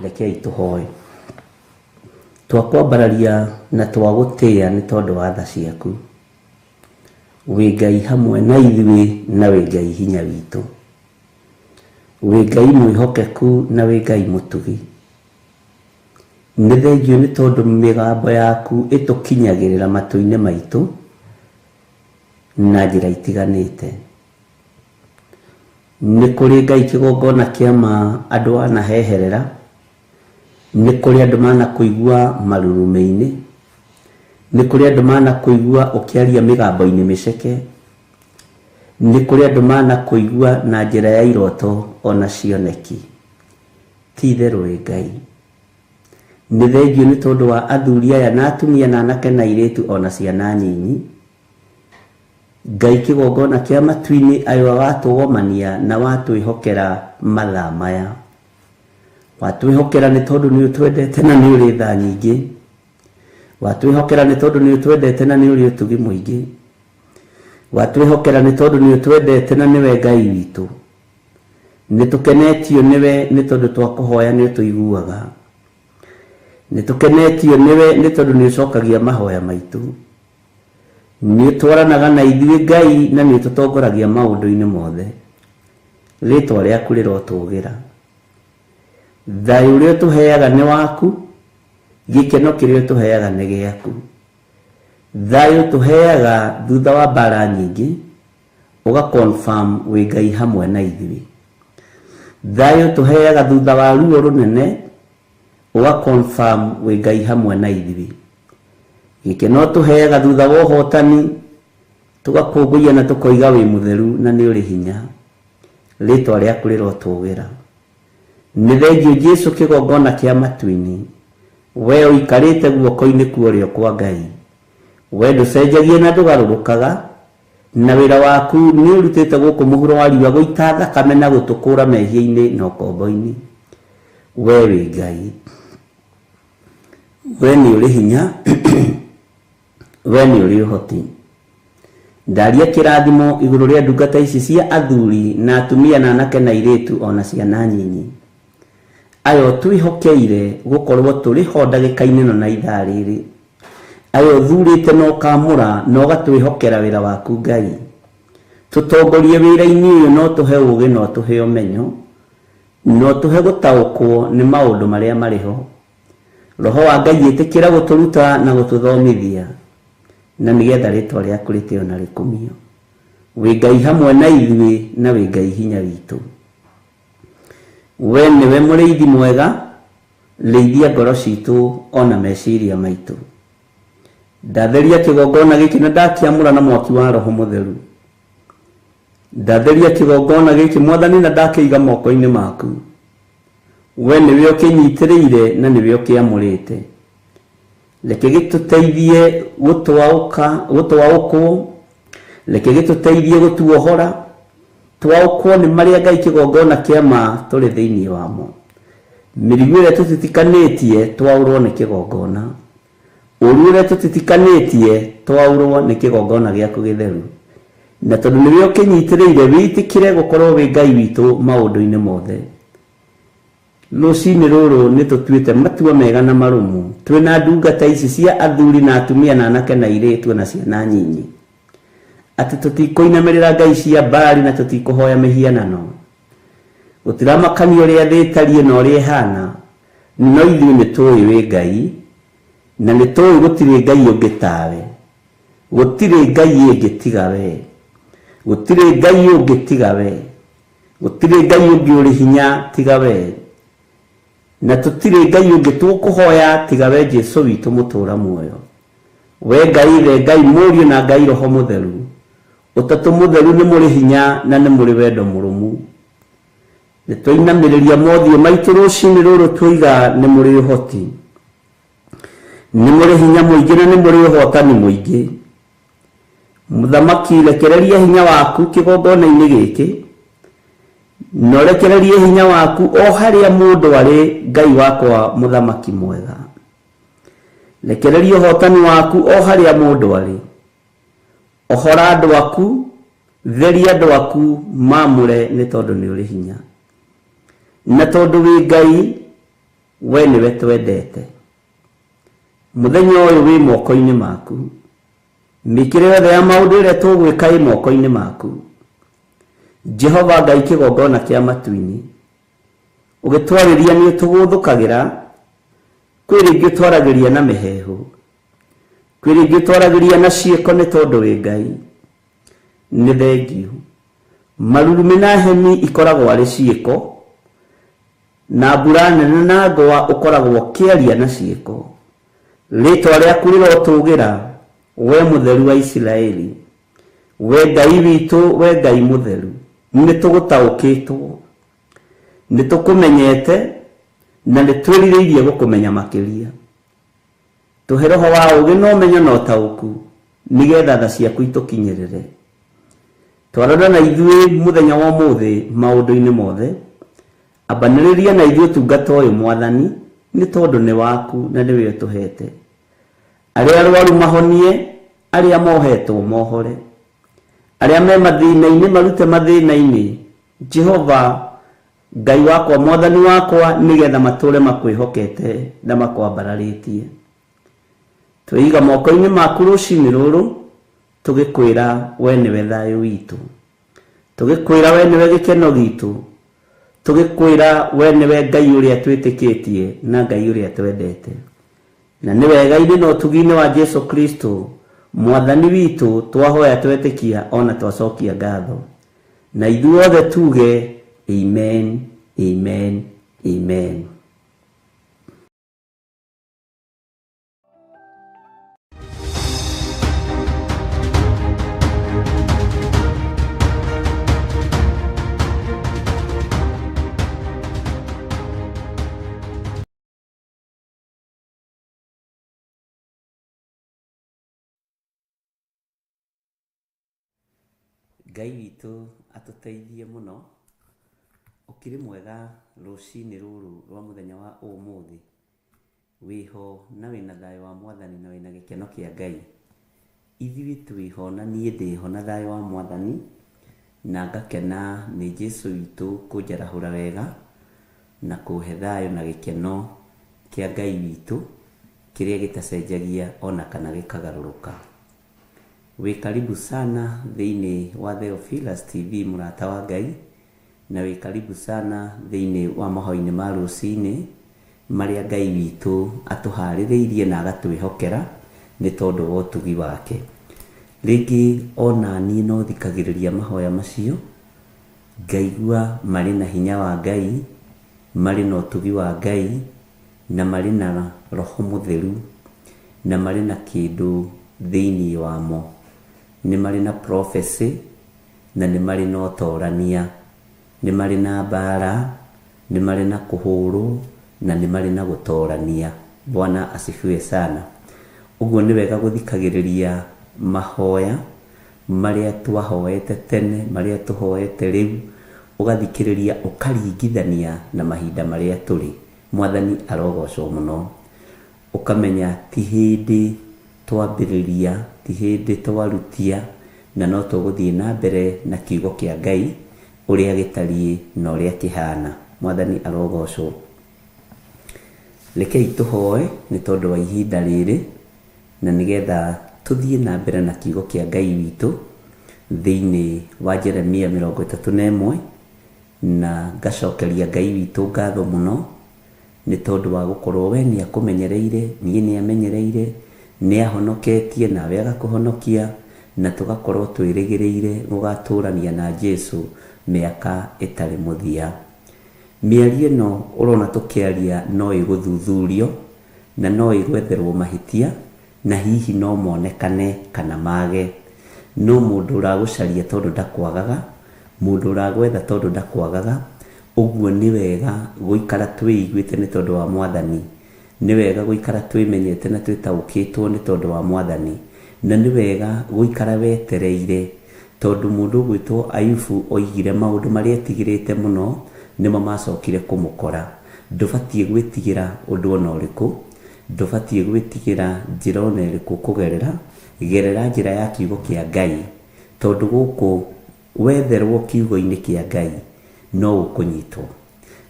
Rekei tũhoe. Twakwambararia na twagũtĩĩa nĩ tondũ wa tha ciaku. Wĩ Ngai hamwe na ithuĩ na wĩ Ngai hinya witũ. Wĩ Ngai mwĩhokeku na wĩ Ngai mũtugi. Nĩ thengiũ nĩ tondũ mĩgambo yaku ĩtũkinyagĩrĩra matũ-inĩ maitũ na njĩra itiganĩte. Nĩ kũrĩ Ngai kĩgongona kĩa ma andũ wanaheherera, nĩ kũrĩ andũ manakũigua marurumĩ-inĩ, nĩ kũrĩ andũ manakũigua ũkĩaria mĩgambo-inĩ mĩceke, nĩ kũrĩ andũ manakũigua na njĩra ya iroto ona cioneki. Ti itherũ wĩ Ngai. Nĩ thengiũ nĩ tondũ wa athuri aya na atumia na anake na airĩtu ona ciana nyinyi. Ngai kĩgongona kĩa matu-inĩ aywa watũgomania na watwĩhokera mathaa maya. Watwĩhokera nĩ tondũ nĩ ũtwendete na nĩ ũrĩ tha nyingĩ. Watwĩhokera nĩ tondũ nĩ ũtwendete na nĩ ũrĩ ũtugi mũingĩ. Watwĩhokera nĩ tondũ nĩ ũtwendete na nĩwe Ngai witũ. Nĩ tũkenetio nĩwe nĩ tondũ twakũhoya nĩ ũtũiguaga. Nĩ tũkenetio nĩwe nĩ tondũ nĩ ũcokagia mahoya maitũ. Nĩ ũtwaranaga na ithuĩ Ngai na nĩ ũtũtongoragia maũndũ-inĩ mothe. Rĩtwa rĩaku rĩrotũgĩra. Thayũ ũrĩa ũtũheaga nĩ waku, gĩkeno kĩrĩa ũtũheaga nĩ gĩaku. Thayũ ũtũheaga thutha wa mbara nyingĩ, ũga confirm wĩ Ngai hamwe na ithuĩ. Thayũ ũtũheaga thutha wa ruo rũnene, ũga confirm wĩ Ngai hamwe na ithuĩ. Gĩkeno ũtũheaga thutha wa ũhotani, tũgakũngũiya na tũkoiga wĩ mũtheru na nĩ ũrĩ hinya. Rĩtwa rĩaku rĩrotũgĩra. Nĩ thengiũ Jesu kĩgongona kĩa matu-inĩ, we ũikarĩte guoko-inĩ kwa ũrĩo kwa Ngai. We ndũcenjagia na ndũgarũrũkaga, na wĩra waku nĩ ũrutĩte gũkũ mũhuro wa riũa gũita thakame na gũtũkũra mehia-inĩ na ũkombo-inĩ. We wĩ Ngai. We nĩ ũrĩ hinya, we nĩ ũrĩ ũhoti. Ndaria kĩrathimo igũrũ rĩa ndungata ici cia athuri na atumia na anake na airĩtu o na ciana nyinyi. Aya ũtwĩhokeire gũkorwo tũrĩ ho ndagĩka-inĩ ĩno na ithaa rĩrĩ. Aya ũthurĩte na ũkamũra na ũgatwĩhokera wĩra waku Ngai. Tũtongorie wĩra-inĩ ũyũ na ũtũhe ũgĩ na ũtũhe ũmenyo na ũtũhe gũtaũkwo nĩ maũndũ marĩa marĩ ho. Roho wa Ngai ĩtĩkĩra gũtũruta na gũtũthomithia na nĩgetha rĩtwa rĩaku rĩtĩo na rĩkumio. Wĩ Ngai hamwe na ithuĩ na wĩ Ngai hinya witũ. We nĩwe mũrĩithi mwega, rĩithia ngoro citũ ona meciria maitũ. Ndatheria kĩgongona gĩkĩ na ndakĩamũra na mwaki wa Roho Mũtheru. Ndatheria kĩgongona gĩkĩ Mwathani na ndakĩiga moko-inĩ maku. We nĩwe ũkĩnyitĩrĩire na nĩwe ũkĩamũrĩte. Reke gĩtũteithie gũtwaũka, gũtwaũkwo. Reke gĩtũteithie gũtuohora. Twaũkwo nĩ marĩa Ngai kĩgongona kĩa ma tũrĩ thĩinĩ wamo. Mĩrigo ĩrĩa tũtitikanĩtie twaũrwo nĩ kĩgongona. Ũru ũrĩa tũtitikanĩtie twaũrwo nĩ kĩgongona gĩaku gĩtheru. Na tondũ nĩwe ũkĩnyitĩrĩire wĩtĩkĩre gũkorwo wĩ Ngai witũ maũndũ-inĩ mothe. Rũcinĩ rũrũ nĩ tũtuĩte matua mega na marũmu, twĩna ndungata ici cia athuri na atumia na anake na airĩtu na ciana nyinyi, atĩ tũtikũinamĩrĩra ngai cia Baali na tũtikũhoya mĩhianano. Gũtiramakania ũrĩa thĩ ĩtariĩ na ũrĩa ĩhana, no ithuĩ nĩ tũĩ wĩ Ngai, na nĩ tũĩ gũtirĩ Ngai ũngĩ tawe. Gũtirĩ Ngai ĩngĩ tiga we. Gũtirĩ Ngai ũngĩ tiga we. Gũtirĩ Ngai ũngĩ ũrĩ hinya tiga we. Na tũtirĩ Ngai ũngĩ tũkũhoya tiga we Jesu witũ mũtũũra muoyo. We Ngai Ithe, Ngai Mũriũ na Ngai Roho Mũtheru. Ũtatũ Mũtheru nĩ mũrĩ hinya na nĩ mũrĩ wendo mũrũmu. Nĩ twainamĩrĩria mothiũ maitũ rũcinĩ rũrũ twoiga nĩ mũrĩ ũhoti. Nĩ mũrĩ hinya mũingĩ na nĩ mũrĩ ũhotani mũingĩ. Mũthamaki, rekereria hinya waku kĩgongona-inĩ gĩkĩ, na ũrekererie hinya waku o harĩa mũndũ arĩ, Ngai wakwa mũthamaki mwega. Rekereria ũhotani waku o harĩa mũndũ arĩ. Ohora andũ aku, theria andũ aku, maamũre nĩ tondũ nĩ ũrĩ hinya. Na tondũ wĩ Ngai, we nĩwe twendete. Mũthenya ũyũ wĩ moko-inĩ maku. Mĩkĩre yothe ya maũndũ ĩrĩa tũgwĩka ĩ moko-inĩ maku. Jehova Ngai kĩgongona kĩa matu-inĩ, ũgĩtwarĩria nĩ ũtũgũthũkagĩra, kwĩ rĩngĩ ũtwaragĩria na mĩheehũ, kwĩ rĩngĩ ũtwaragĩria na ciĩko nĩ tondũ wĩ Ngai. Nĩ thengiũ. Marurumĩ na heni ikoragwo arĩ ciĩko, na mbura nene na ngwa ũkoragwo ũkĩaria na ciĩko. Rĩĩtwa rĩaku rĩrotũũgĩra, wee Mũtheru wa Isiraeli. Wee Ngai witũ, wee Ngai mũtheru, nĩ tũgũtaũkĩtwo, nĩ tũkũmenyete, na nĩ twĩrirĩirie gũkũmenya makĩria. Tũhe roho wa ũũgĩ na ũmenyo na ũtaũku, nĩgetha tha ciaku itũkinyĩrĩre. Twarana na ithuĩ mũthenya wa ũmũthĩ maũndũ-inĩ mothe. Ambanĩrĩria na ithuĩ ũtungata ũyũ, Mwathani, nĩ tondũ nĩ waku na nĩwe ũtũheete. Arĩa arwaru mahonie, arĩa mohetwo mohore. Arĩa me mathĩna-inĩ marute mathĩna-inĩ, Jehova, Ngai wakwa, Mwathani wakwa, nĩgetha matũũre makwĩhokete na makwambararĩtie. Tweiga moko-inĩ maku rũcinĩ rũrũ, tũgĩkwĩra we nĩwe thayũ witũ. Tũgĩkwĩra we nĩwe gĩkeno gitũ. Tũgĩkwĩra we nĩwe Ngai ũrĩa twĩtĩkĩtie na Ngai ũrĩa twendete. Na nĩ wega-inĩ na ũtugi-inĩ wa Jesu Kristo, Mwathani witũ, twahoya twetĩkia ona twacokia ngatho. Na ithuothe tuge amen, amen, amen. Ngai witũ atũteithie mũno. Ũkĩrĩ mwega rũcinĩ rũrũ rwa mũthenya wa ũmũthĩ. Wĩho na wĩna thayũ wa Mwathani na wĩna gĩkeno kĩa Ngai. Ithuĩ twĩho na niĩ ndĩho na thayũ wa Mwathani na ngakena nĩ Jesu witũ kũnjarahũra wega na kũhe thayũ na gĩkeno kĩa Ngai witũ kĩrĩa gĩtacenjagia ona kana gĩkagarũrũka. Wĩ karibu sana thĩinĩ wa Theophilus TV mũrata wa Ngai, na wĩ karibu sana thĩinĩ wa mahoya-inĩ ma rũcinĩ marĩa Ngai witũ atũharĩrĩirie na agatwĩhokera nĩ tondũ wa ũtugi wake. Rĩngĩ ona niĩ no thikagĩrĩria mahoya macio, ngaigua marĩ na hinya wa Ngai, marĩ na ũtugi wa Ngai, na marĩ na Roho Mũtheru, na marĩ na kĩndũ thĩinĩ wamo. Nĩ marĩ na prophecy, na nĩ marĩ na ũtorania. Nĩ marĩ na mbara, nĩ marĩ na kũhũrwo, na nĩ marĩ na gũtorania. Bwana asifiwe sana. Ũguo nĩ wega gũthikagĩrĩria mahoya marĩa twahoete tene, marĩa tũhoete rĩu, ũgathikĩrĩria ũkaringithania na mahinda marĩa tũrĩ. Mwathani arogocwo mũno. Ũkamenya ti hĩndĩ twambĩrĩria, ti hĩndĩ twarutia, na no tũgũthiĩ na mbere na kiugo kĩa Ngai ũrĩa gĩtariĩ na ũrĩa kĩhana. Mwathani arogocwo. Rekei tũhoe nĩ tondũ wa ihinda rĩrĩ, na nĩgetha tũthiĩ na mbere na kiugo kĩa Ngai witũ thĩinĩ wa Jeremia 31, na ngacokeria Ngai witũ ngatho mũno nĩ tondũ wa gũkorwo we nĩ akũmenyereire, niĩ nĩ amenyereire, nĩ ahonoketie nawe agakũhonokia, na tũgakorwo twĩrĩgĩrĩire gũgatũrania na Jesu mĩaka ĩtarĩ mũthia. Mĩario ĩno ũrona tũkĩaria no ĩgũthuthurio na no ĩgwetherwo mahĩtia na hihi no monekane kana mage. No mũndũ ũragũcaria tondũ ndakwagaga, mũndũ ũragwetha tondũ ndakwagaga, ũguo nĩ wega gũikara twĩiguĩte nĩ tondũ wa Mwathani. Nĩ wega gũikara twĩmenyete na twĩtaũkĩtwo nĩ tondũ wa Mwathani. Na nĩ wega gũikara wetereire tondũ mũndũ ũgwĩtwo Ayubu oigire maũndũ marĩa etigĩrĩte mũno nĩmo macokire kũmũkora. Ndũbatiĩ gwĩtigĩra ũndũ ona ũrĩkũ, ndũbatiĩ gwĩtigĩra njĩra ona ĩrĩkũ ũkũgerera, gerera njĩra ya kiugo kĩa Ngai, tondũ gũkũ wetherwo kiugo-inĩ kĩa Ngai no ũkũnyitwo.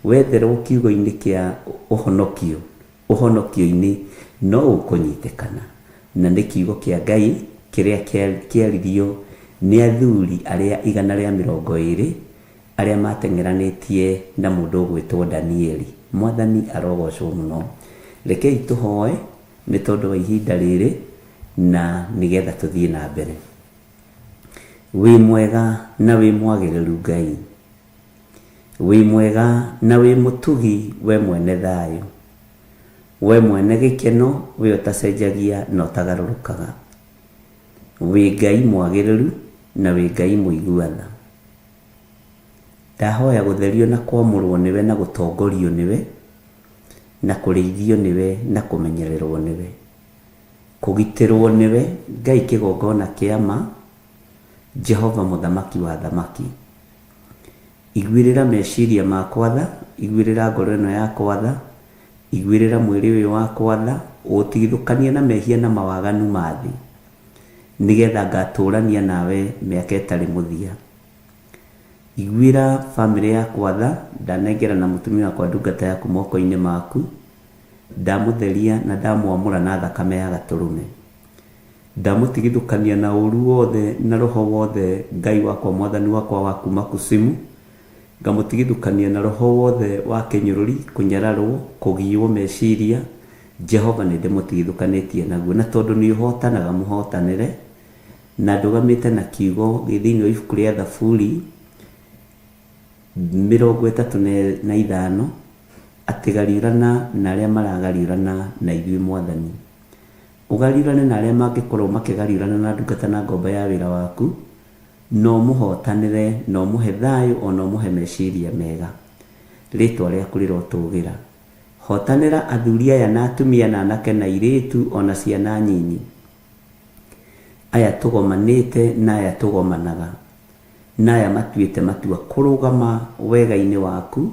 Wetherwo kiugo-inĩ kĩa ũhonokio, ũhonokio-inĩ no ũkũnyitĩkana. Na nĩ kiugo kĩa Ngai kĩrĩa kĩaririo nĩ athuri arĩa 120 arĩa mateng'eranĩtie na mũndũ ũgwĩtwo Danieli. Mwathani arogocwo mũno. Rekei tũhoe nĩ tondũ wa ihinda rĩrĩ na nĩgetha tũthiĩ na mbere. Wĩ mwega na wĩ mwagĩrĩru Ngai. Wĩ mwega na wĩ mũtugi we mwene thayũ. We mwene gĩkeno we ũtacenjagia na ũtagarũrũkaga. Wĩ Ngai mwagĩrĩru na wĩ Ngai mũigua tha. Ndahoya gũtherio na kwamũrwo nĩwe na gũtongorio nĩwe, na kũrĩithio nĩwe na kũmenyererwo nĩwe. Kũgitĩrwo nĩwe Ngai kĩgongona kĩa ma, Jehova mũthamaki wa athamaki. Iguĩrĩra meciria makwa tha, iguĩrĩra ngoro ĩno yakwa tha, iguĩrĩra mwĩrĩ ũyũ wakwa tha, ũũtigithũkanie na mehia na mawaganu ma thĩ, nĩgetha ngatũrania nawe mĩaka ĩtarĩ mũthia. Iguĩra bamĩrĩ yakwa tha, ndanengerana mũtumia wakwa ndungata yaku moko-inĩ maku, ndamũtheria na ndamwamũra na thakame ya gatũrũme. Ndamũtigithũkania na ũũru wothe na roho wothe Ngai wakwa Mwathani wakwa wa kuuma kusimu, ngamũtigithũkania na roho wothe wa kĩnyũrũri, kũnyararwo, kũgiywo meciria, Jehova nĩndĩmũtigithũkanĩtie naguo. Na tondũ nĩũhotanaga mũhotanĩre, na ndũgamĩte na kiugo gĩ thĩinĩ wa ibuku rĩa Thaburi 35, atĩ gariũrana na arĩa maragariũrana na ithuĩ Mwathani. Ũgariũrane na arĩa mangĩkorwo makĩgariũrana na ndungata na ngombo ya wĩra waku, na ũmũhotanĩre, na ũmũhe thayũ, o na ũmũhe meciria mega. Rĩĩtwa rĩaku rĩrotũũgĩra. Hotanĩra athuri aya na atumia na anake na airĩtu o na ciana nyinyi, aya tũgomanĩte na aya tũgomanaga, na aya matuĩte matua kũrũgama wega-inĩ waku,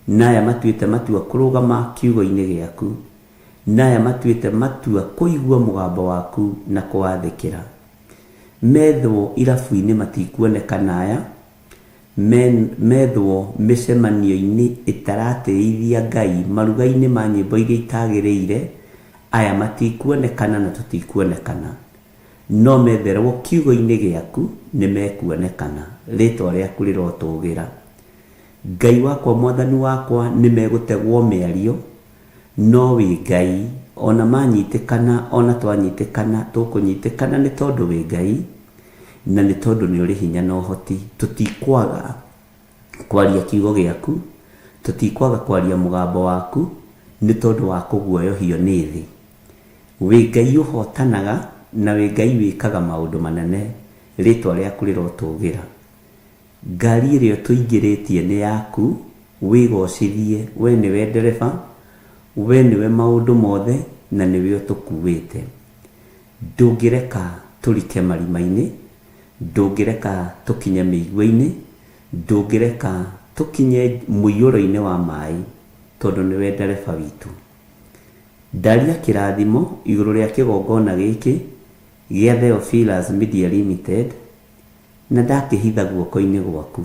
na aya matuĩte matua kũrũgama kiugo-inĩ gĩaku. Na aya matuĩte matua kũigua mũgambo waku na kũwathĩkĩra. Methwo irabu-inĩ matikuonekana aya, methwo mĩcemanio-inĩ ĩtaratĩithia Ngai, maruga-inĩ ma nyĩmbo iria itagĩrĩire, aya matikuonekana na tũtikuonekana. No metherwo kiugo-inĩ gĩaku nĩmekuonekana. Rĩtwa rĩaku rĩrotũgĩra. Ngai wakwa Mwathani wakwa nĩmegũtegwo mĩario, No wĩ Ngai, o na manyitĩkana, o na twanyitĩkana, tũkũnyitĩkana nĩ tondũ wĩ Ngai, na nĩ tondũ nĩ ũrĩ hinya na ũhoti. Tũtikwaga kwaria kiugo gĩaku, tũtikwaga kwaria mũgambo waku, nĩ tondũ wa kũguoyohio nĩ thĩ. Wĩ Ngai ũhotanaga, na wĩ Ngai wĩkaga maũndũ manene, rĩtwa rĩaku rĩrotũgĩra. Ngari ĩrĩa ũtũingĩrĩtie nĩ yaku, wĩgocithie, we nĩwe ndereba, we nĩwe maũndũ mothe na nĩwe ũtũkuĩte. Ndũngĩreka tũrike marima-inĩ, ndũngĩreka tũkinye mĩigua-inĩ, ndũngĩreka tũkinye mũiyũro-inĩ wa maĩ, tondũ nĩwe ndereba witũ. Ndaria kĩrathimo igũrũ rĩa kĩgongona gĩkĩ gĩa Theophilus Media Limited, Na ndakĩhitha guoko-inĩ gwaku.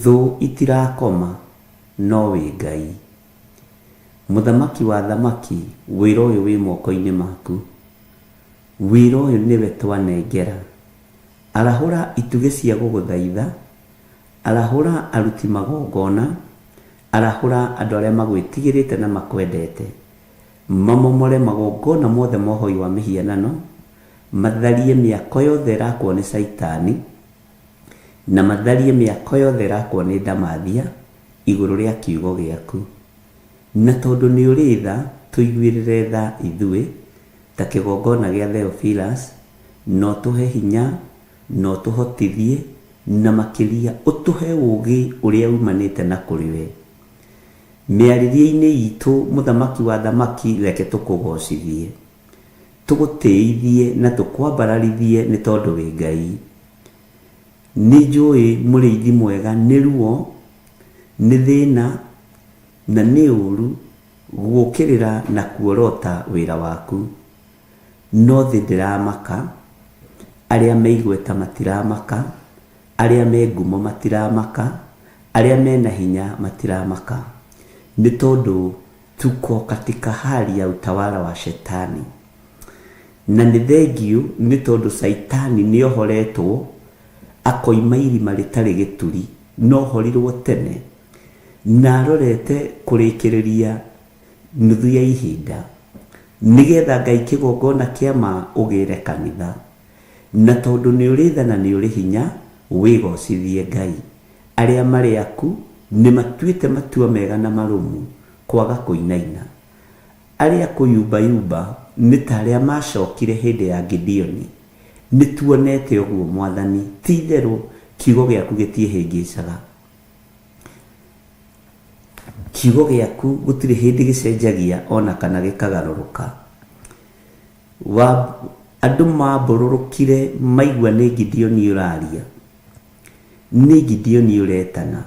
Thũ itirakoma, no wĩ Ngai. Mũthamaki wa athamaki, wĩra ũyũ wĩ moko-inĩ maku. Wĩra ũyũ nĩwe twanengera. Arahũra itugĩ cia gũgũthaitha, arahũra aruti magongona, arahũra andũ arĩa magwĩtigĩrĩte na makwendete, mamomore magongona mothe ma ũhoi wa mĩhianano, matharie mĩako yothe ĩrakwo nĩ Caitani, na matharie mĩako yothe ĩrakwo nĩ ndamathia igũrũ rĩa kiugo gĩaku. Na tondũ nĩ ũrĩ tha, tũiguĩrĩre tha ithuĩ, ta kĩgongona gĩa Theophilus, na ũtũhe hinya, na ũtũhotithie, na makĩria ũtũhe ũũgĩ ũrĩa umanĩte na kũrĩ we. Mĩarĩrie-inĩ itũ, Mũthamaki wa athamaki, reke tũkũgocithie, tũgũtĩithie na tũkwambararithie nĩ tondũ wĩ Ngai. Nĩ njũĩ mũrĩithi mwega nĩ ruo, nĩ thĩna, na nĩ ũũru gũũkĩrĩra na kuorota wĩra waku. No thĩ ndĩramaka, arĩa me igweta matiramaka, arĩa me ngumo matiramaka, arĩa me na hinya matiramaka, nĩ tondũ tuko katika hali ya utawala wa shetani. Na nĩ thengiũ nĩ tondũ Caitani nĩ ohoretwo akoima irima rĩtarĩ gĩturi, na ohorirwo tene, na arorete kũrĩkĩrĩria nuthu ya ihinda, nĩgetha Ngai kĩgongona kĩa ma ũgĩre kanitha. Na tondũ nĩ ũrĩ tha na nĩ ũrĩ hinya, wĩgocithie Ngai. Arĩa marĩ aku nĩ matuĩte matua mega na marũmu kwaga kũinaina. Arĩa kũyumbayumba nĩ ta arĩa maacokire hĩndĩ ya Gideoni. Nĩtuonete ũguo, Mwathani, ti-itherũ kiugo gĩaku gĩtiĩhĩngĩcaga. Kiugo gĩaku gũtirĩ hĩndĩ gĩcenjagia o na kana gĩkagarũrũka. Wa, andũ maambũrũrũkire maigua nĩ Gideoni ũraaria, nĩ Gideoni ũretana.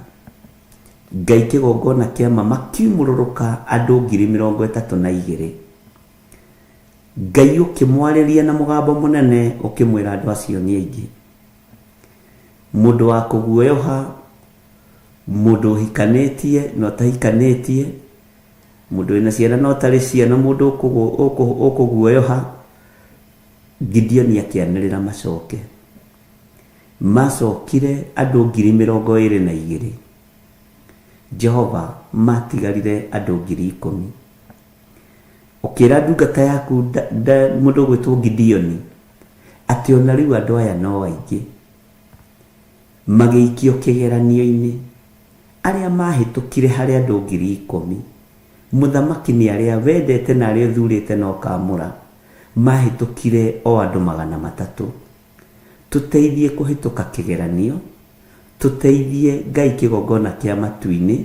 Ngai kĩgongona kĩa ma makiumũrũrũka andũ 32,000. Ngai ũkĩmwarĩria na mũgambo mũnene ũkĩmwĩra andũ acio nĩ aingĩ. Mũndũ wa kũguoyoha, mũndũ ũhikanĩtie na ũtahikanĩtie, mũndũ wĩna ciana na ũtarĩ ciana, mũndũ ũkũguoyoha, Gideoni akĩanĩrĩra macoke. Maacokire andũ 22,000. Jehova, maatigarire andũ 10,000. Ũkĩra ndungata yaku mũndũ ũgwĩtwo Gideoni atĩ o na rĩu andũ aya no aingĩ. Magĩikio kĩgeranio-inĩ. Arĩa maahĩtũkire harĩ andũ 10,000, mũthamaki nĩ arĩa wendete na arĩa ũthuurĩte na ũkaamũra, maahĩtũkire o andũ 300. Tũteithie kũhĩtũka kĩgeranio, tũteithie Ngai kĩgongona kĩa matu-inĩ,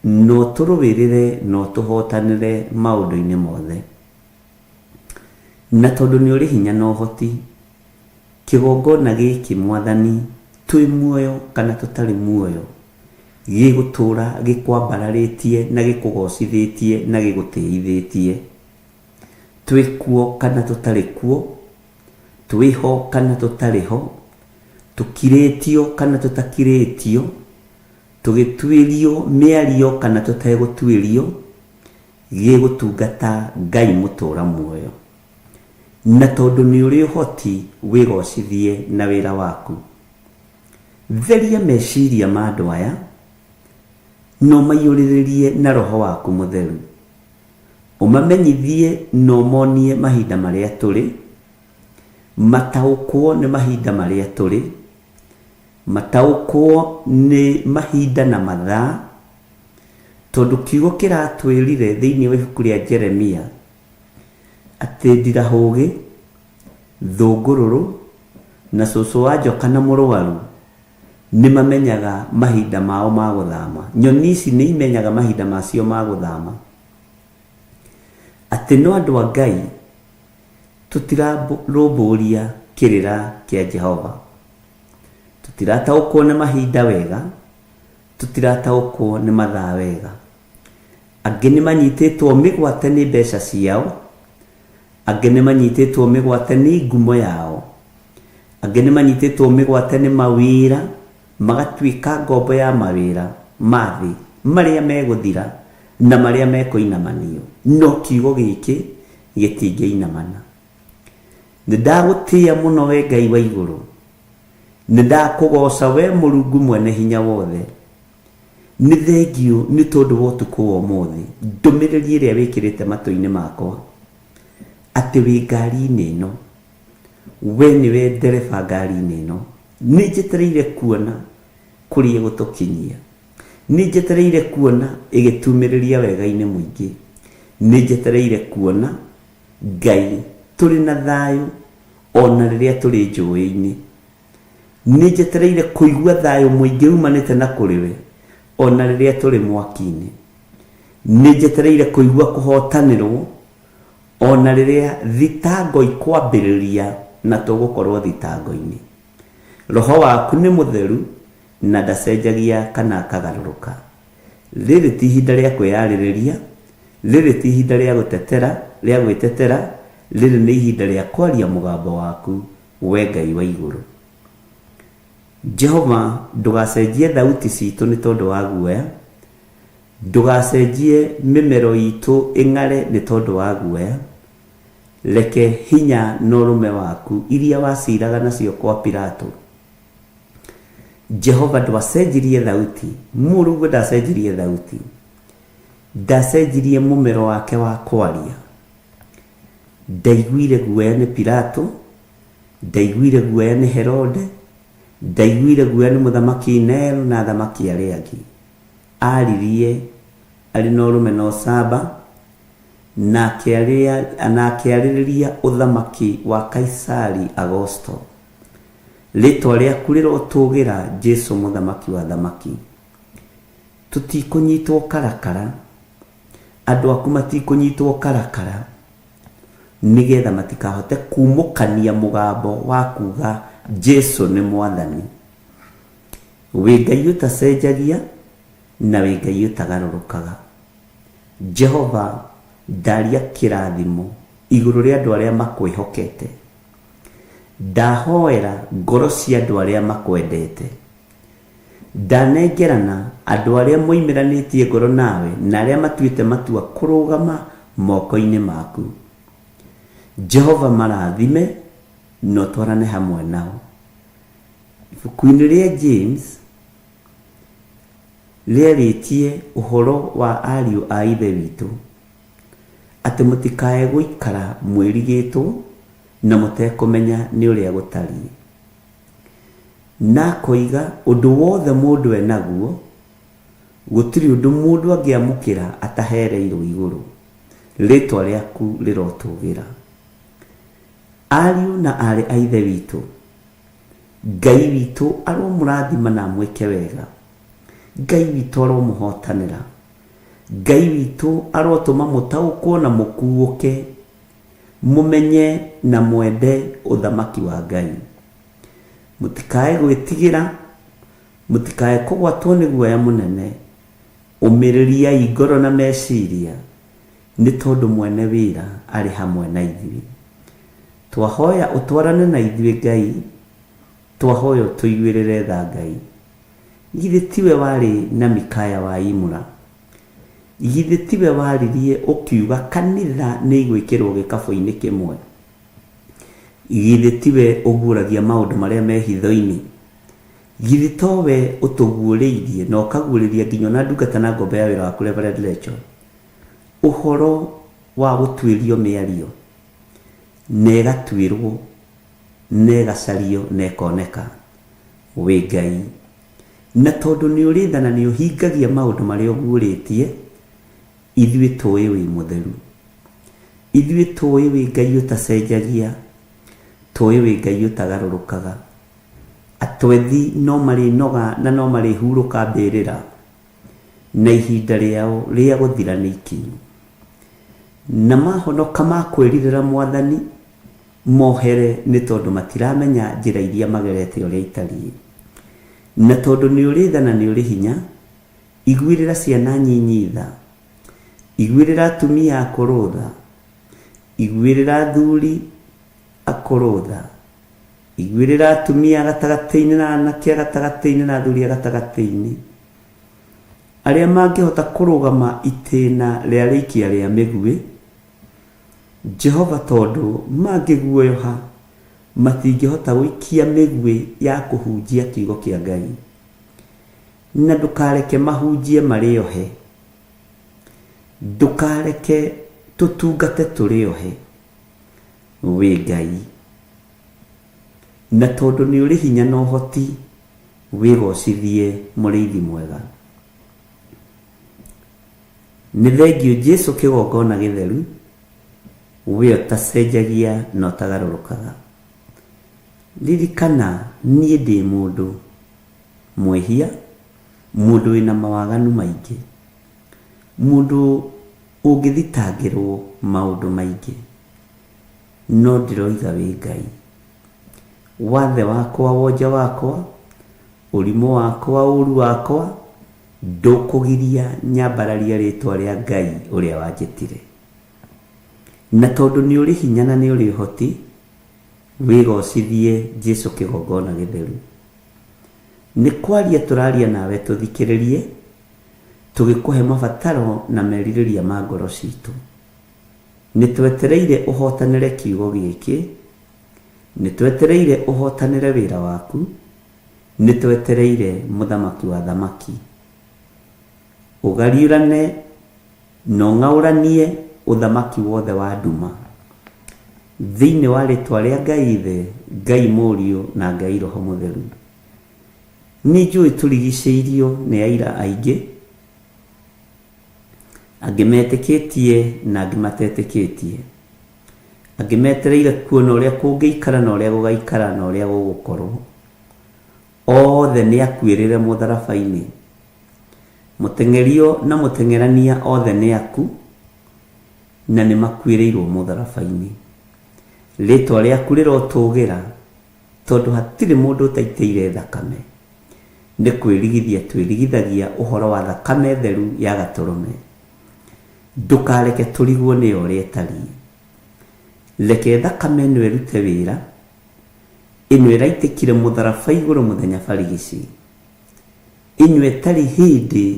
na ũtũrũĩrĩre na ũtũhotanĩre maũndũ-inĩ mothe. Na tondũ nĩ ũrĩ hinya na ũhoti, kĩgongona gĩkĩ Mwathani, twĩ muoyo kana tũtarĩ muoyo, gĩgũtũũra gĩkwambararĩtie na gĩkũgocithĩtie na gĩgũtĩithĩtie. Twĩ kuo kana tũtarĩ kuo, twĩ ho kana tũtarĩ ho, tũkirĩtio kana tũtakirĩtio, tũgĩtuĩrio mĩario kana tũtegũtuĩrio, gĩgũtungata Ngai mũtũũra muoyo. Na tondũ nĩ ũrĩ ũhoti, wĩgocithie na wĩra waku. Theria meciria ma andũ aya, na ũmaiyũrĩrĩrie na Roho waku Mũtheru. Ũmamenyithie na ũmonie mahinda marĩa tũrĩ, mataũkwo nĩ mahinda marĩa tũrĩ, mataũkwo nĩ mahinda na mathaa, tondũ kiugo kĩratwĩrire thĩinĩ wa ibuku rĩa Jeremia atĩ ndirahũgĩ, thũngũrũrũ, na cũcũ wa njoka na mũrwaru nĩ mamenyaga mahinda mao ma gũthama. Nyoni ici nĩ imenyaga mahinda macio ma gũthama. Atĩ no andũ a Ngai tũtirarũmbũria kĩrĩra kĩa Jehova. Tũtirataũkwo nĩ mahinda wega, tũtirataũkwo nĩ mathaa wega. Angĩ nĩ manyitĩtwo mĩgwate nĩ mbeca ciao, angĩ nĩ manyitĩtwo mĩgwate nĩ ngumo yao, angĩ nĩ manyitĩtwo mĩgwate nĩ mawĩra, magatuĩka ngombo ya mawĩra ma thĩ marĩa megũthira. na marĩa mekũinamanio, no kiugo gĩkĩ gĩtingĩinamana. Nĩ ndagũtĩĩa mũno we Ngai wa igũrũ, nĩ ndakũgooca we Mũrungu mwene hinya wothe. Nĩ thengiũ nĩ tondũ wa ũtukũ wa ũmũthĩ, ndũmĩrĩri ĩrĩa wĩkĩrĩte matũ-inĩ makwa, atĩ wĩ ngari-inĩ ĩno, we nĩwe ndereba ngari-inĩ ĩno. Nĩ njetereire kuona kũrĩa ĩgũtũkinyia. Nĩ njetereire kuona ĩgĩtumĩrĩria wega-inĩ mũingĩ. Nĩ njetereire kuona Ngai tũrĩ na thayũ ona rĩrĩa tũrĩ njũĩ-inĩ. Nĩ njetereire kũigua thayũ mũingĩ umanĩte na kũrĩ we ona rĩrĩa tũrĩ mwaki-inĩ. Nĩ njetereire kũigua kũhotanĩrwo ona rĩrĩa thitango ikwambĩrĩria na tũgũkorwo thitango-inĩ. Roho waku nĩ mũtheru na ndacenjagia kana akagarũrũka. Rĩrĩ ti ihinda rĩa kwĩyarĩrĩria, rĩrĩ ti ihinda rĩa gũtetera, rĩa gwĩtetera, rĩrĩ nĩ ihinda rĩa kwaria mũgambo waku, we Ngai wa igũrũ. Jehova, ndũgacenjie thauti citũ nĩ tondũ wa guoya, ndũgacenjie mĩmero itũ ĩng'are nĩ tondũ wa guoya. Reke hinya na ũrũme waku iria waciraga nacio kwa Pilato. Jehova ndwacenjirie thauti, Mũrũguo ndacenjirie thauti, ndacenjirie mũmero wake wa kwaria. Ndaiguire guoya nĩ Pilato, ndaiguire guoya nĩ Herode, ndaiguire guoya nĩ mũthamaki Nero na athamaki arĩa angĩ. Aririe arĩ na ũrũme na ũcamba, na akĩarĩrĩria ũthamaki wa Kaisari Agosto. Rĩtwa rĩaku rĩrotũgĩra, Jesu mũthamaki wa athamaki. Tũtikũnyitwo karakara, andũ aku matikũnyitwo karakara, nĩgetha matikahote kumũkania mũgambo wa kuga Jesu nĩ mwathani. Wĩ Ngai ũtacenjagia na wĩ Ngai ũtagarũrũkaga. Jehova, ndaria kĩrathimo igũrũ rĩa andũ arĩa makwĩhokete. Ndahoera ngoro cia andũ arĩa makwendete. Ndanengerana andũ arĩa moimĩranĩtie ngoro nawe na arĩa matuĩte matua kũrũgama moko-inĩ maku. Jehova marathime na ũtwarane hamwe nao. Ibuku-inĩ rĩa James rĩarĩtie ũhoro wa ariũ a Ithe witũ, atĩ mũtikae gũikara mwĩrigĩtwo na mũtekũmenya nĩ ũrĩa gũtariĩ. Na akoiga ũndũ wothe mũndũ enaguo, gũtirĩ ũndũ mũndũ angĩamũkĩra atahereirwo igũrũ. Rĩtwa rĩaku rĩrotũgĩra. Ariũ na aarĩ a Ithe witũ, Ngai witũ aromũrathima na amwĩke wega. Ngai witũ aromũhotanĩra. Ngai witũ arotũma mũtaũkwo na mũkuũke, mũmenye na mwende ũthamaki wa Ngai. Mũtikae gwĩtigĩra, mũtikae kũgwatwo nĩ guoya mũnene. Ũmĩrĩriai ngoro na meciria, nĩ tondũ mwene wĩra arĩ hamwe na ithuĩ. Twahoya ũtwarane na ithuĩ Ngai, twahoya ũtũiguĩrĩre tha Ngai. Githĩ tiwe warĩ na Mikaya wa Imula? Githĩ tiwe waririe ũkiuga kanitha nĩ igwĩkĩrwo gĩkabũ-inĩ kĩmwe? Githĩ tiwe ũguũragia maũndũ marĩa me hitho-inĩ? Githĩ towe ũtũguũrĩirie na ũkaguũrĩria nginya ona ndungata na ngombo ya wĩra waku Reverend Rachel ũhoro wa gũtuĩrio mĩario na ĩgatuĩrwo na ĩgacario na ĩkoneka? Wĩ Ngai. Na tondũ nĩ ũrĩ tha na nĩ ũhingagia maũndũ marĩa ũguũrĩtie, ithuĩ tũĩ wĩ mũtheru. Ithuĩ tũĩ wĩ Ngai ũtacenjagia, tũĩ wĩ Ngai ũtagarũrũkaga. Atwethi no marĩnoga na no marĩhurũka mbĩrĩra, na ihinda rĩao rĩa gũthira nĩ ikinyu. Na mahonoka makwĩrirĩra Mwathani, mohere nĩ tondũ matiramenya njĩra iria magerete ũrĩa itariĩ. Na tondũ nĩ ũrĩ tha na nĩ ũrĩ hinya, iguĩrĩra ciana nyinyi tha, iguĩrĩra atumia akũrũ tha, iguĩrĩra athuri akũrũ tha, iguĩrĩra atumia a gatagatĩ-inĩ na anake a gatagatĩ-inĩ na athuri a gatagatĩ-inĩ. Arĩa mangĩhota kũrũgama itĩna rĩa rĩikia rĩa mĩguĩ, Jehova, tondũ mangĩguoyoha matingĩhota gũikia mĩguĩ ya kũhunjia kiugo kĩa Ngai. Na ndũkareke mahunjie marĩ ohe. Ndũkareke tũtungate tũrĩ ohe. Wĩ Ngai. Na tondũ nĩ ũrĩ hinya na ũhoti, wĩgocithie mũrĩithi mwega. Nĩ thengiũ Jesu kĩgongona gĩtheru, we ũtacenjagia na ũtagarũrũkaga. Ririkana niĩ ndĩ mũndũ mwĩhia, mũndũ wĩna mawaganu maingĩ, mũndũ ũngĩthitangĩrwo maũndũ maingĩ, no ndĩroiga wĩ Ngai. Wathe wakwa, wonje wakwa, ũrimũ wakwa, ũũru wakwa, ndũkũgiria nyambararie rĩtwa rĩa Ngai ũrĩa wanjĩtire. Na tondũ nĩ ũrĩ hinya na nĩ ũrĩ ũhoti, wĩgocithie Jesu kĩgongona gĩtheru. Nĩ kwaria tũraria nawe tũthikĩrĩrie, tũgĩkũhe mabataro na merirĩria ma ngoro citũ. Nĩ twetereire ũhotanĩre kiugo gĩkĩ, nĩ twetereire ũhotanĩre wĩra waku, nĩ twetereire mũthamaki wa thamaki. Ũgariũrane na ũng'aũranie ũthamaki wothe wa nduma. Thĩinĩ wa rĩtwa rĩa Ngai Ithe, Ngai Mũriũ na Ngai Roho Mũtheru. Nĩ njũĩ tũrigicĩirio nĩ aira aingĩ, angĩ metĩkĩtie na angĩ matetĩkĩtie, angĩ metereire kuona ũrĩa kũngĩikara na ũrĩa gũgaikara na ũrĩa gũgũkorwo. Othe nĩ akuĩrĩre mũtharaba-inĩ. Mũteng'erio na mũteng'erania othe nĩ aku, na nĩ makuĩrĩirwo mũtharaba-inĩ. Rĩtwa rĩaku rĩrotũgĩra, tondũ hatirĩ mũndũ ũtaitĩire thakame. Nĩ kwĩrigithia twĩrigithagia ũhoro wa thakame theru ya Gatũrũme. Ndũkareke tũrigwo nĩyo ũrĩa ĩtariĩ. Reke thakame ĩno ĩrute wĩra, ĩno ĩraitĩkire mũtharaba igũrũ mũthenya barigici, ĩno ĩtarĩ hĩndĩ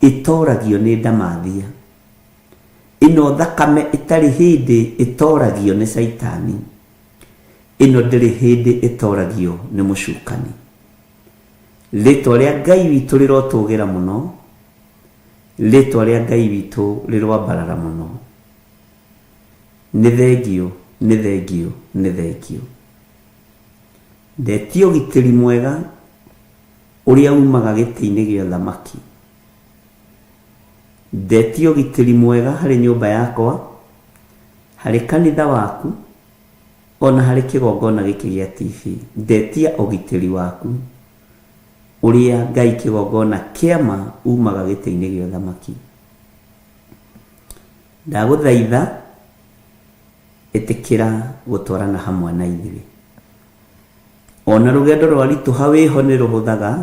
ĩtoragio nĩ ndamathia, ĩno thakame ĩtarĩ hĩndĩ ĩtoragio nĩ Caitani, ĩno ndĩrĩ hĩndĩ ĩtoragio nĩ mũcukani. Rĩtwa rĩa Ngai witũ rĩrotũgĩra mũno, rĩtwa rĩa Ngai witũ rĩroambarara mũno. Nĩ thengiũ, nĩ thengiũ, nĩ thengiũ. Ndetia ũgitĩri mwega ũrĩa umaga gĩtĩ-inĩ gĩa ũthamaki. Ndetia ũgitĩri mwega harĩ nyũmba yakwa, harĩ kanitha waku, ona harĩ kĩgongona gĩkĩ gĩa TV. Ndetia ũgitĩri waku ũrĩa Ngai kĩgongona kĩa ma umaga gĩtĩ-inĩ gĩa ũthamaki. Ndagũthaitha ĩtĩkĩra gũtwarana hamwe na ithuĩ. Ona rũgendo rwaritũha wĩho nĩ rũhũthaga,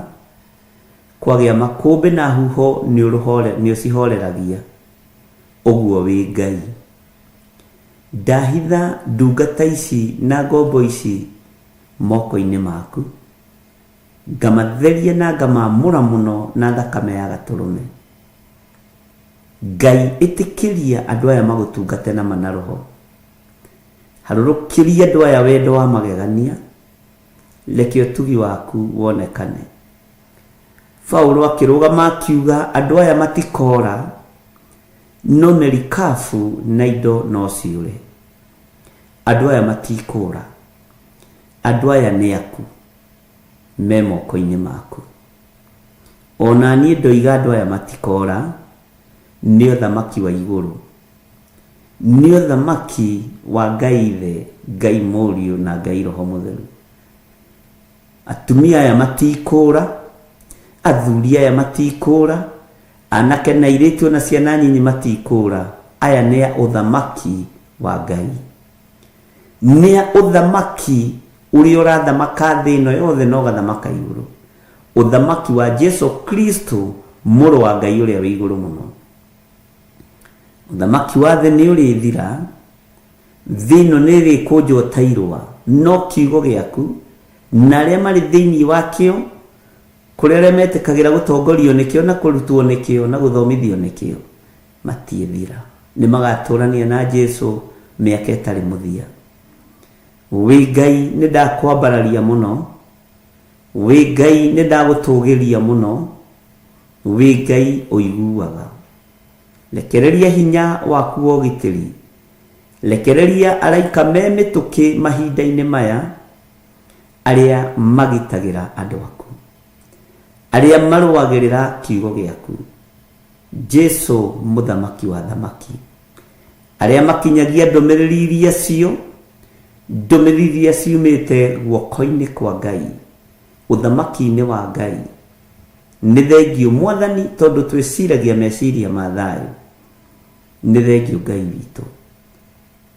kwagĩa makũmbĩ na huho nĩ ũcihoreragia, ũguo wĩ Ngai. Ndahitha ndungata ici na ngombo ici moko-inĩ maku, ngamatheria na ngamaamũra mũno na thakame ya Gatũrũme. Ngai ĩtĩkĩria andũ aya magũtungate na ma na roho. Harũrũkĩria andũ aya wendo wa magegania, reke ũtugi waku wonekane. Paulo akĩrũgama akiuga andũ aya matikoora, no merikabu na indo no ciũre. Andũ aya matikũũra, andũ aya nĩ aku, me moko-inĩ maku. O na niĩ ndoiga andũ aya matikoora, nĩ ũthamaki wa igũrũ. Nĩ ũthamaki wa Ngai Ithe, Ngai Mũriũ na Ngai Roho Mũtheru. Atumia aya matikũũra, athuri aya matikũũra, anake na airĩtu ona ciana nyinyi matikũũra. Aya nĩ a ũthamaki wa Ngai. Nĩ a ũthamaki ũrĩa ũrathamaka thĩ ĩno yothe na ũgathamaka igũrũ. Ũthamaki wa Jesu Kristo mũrũ wa Ngai ũrĩa wĩ igũrũ mũno. Ũthamaki wa thĩ nĩ ũrĩthira, thĩ ĩno nĩ ĩrĩkũnjwo ta irũa, no kiugo gĩaku na arĩa marĩ thĩinĩ wakĩo. Kũrĩ arĩa metĩkagĩra gũtongorio nĩkĩo na kũrutwo nĩkĩo na gũthomithio nĩkĩo, matiĩthira. Nĩ magatũrania na Jesu mĩaka ĩtarĩ mũthia. Wĩ Ngai nĩ ndakwambararia mũno, wĩ Ngai nĩ ndagũtũgĩria mũno, wĩ Ngai ũiguaga. Rekereria hinya waku wa ũgitĩri, rekereria araika me mĩtũkĩ mahinda-inĩ maya, arĩa magitagĩra andũ aku, arĩa marũagĩrĩra kiugo gĩaku. Jesu mũthamaki wa thamaki, arĩa makinyagia ndũmĩrĩri iria cio, ndũmĩrĩri iria ciumĩte guoko-inĩ kwa Ngai, ũthamaki-inĩ wa Ngai. Nĩ thengio Mwathani tondũ twĩciragia meciria ma thayũ. Nĩ thengio Ngai witũ.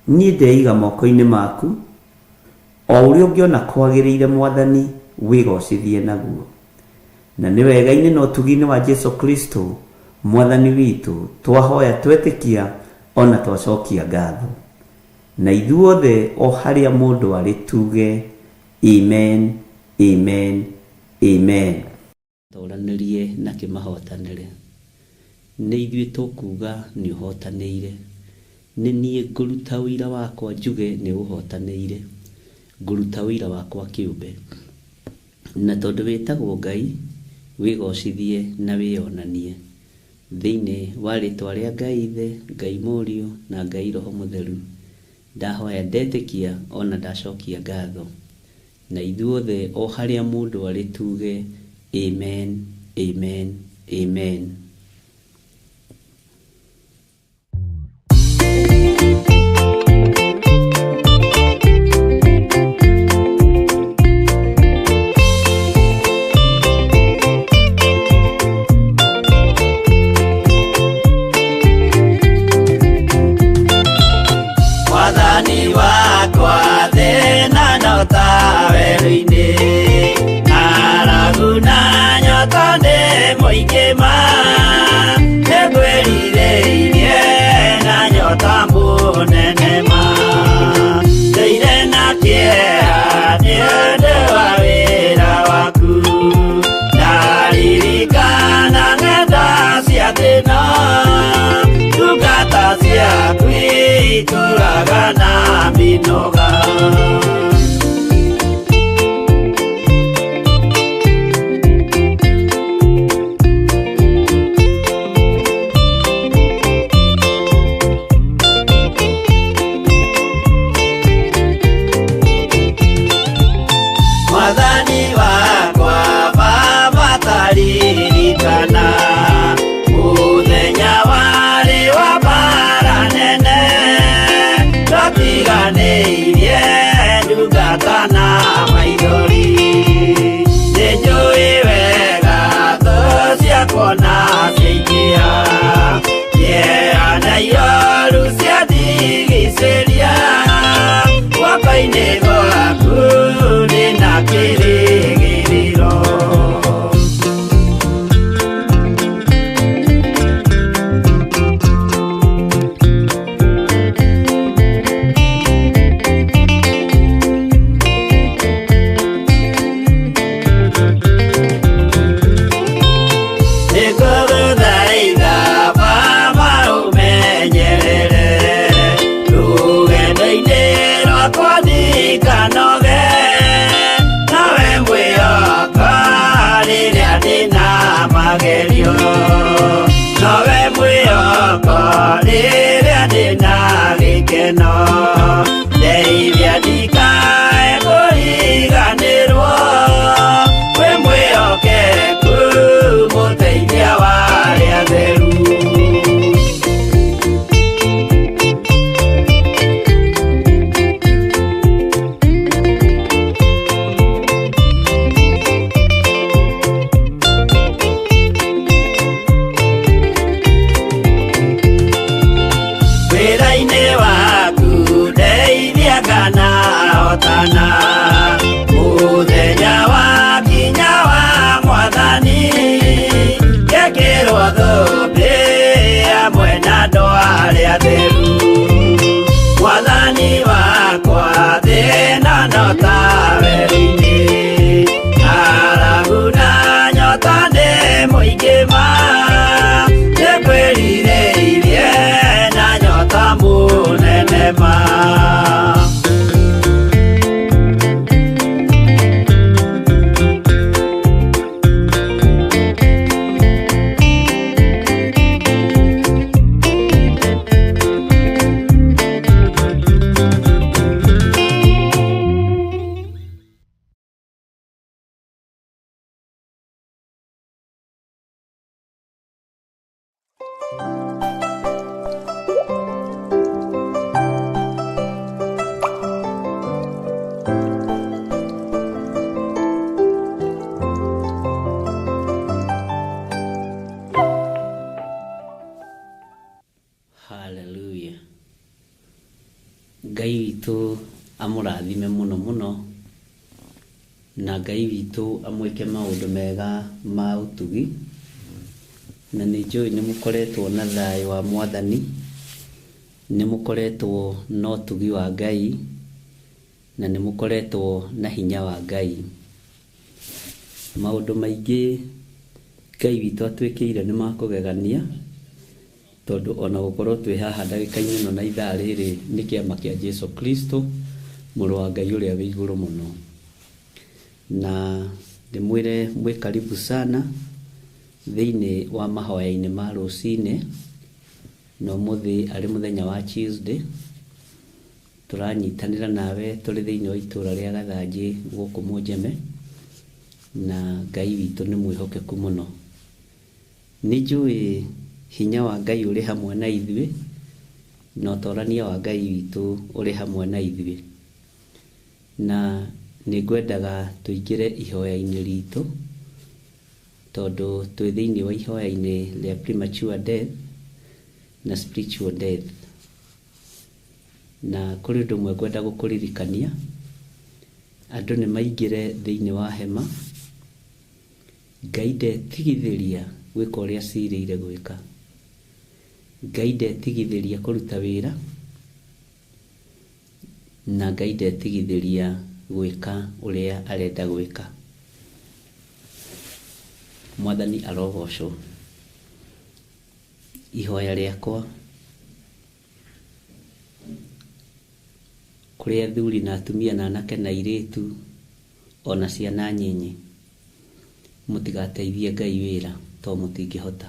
Niĩ ndeiga moko-inĩ maku, o ũrĩa ũngĩona kwagĩrĩire Mwathani wĩgocithie naguo. Na nĩ wega-inĩ na ũtugi-inĩ wa Jesu Kristo Mwathani witũ twahoya twetĩkia ona twacokia ngatho. Na ithuothe o harĩa mũndũ arĩ tuge Amen, Amen, Amen. Toranĩrie na kĩmahotanĩre. Nĩ ithuĩ tũkuga nĩ ũhotanĩire. Nĩ niĩ ngũruta ũira wakwa njuge nĩ ũhotanĩire. Ngũruta ũira wakwa kĩũmbe. Na tondũ wĩtagwo Ngai, wĩgocithie na wĩonanie. Thĩinĩ wa rĩtwa rĩa Ngai Ithe, Ngai Mũriũ, na Ngai Roho Mũtheru, ndahoya ndetĩkia ona ndacokia ngatho. Na ithuothe o harĩa mũndũ arĩ tuge Amen, Amen, Amen. Mwathani wakwa thĩna no ta werũ-inĩ, ng'aragu na nyota nĩ mũingĩ ma, nĩngwĩrirĩirie na nyota mũnene ma. Ndũire na kĩeha nĩ ũndũ wa wĩra waku, ndaririkana ng'enda cia thĩna, ndungata ciaku itũraga na mĩnoga. Mwathani wakwa Baba taririkana mũthenya warĩ wa mbara nene, ndatiganĩirie ndungata na maithori. Nĩnjũĩ wega thũ ciakwa na ciaingĩha, kĩeha na ioru ciandigicĩria, guoko-inĩ gwaku ndĩna kĩrĩgĩrĩro. Nĩngũgũthaitha Baba ũmenyerere rũgendo-inĩ rwakwa ndikanoge, nawe Hallelujah. Ngai witũ amũrathime mũno mũno, na Ngai witũ amwĩke maũndũ mega ma ũtugi, na nĩ njũĩ nĩ mũkoretwo na thayũ wa Mwathani, nĩ mũkoretwo na ũtugi wa Ngai, na nĩ mũkoretwo na hinya wa Ngai. Maũndũ maingĩ Ngai witũ atwĩkĩire nĩ ma kũgegania, tondũ ona gũkorwo twĩ haha ndagĩka-inĩ ĩno na ithaa rĩrĩ nĩ kĩama kĩa Jesu Kristo, mũrũ wa Ngai ũrĩa wĩ igũrũ mũno. Na ndĩmwĩre mwĩ karibu sana thĩinĩ wa mahoya-inĩ ma rũcinĩ, na ũmũthĩ arĩ mũthenya wa Tuesday, tũranyitanĩra nawe tũrĩ thĩinĩ wa itũra rĩa Gathanjĩ gũkũ Mũnjeme, na Ngai witũ nĩ mwĩhokeku mũno. Nĩ njũĩ hinya wa Ngai ũrĩ hamwe na ithuĩ, na ũtorania wa Ngai witũ ũrĩ hamwe na ithuĩ. Na nĩ ngwendaga tũingĩre ihoya-inĩ ritũ, tondũ twĩ thĩinĩ wa ihoya-inĩ rĩa premature death na spiritual death. Na kũrĩ ũndũ ũmwe ngwenda gũkũririkania, andũ nĩ maingĩre thĩinĩ wa hema, Ngai ndetigithĩria gwĩka ũrĩa acirĩire gwĩka. Ngai ndetigithĩria kũruta wĩra, na Ngai ndetigithĩria gwĩka ũrĩa arenda gwĩka. Mwathani arogocwo. Ihoya rĩakwa kũrĩ athuri na atumia na anake na airĩtu ona ciana nyinyi, mũtigateithie Ngai wĩra tondũ mũtingĩhota.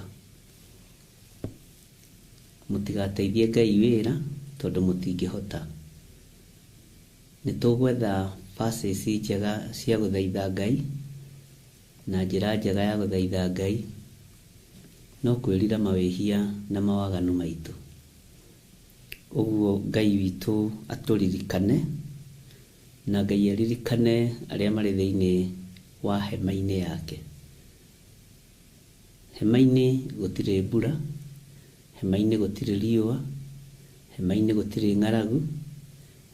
Mũtigateithie Ngai wĩra tondũ mũtingĩhota. Nĩ tũgwetha verses njega cia gũthaitha Ngai, na njĩra njega ya gũthaitha Ngai no kwĩrira mawĩhia na mawaganu maitũ. Ũguo Ngai witũ atũririkane, na Ngai aririkane arĩa marĩ thĩinĩ wa hema-inĩ yake. Hema-inĩ gũtirĩ mbura, hema-inĩ gũtirĩ riũa, hema-inĩ gũtirĩ ng'aragu,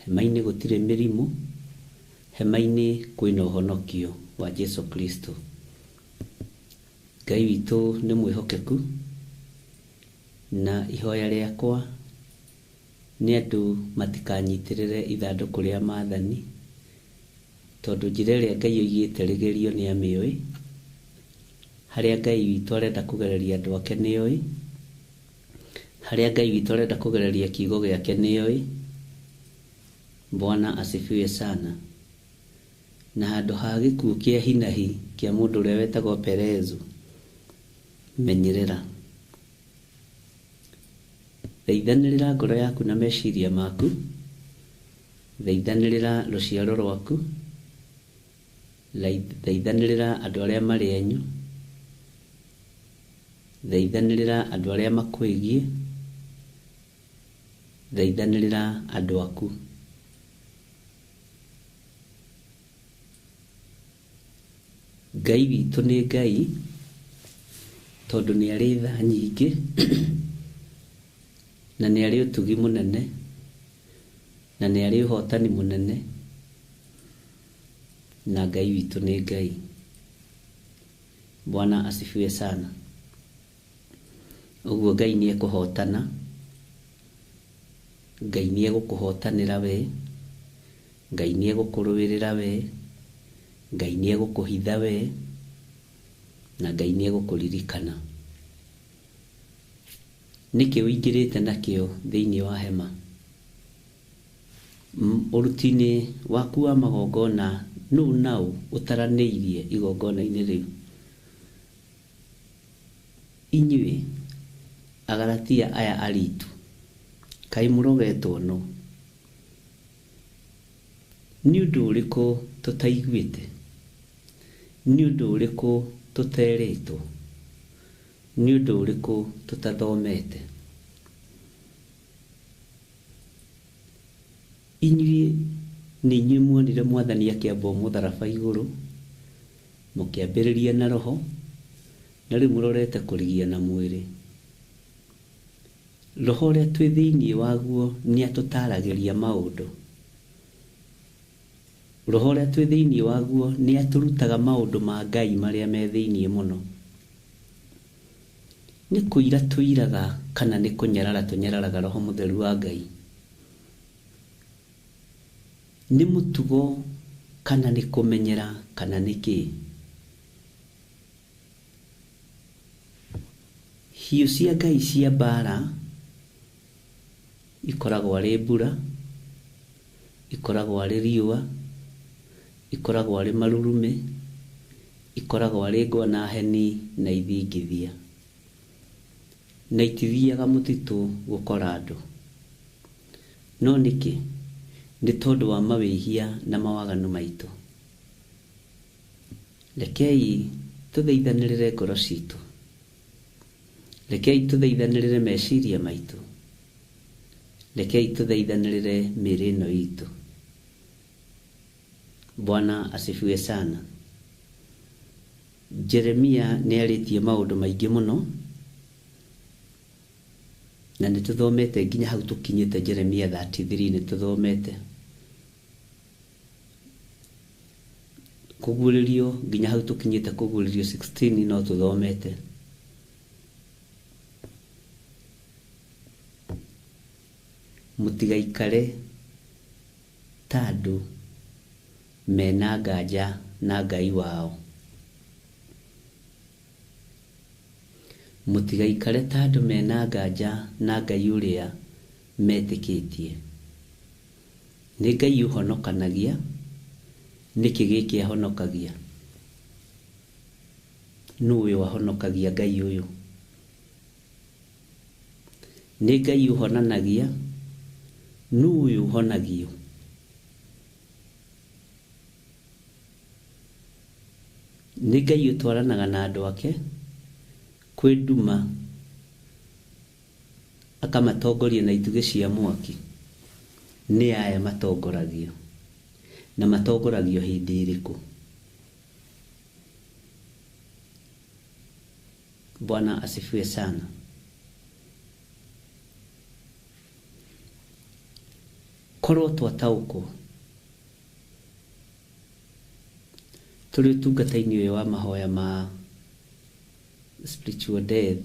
hema-inĩ gũtirĩ mĩrimũ, hema-inĩ kwĩna ũhonokio wa Jesu Kristo. Ngai witũ nĩ mwĩhokeku, na ihoya rĩakwa nĩ andũ matikanyitĩrĩre ithandũkũ rĩa maathani, tondũ njĩra ĩrĩa Ngai oigĩte rĩgerio nĩ amĩũĩ, harĩa Ngai witũ arenda kũgereria andũ ake nĩoĩ, harĩa Ngai witũ arenda kũgereria kiugo gĩake nĩoĩ. Bwana asifiwe sana. Na handũ ha gĩkuũ kĩa hinahi kĩa mũndũ ũrĩa wetagwo Perezu, menyerera. Thaithanĩrĩra ngoro yaku na meciria maku, thaithanĩrĩra rũciaro rwaku, thaithanĩrĩra andũ arĩa marĩ anyu, thaithanĩrĩra andũ arĩa makwĩgiĩ, thaithanĩrĩra andũ aku. Ngai witũ nĩ Ngai, tondũ nĩ arĩ tha nyingĩ, na nĩ arĩ ũtugi mũnene, na nĩ arĩ ũhotani mũnene, na Ngai witũ nĩ Ngai. Bwana asifiwe sana. Ũguo Ngai nĩ ekũhotana, Ngai nĩ egũkũhotanĩra we, Ngai nĩ egũkũrũĩrĩra we, Ngai nĩ egũkũhitha we, na Ngai nĩ egũkũririkana. Nĩkĩ ũingĩrĩte nakĩo thĩinĩ wa hema? Ũruti-inĩ waku wa magongona nũ naũ ũtaranĩirie igongona-inĩ rĩu? Inyuĩ Agalatia aya aritu, kaĩ mũrogetwo nũ? Nĩ ũndũ ũrĩkũ tũtaiguĩte? Nĩ ũndũ ũrĩkũ tũterĩtwo? Nĩ ũndũ ũrĩkũ tũtathomete? Inyuĩ nĩ inyuĩ muonire Mwathani akĩambwo mũtharaba igũrũ, mũkĩambĩrĩria na roho, na rĩu mũrorete kũrigia na mwĩrĩ. Roho ũrĩa twĩ thĩinĩ waguo nĩ atũtaragĩria maũndũ. Roho ũrĩa twĩ thĩinĩ waguo nĩ atũrutaga maũndũ ma Ngai marĩa me thĩinĩ mũno. Nĩ kũira tũiraga kana nĩ kũnyarara tũnyararaga Roho Mũtheru wa Ngai? Nĩ mũtugo kana nĩ kũmenyera kana nĩ kĩĩ? Hiũ cia Ngai cia mbara ikoragwo arĩ mbura, ikoragwo arĩ riũa, ikoragwo arĩ marurumĩ, ikoragwo arĩ ngwa na heni na ithingithia. Na itithiaga mũtitũ gũkora andũ. No nĩkĩ? Nĩ tondũ wa mawĩhia na mawaganu maitũ. Rekei tũthaithanĩrĩre ngoro citũ. Rekei tũthaithanĩrĩre meciria maitũ. Rekei tũthaithanĩrĩre mĩĩrĩ ĩno itũ. Bwana asifiwe sana. Jeremia nĩ arĩtie maũndũ maingĩ mũno, na nĩ tũthomete nginya hau tũkinyĩte Jeremia 33 nĩ tũthomete. Kũguũrĩrio nginya hau tũkinyĩte kũguũrĩrio 16 no tũthomete. Mũtigaikare ta andũ mena nganja na Ngai wao. Mũtigaikare ta andũ mena nganja na Ngai ũrĩa metĩkĩtie. Nĩ Ngai ũhonokanagia, nĩkĩ gĩkĩ ahonokagia? Nũ ũyũ ahonokagia Ngai ũyũ? Nĩ Ngai ũhonanagia, nũ ũyũ ũhonagio? Nĩ Ngai ũtwaranaga na andũ ake kwĩ nduma, akamatongoria na itugĩ cia mwaki. Nĩ aya matongoragio, na matongoragio hĩndĩ ĩrĩkũ? Bwana asifiwe sana. Korwo twataũkwo tũrĩ ũtungata-inĩ ũyũ wa mahoya ma spiritual death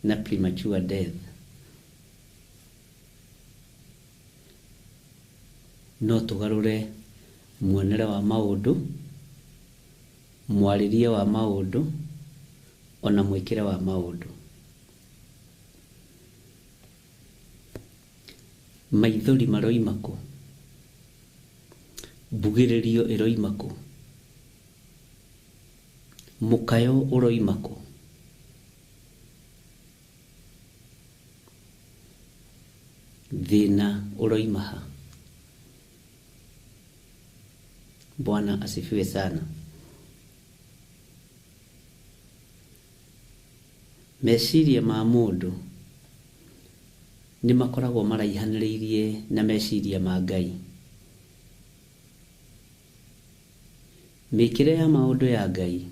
na premature death, no tũgarũre muonere wa maũndũ, mwarĩrie wa maũndũ, ona mwĩkĩre wa maũndũ. Maithori maroima kũ? Mbugĩrĩrio ĩroima kũ? Mũkayo ũroima kũ? Thĩna ũroima ha? Bwana asifiwe sana. Meciria ma mũndũ nĩ makoragwo maraihanĩrĩirie na meciria ma Ngai. Mĩkĩre ya maũndũ ya Ngai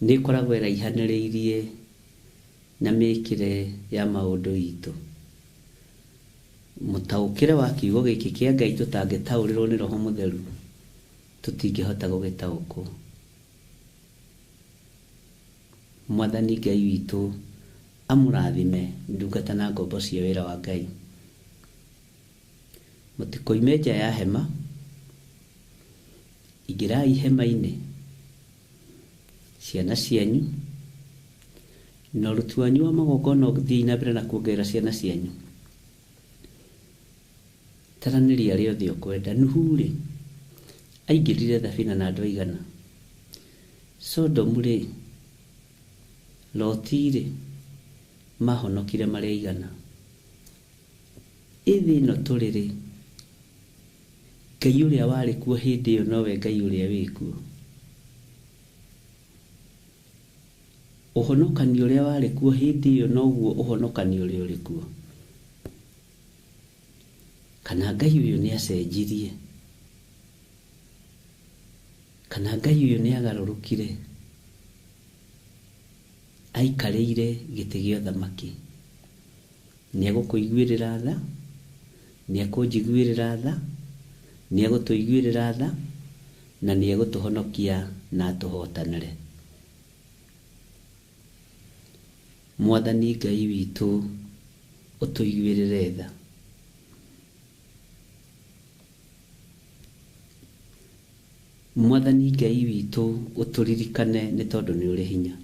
nĩ ĩkoragwo ĩraihanĩrĩirie na mĩkĩre ya maũndũ itũ. Mũtaũkĩre wa kiugo gĩkĩ kĩa Ngai tũtangĩtaũrĩrwo nĩ Roho Mũtheru, tũtingĩhota gũgĩtaũkwo. Mwathani Ngai witũ amũrathime ndungata na ngombo cia wĩra wa Ngai. Mũtikoime nja ya hema, ingĩrai hema-inĩ, ciana cianyu na ũruti wanyu wa magongona ũthiĩ na mbere na kuongerera ciana cianyu. Taranĩria arĩa othe ũkwenda. Nuhu-rĩ, aingĩrire thabina na andũ aigana? Sodomu-rĩ, Loti-rĩ, mahonokire marĩ aigana? Ĩ thĩ ĩno tũrĩ-rĩ, Ngai ũrĩa warĩ kuo hĩndĩ ĩyo nowe Ngai ũrĩa wĩ kuo. Ũhonokani ũrĩa warĩ kuo hĩndĩ ĩyo noguo ũhonokani ũrĩa ũrĩ kuo. Kana Ngai ũyũ nĩ acenjirie, kana Ngai ũyũ nĩ agarũrũkire aikarĩire gĩtĩ gĩa ũthamaki. Nĩ egũkũiguĩrĩra tha, nĩ ekũnjiguĩrĩra tha, nĩ egũtũiguĩrĩra tha, na nĩ egũtũhonokia na atũhotanĩre. Mwathani Ngai witũ ũtũiguĩrĩre tha. Mwathani Ngai witũ ũtũririkane nĩ tondũ nĩ ũrĩ hinya.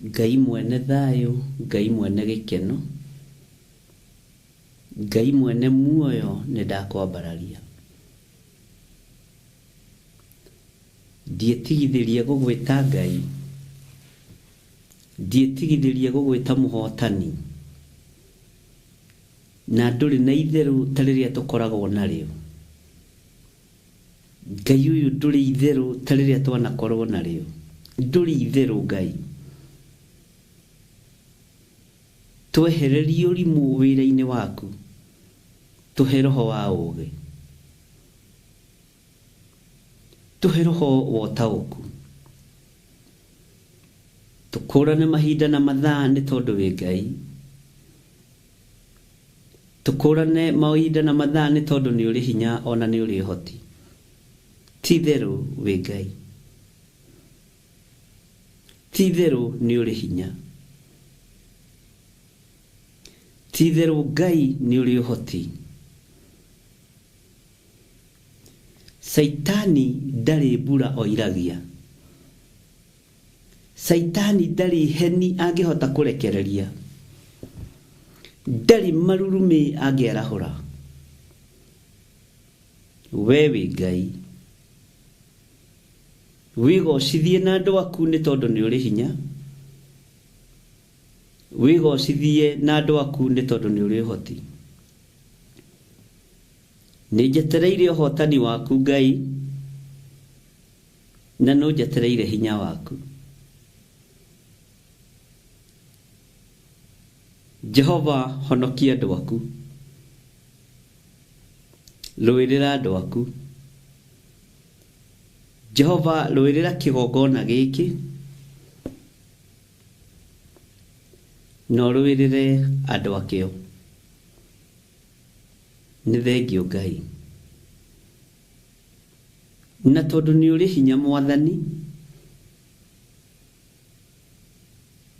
Ngai mwene thayũ, Ngai mwene gĩkeno, Ngai mwene muoyo nĩ ndakwambararia. Ndiĩtigithĩria gũgwĩta Ngai, ndiĩtigithĩria gũgwĩta mũhotani, na ndũrĩ na itherũ ta rĩrĩa tũkoragwo narĩo. Ngai ũyũ ndũrĩ itherũ ta rĩrĩa twanakorwo narĩo. Ndũrĩ itherũ Ngai. Twehererie ũrimũ wĩra-inĩ waku, tũhe roho wa ũũgĩ, tũhe roho wa ũtaũku, tũkũrane mahinda na mathaa nĩ tondũ wĩ Ngai, tũkũrane mahinda na mathaa nĩ tondũ nĩ ũrĩ hinya ona nĩ ũrĩ ũhoti. Ti itherũ wĩ Ngai, ti itherũ nĩ ũrĩ hinya, ti itherũ Ngai nĩ ũrĩ ũhoti. Caitani ndarĩ mbura oiragia, Caitani ndarĩ heni angĩhota kũrekereria, ndarĩ marurumĩ angĩarahũra. We wĩ Ngai, wĩgocithie na andũ aku nĩ tondũ nĩ ũrĩ hinya, wĩgocithie na andũ aku nĩ tondũ nĩ ũrĩ ũhoti. Nĩ njetereire ũhotani waku Ngai, na no njetereire hinya waku. Jehova honokia andũ aku, rũĩrĩra andũ aku. Jehova rũĩrĩra kĩgongona gĩkĩ, na ũrũĩrĩre andũ akĩo. Nĩ thengio Ngai. Na tondũ nĩ ũrĩ hinya Mwathani,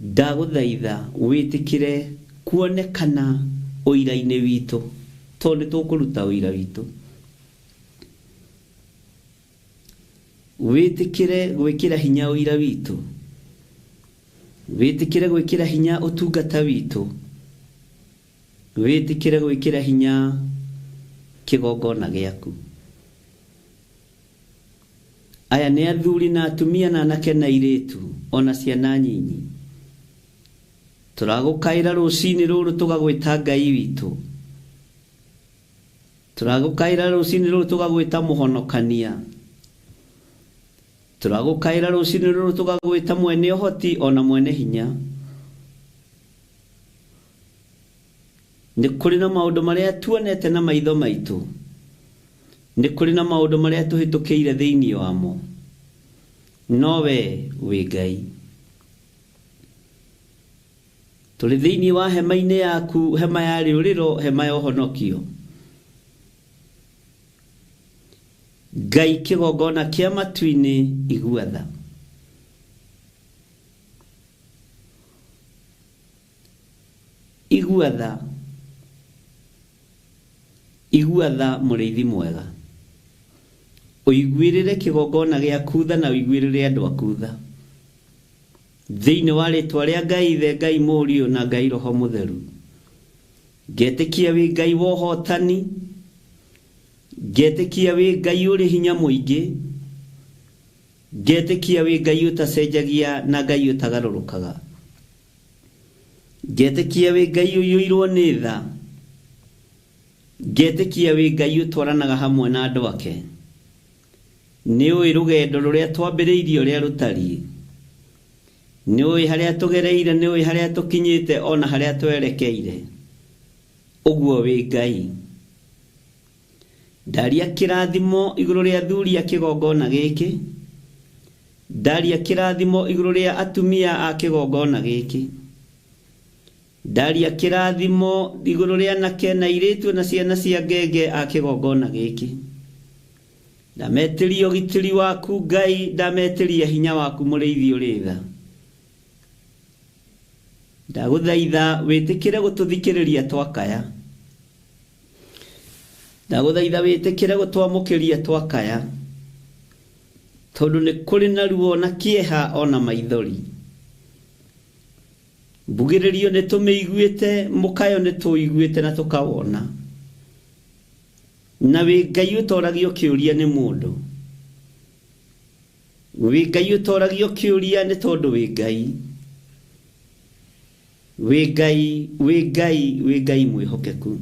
ndagũthaitha wĩtĩkĩre kuonekana ũira-inĩ witũ, tondũ nĩ tũkũruta ũira witũ. Wĩtĩkĩre gwĩkĩra hinya ũira witũ, wĩtĩkĩre gwĩkĩra hinya ũtungata witũ, wĩtĩkĩre gwĩkĩra hinya kĩgongona gĩaku. Aya nĩ athuri na atumia na anake na airĩtu ona ciana nyinyi. Tũragũkaĩra rũcinĩ rũrũ tũgagwĩta Ngai witũ. Tũragũkaĩra rũcinĩ rũrũ tũgagwĩta mũhonokania. Tũragũkaĩra rũcinĩ rũrũ tũgagwĩta mwene ũhoti ona mwene hinya. Nĩ kũrĩ na maũndũ marĩa tuonete na maitho maitũ, nĩ kũrĩ na maũndũ marĩa tũhĩtũkĩire thĩinĩ wamo, no we wĩ Ngai. Tũrĩ thĩinĩ wa hema-inĩ yaku, hema ya rĩũrĩro, hema ya ũhonokio. Ngai kĩgongona kĩa matu-inĩ, igua tha. Igua tha, igua tha mũrĩithi mwega. Ũiguĩrĩre kĩgongona gĩaku tha na ũiguĩrĩre andũ aku tha. Thĩinĩ wa rĩtwa rĩa Ngai Ithe, Ngai Mũriũ na Ngai Roho Mũtheru. Ngetĩkia wĩ Ngai wa ũhotani, ngetĩkia wĩ Ngai ũrĩ hinya mũingĩ, ngetĩkia wĩ Ngai ũtacenjagia na Ngai ũtagarũrũkaga. Ngetĩkia wĩ Ngai ũiyũirwo nĩ tha, ngetĩkia wĩ Ngai ũtwaranaga hamwe na andũ ake. Nĩ ũĩ rũgendo rũrĩa twambĩrĩirie ũrĩa rũtariĩ. Nĩ ũĩ harĩa tũgereire, nĩ ũĩ harĩa tũkinyĩte ona harĩa twerekeire. Ũguo wĩ Ngai. Ndaria kĩrathimo igũrũ rĩa athuri a kĩgongona gĩkĩ. Ndaria kĩrathimo igũrũ rĩa atumia a kĩgongona gĩkĩ. Ndaria kĩrathimo igũrũ rĩa anake na airĩtu na ciana cia ngenge a kĩgongona gĩkĩ. Ndametĩria ũgitĩri waku Ngai, ndametĩria hinya waku mũrĩithi ũrĩ tha. Ndagũthaitha wĩtĩkĩre gũtũthikĩrĩria twakaya. Ndagũthaitha wĩtĩkĩre gũtwamũkĩria twakaya. Tondũ nĩ kũrĩ na ruo na kĩeha ona maithori. Mbugĩrĩrio nĩ tũmĩiguĩte, mũkayo nĩ tũiguĩte na tũkawona. Na wĩ Ngai ũtoragio kĩũria nĩ mũndũ. Wĩ Ngai ũtoragio kĩũria nĩ tondũ wĩ Ngai. Wĩ Ngai, wĩ Ngai, wĩ Ngai mwĩhokeku.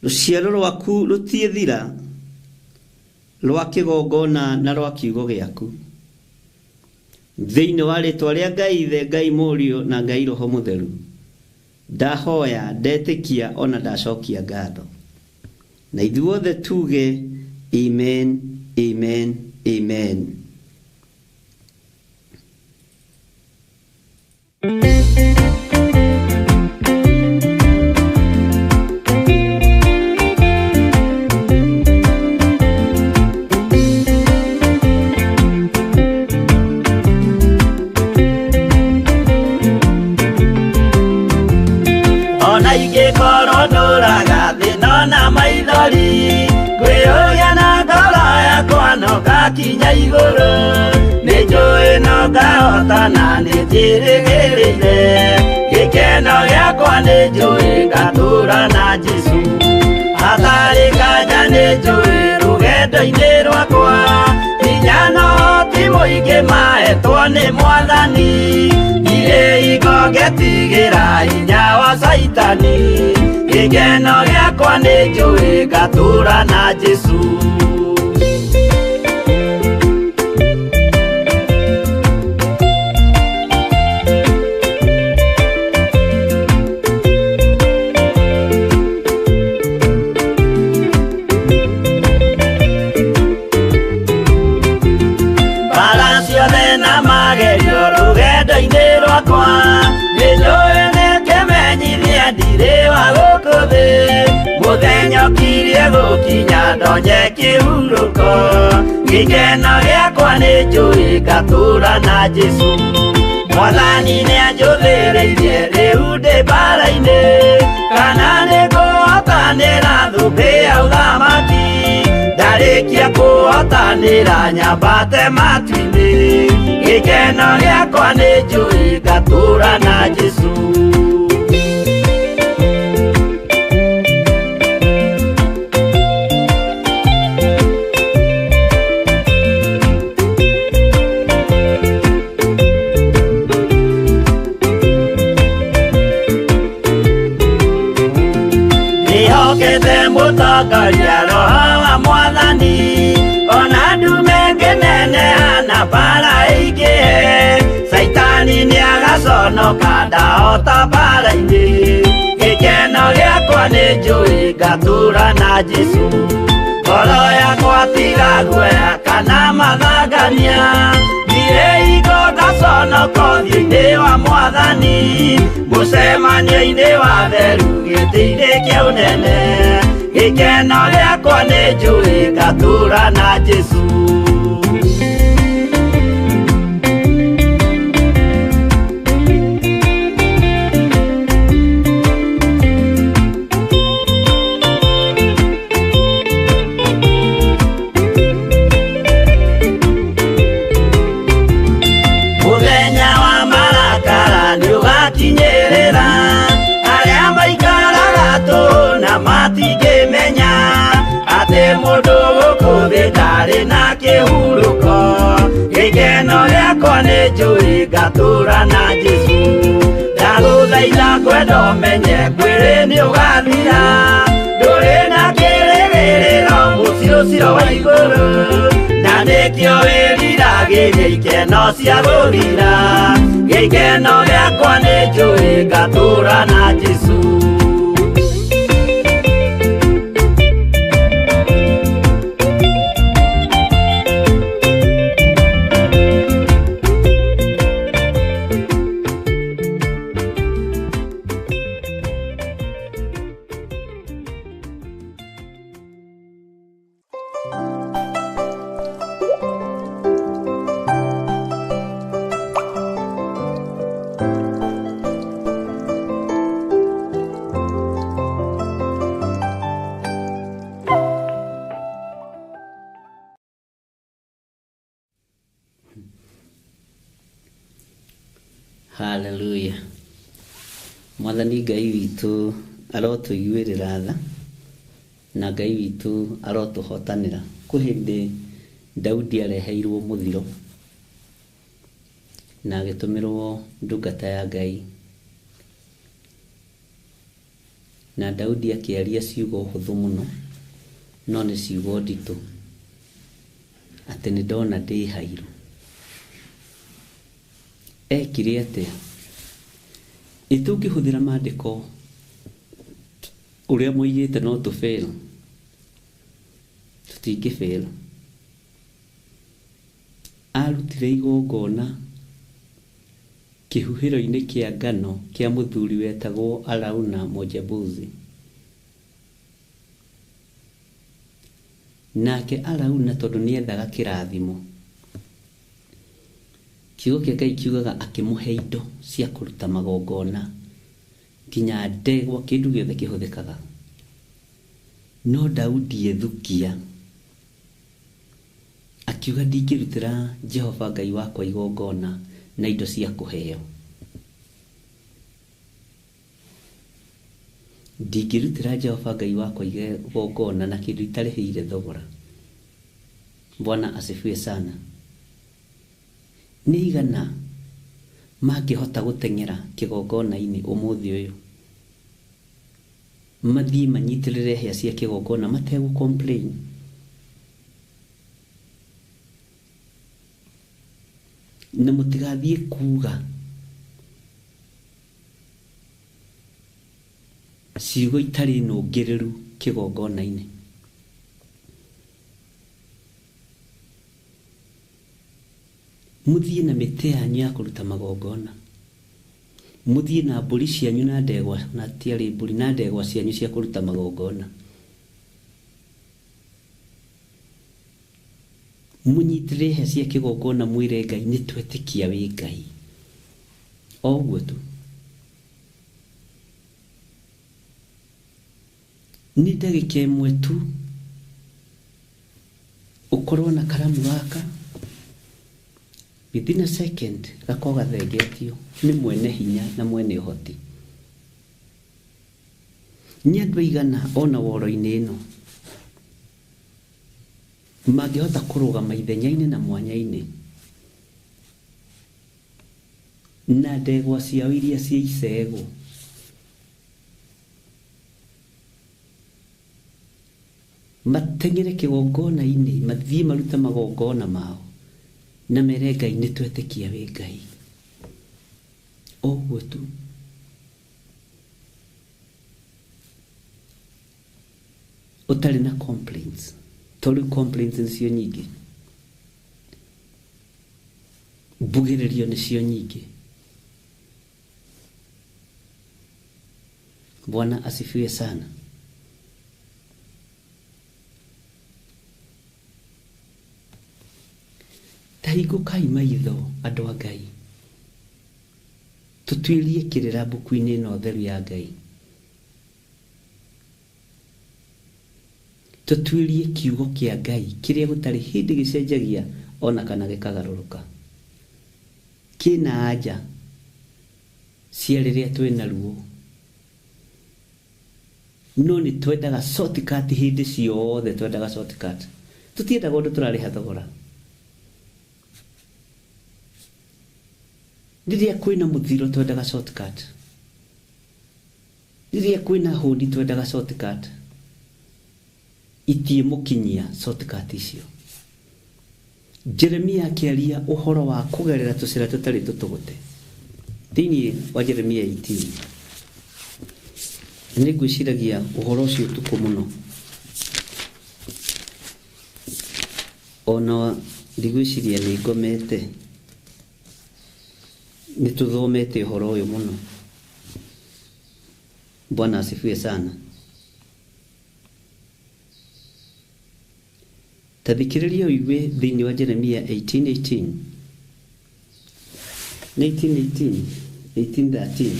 Rũciaro rwaku rũtiĩthira rwa kĩgongona na rwa kiugo gĩaku. Thĩinĩ wa rĩtwa rĩa Ngai Ithe, Ngai Mũriũ na Ngai Roho Mũtheru, ndahoya, ndetĩkia ona ndacokia ngatho. Na ithuothe tuge amen, amen, amen. Ona ingĩkorwo ndũraga thĩna na maithori, ngwĩyũria na ngoro yakwa no ngakinya igũrũ. Nĩ njũĩ no ngahotana, nĩ njĩrĩgĩrĩire. Gĩkeno gĩakwa nĩ njũĩ ngatũũra na Jesũ. Hatarĩ nganja nĩ njũĩ rũgendo-inĩ rwakwa, hinya no ti mũingĩ mahetwo nĩ Mwathani. Ndirĩ hingo ngetigĩra hinya wa Caitani. Gĩkeno gĩakwa nĩ njũĩ ngatũũra na Jesũ. Mbara ciothe na magerio rũgendo-inĩ rwakwa, nĩ njũĩ nĩ kĩmenyithia ndirĩ wa gũkũ thĩ. Mũthenya ũkirie gũkinya ndonye kĩhurũko, gĩkeno gĩakwa nĩ njũĩ ngatũũra na Jesũ. Mwathani nĩanjũthĩrĩirie rĩu ndĩ mbara-inĩ, kana nĩngũhotanĩra thũmbĩ ya ũthamaki. Ndarĩkia kũhotanĩra nyambate matu-inĩ, gĩkeno gĩakwa nĩ njũĩ ngatũũra na Jesũ. Ndĩhokete mũtongoria Roho wa Mwathani, ona ndume ngĩneneha na mbara ĩingĩhe. Caitani nĩagaconoka ndahota mbara-inĩ, gĩkeno gĩakwa nĩ njũĩ ngatũũra na Jesũ. Ngoro yakwa tiga guoya kana mathangania, ndirĩ hingo ngaconoka ũthiũ-inĩ wa Mwathani. Mũcemanio-inĩ wa theru gĩtĩ-inĩ kĩa ũnene, gĩkeno gĩakwa nĩ njũĩ ngatũũra na Jesũ. Mũthenya wa marakara nĩũgakinyĩrĩra, arĩa maikaraga tũhũ na matingĩmenya atĩ mũndũ gũkũ thĩ ndarĩ na kĩhurũko. Gĩkeno gĩakwa nĩ njũĩ ngatũũra na Jesũ. Ndagũthaitha ngwenda ũmenye mwĩrĩ nĩũgathira, ndũrĩ na kĩrĩgĩrĩro. ũcio wa igũrũ na nĩkĩo wĩriragĩria ikeno cia gũthira gĩkeno gĩakwa nĩ njũĩ ngatũũra na Jesũ. Hallelujah. Mwathani Ngai witũ arotũiguĩrĩra tha na Ngai witũ arotũhotanĩra. Kwĩ hĩndĩ Daudi areheirwo mũthiro na agĩtũmĩrwo ndungata ya Ngai, na Daudi akĩaria ciugo hũthũ mũno no nĩ ciugo nditũ, atĩ nĩ ndona ndĩ hairũ. Ekire atĩa? Ĩ tũngĩhũthĩra maandĩko ũrĩa moigĩte no tũ fail? Tũtingĩ fail. Arutire igongona kĩhuhĩro-inĩ kĩa ngano kĩa mũthuri wetagwo Arauna Mũjebusi. Nake Arauna tondũ nĩethaga kĩrathimo, kiugo kĩa Ngai kiugaga akĩmũhe indo cia kũruta magongona nginya ndegwa, kĩndũ gĩothe kĩhũthĩkaga. No Daudi ethukia akiuga ndingĩrutĩra Jehova Ngai wakwa igongona na indo cia kũheo. Ndingĩrutĩra Jehova Ngai wakwa igongona na kĩndũ itarĩhĩire thogora. Bwana asifiwe sana. Nĩ igana mangĩhota gũteng'era kĩgongona-inĩ ũmũthĩ ũyũ, mathiĩ manyitĩrĩre hĩa cia kĩgongona mategũ complain. Na mũtigathiĩ kuga ciugo itarĩ nũngĩrĩru kĩgongona-inĩ. Mũthiĩ na mĩtĩ yanyu ya kũruta magongona, mũthiĩ na mbũri cianyu na ndegwa, na tiarĩ mbũri, na ndegwa cianyu cia kũruta magongona, mũnyitĩrĩre hĩa cia kĩgongona mwĩre Ngai nĩ twetĩkia wĩ Ngai. O ũguo tu. Nĩ ndagĩka ĩmwe tu ũkorwo na karamu gaka, within a second gakorwo gathengetio nĩ mwene hinya na mwene ũhoti. Nĩ andũ aigana ona woro-inĩ ĩno mangĩhota kũrũgama ithenya-inĩ na mwanya-inĩ na ndegwa ciao iria cia icegũ mateng'ere kĩgongona-inĩ, mathiĩ marute magongona mao na mere Ngai nĩ twetĩkia wĩ Ngai. O ũguo tu. Ũtarĩ na complaints, tondũ rĩu complaints nĩcio nyingĩ, mbugĩrĩrio nĩcio nyingĩ. Bwana asifiwe sana. Ta hingũkai maitho andũ a Ngai, tũtuĩrie kĩrĩra mbuku-inĩ ĩno theru ya Ngai, tũtuĩrie kiugo kĩa Ngai kĩrĩa gũtarĩ hĩndĩ gĩcenjagia ona kana gĩkagarũrũka. Kĩna anja cia rĩrĩa twĩna ruo, no nĩ twendaga shortcut hĩndĩ ciothe, twendaga shortcut. Tũtiendaga ũndũ tũrarĩha thogora. Rĩrĩa kwĩna mũthiro twendaga shortcut. Rĩrĩa kwĩna hũni twendaga shortcut. Itiĩmũkinyia shortcut icio. Jeremia akĩaria ũhoro wa kũgerera tũcĩra tũtarĩ tũtũgũte. Thĩinĩ wa Jeremia 18 nĩ ngwĩciragia ũhoro ũcio ũtukũ mũno, ona ndigwĩciria nĩ ngomete, nĩ tũthomete ũhoro ũyũ mũno. Bwana asifiwe sana. Ta thikĩrĩria ũigue thĩinĩ wa Jeremia 18:18 19:18 18:13.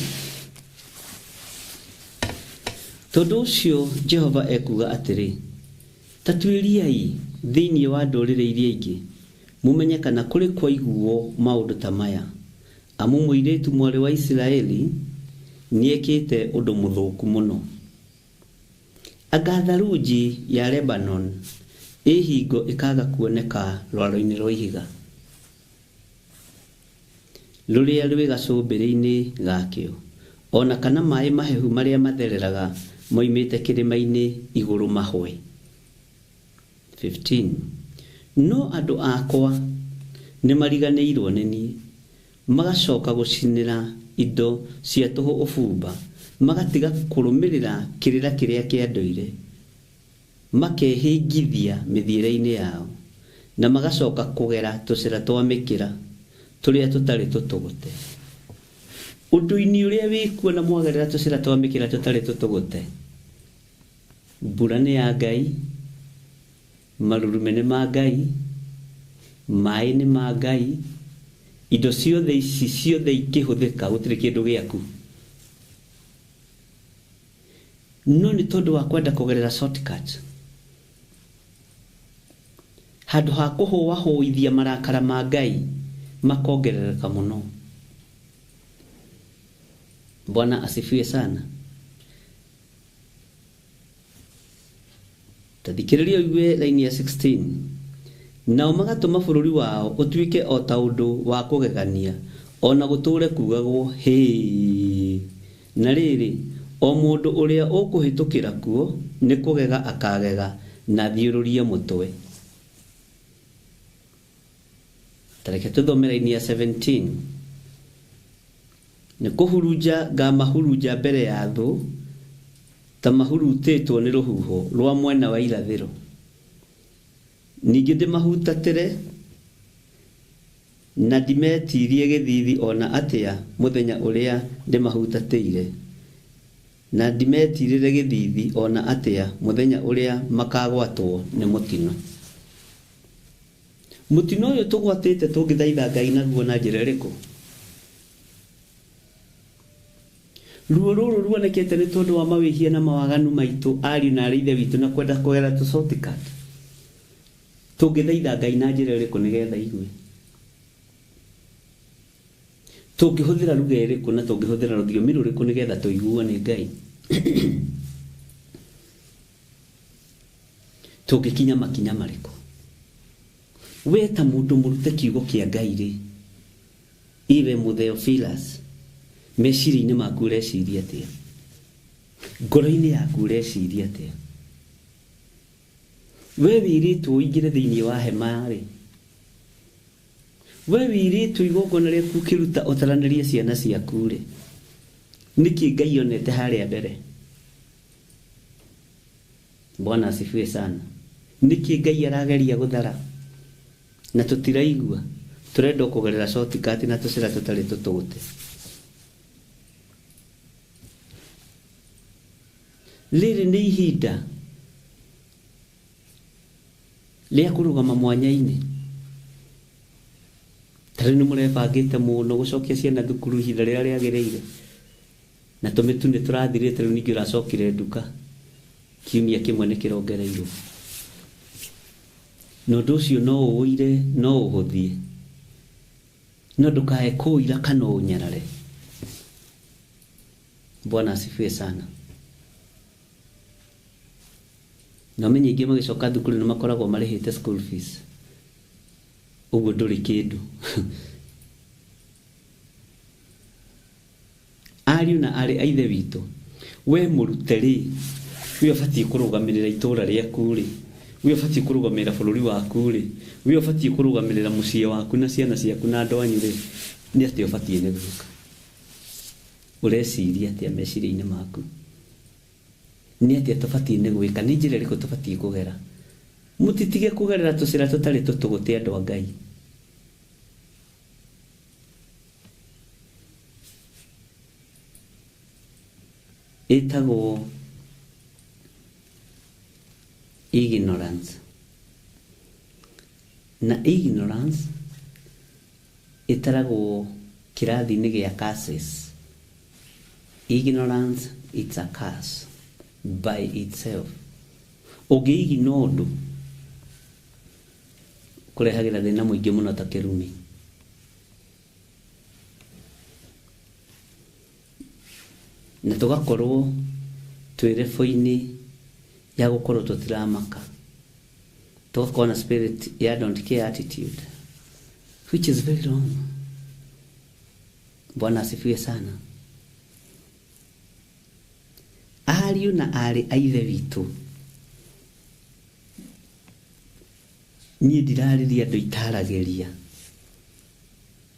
Tondũ ũcio Jehova ekuuga atĩrĩ, ta tuĩriai thĩinĩ wa ndũrĩrĩ iria ingĩ, mũmenye kana kũrĩ kwaiguo maũndũ ta maya, amu mũirĩtu mwarĩ wa Isiraeli nĩekĩte ũndũ mũthũku mũno. Anga tharunji ya Lebanon ĩ hingo ĩkaga kuoneka rwaro-inĩ rwa ihiga rũrĩa rwĩ gacũmbĩrĩ-inĩ gakĩo, ona kana maĩ mahehu marĩa mathereraga moimĩte kĩrĩma-inĩ igũrũ mahwe. 15. No andũ akwa nĩmariganĩirwo nĩ niĩ, magacoka gũcinĩra indo cia tũhũ ũbumba, magatiga kũrũmĩrĩra kĩrĩra kĩrĩa kĩa ndũire, makehĩngithia mĩthiĩre-inĩ yao, na magacoka kũgera tũcĩra twa mĩkĩra tũrĩa tũtarĩ tũtũgũte. Ũndũ-inĩ ũrĩa wĩkuo na mwagerera tũcĩra twa mĩkĩra tũtarĩ tũtũgũte, mbura nĩ ya Ngai, marurume nĩ ma Ngai, maĩ nĩ ma Ngai, indo ciothe ici ciothe ikĩhũthĩka gũtirĩ kĩndũ gĩaku. No nĩ tondũ wa kwenda kũgerera shortcut, handũ ha kũhũahũithia marakara ma Ngai makongerereka mũno. Bwana asifiwe sana. Ta thikĩrĩria ũigue laini ya 16. Nao magatũma bũrũri wao ũtuĩke o ta ũndũ wa kũgegania, ona gũtũũre kuugagwo hĩ. Na rĩrĩ, o mũndũ ũrĩa ũkũhĩtũkĩra kuo nĩ kũgega akagega na thiũrũrie mũtwe. Ta reke tũthome laini ya 17. Nĩ kũhurunja ngamahurunja mbere ya thũ, ta mahurutĩtwo nĩ rũhuho rwa mwena wa irathĩro. Ningĩ ndĩmahutatĩre na ndimetirie gĩthithi ona atĩa mũthenya ũrĩa ndĩmahutatĩire, na ndimetirĩre gĩthithi ona atĩa mũthenya ũrĩa makagwatwo nĩ mũtino. Mũtino ũyũ tũgwatĩte tũngĩthaitha Ngai naguo na njĩra ĩrĩkũ? Ruo rũrũ ruonekete nĩ tondũ wa mawĩhia na mawaganu maitũ ariũ na arĩ ithe witũ na kwenda kũgera tũ shortcut. Tũngĩthaitha Ngai na njĩra ĩrĩkũ nĩgetha igue? Tũngĩhũthĩra lugha ĩrĩkũ na tũngĩhũthĩra rũthiomi rũrĩkũ nĩgetha tũiguo nĩ Ngai? Tũngĩkinya makinya marĩkũ? We ta mũndũ mũrute kiugo kĩa Ngai rĩ, iwe Mũtheophilus, meciria-inĩ maku ũreciria atĩa? Ngoro-inĩ yaku ũreciria atĩa? We wĩrĩtwo ũingĩre thĩinĩ wa hema rĩ, we wĩrĩtwo igongona rĩaku ũkĩruta ũtaranĩrie ciana ciaku rĩ, nĩkĩ Ngai onete harĩa mbere? Bwana asifiwe sana. Nĩkĩ Ngai arageria gũthara na tũtiraigua? Tũrenda kũgerera shortcut na tũcĩra tũtarĩ tũtũgũte. Rĩrĩ nĩ ihinda rĩa kũrũgama mwanya-inĩ. Ta rĩu nĩ mũrebangĩte mũno gũcokia ciana thukuru ihinda rĩrĩa rĩagĩrĩire, na tũmĩtu nĩ tũrathirĩte, rĩu ningĩ ũracokire nduka, kiumia kĩmwe nĩ kĩrongereirwo. Na ũndũ ũcio no ũũire, no ũhũthie, no ndũkae kũũira kana ũnyarare. Bwana asifiwe sana. Na ũmenye aingĩ magĩcoka thukuru nĩ makoragwo marĩhĩte school fees, ũguo ndũrĩ kĩndũ. Ariũ na arĩ a ithe witũ, we mũrute rĩ, We ũbatiĩ kũrũgamĩrĩra itũũra rĩaku rĩ, we ũbatiĩ kũrũgamĩrĩra bũrũri waku rĩ, we ũbatiĩ kũrũgamĩrĩra mũciĩ waku na ciana ciaku na andũ anyu rĩ, nĩ atĩa ũbatiĩ nĩ gwĩka? Ũreciria atĩa meciria-inĩ maku? Nĩ atĩa tũbatiĩ nĩ gwĩka? Nĩ njĩra ĩrĩkũ tũbatiĩ kũgera? Mũtitige kũgerera tũcĩra tũtarĩ tũtũgũte andũ a Ngai. Ĩtagwo ignorance. Na ignorance ĩtaragwo kĩrathi-inĩ gĩa curses. Ignorance, it's a curse by itself. Ũngĩigina ũndũ kũrehagĩra thĩna mũingĩ mũno ta kĩrumi. Na tũgakorwo twĩ level-inĩ ya gũkorwo tũtiramaka, tũgakorwo na spirit ya don't care attitude, which is very wrong. Bwana asifiwe sana. Ariũ na aarĩ a Ithe witũ, niĩ ndirarĩria andũ itaragĩria,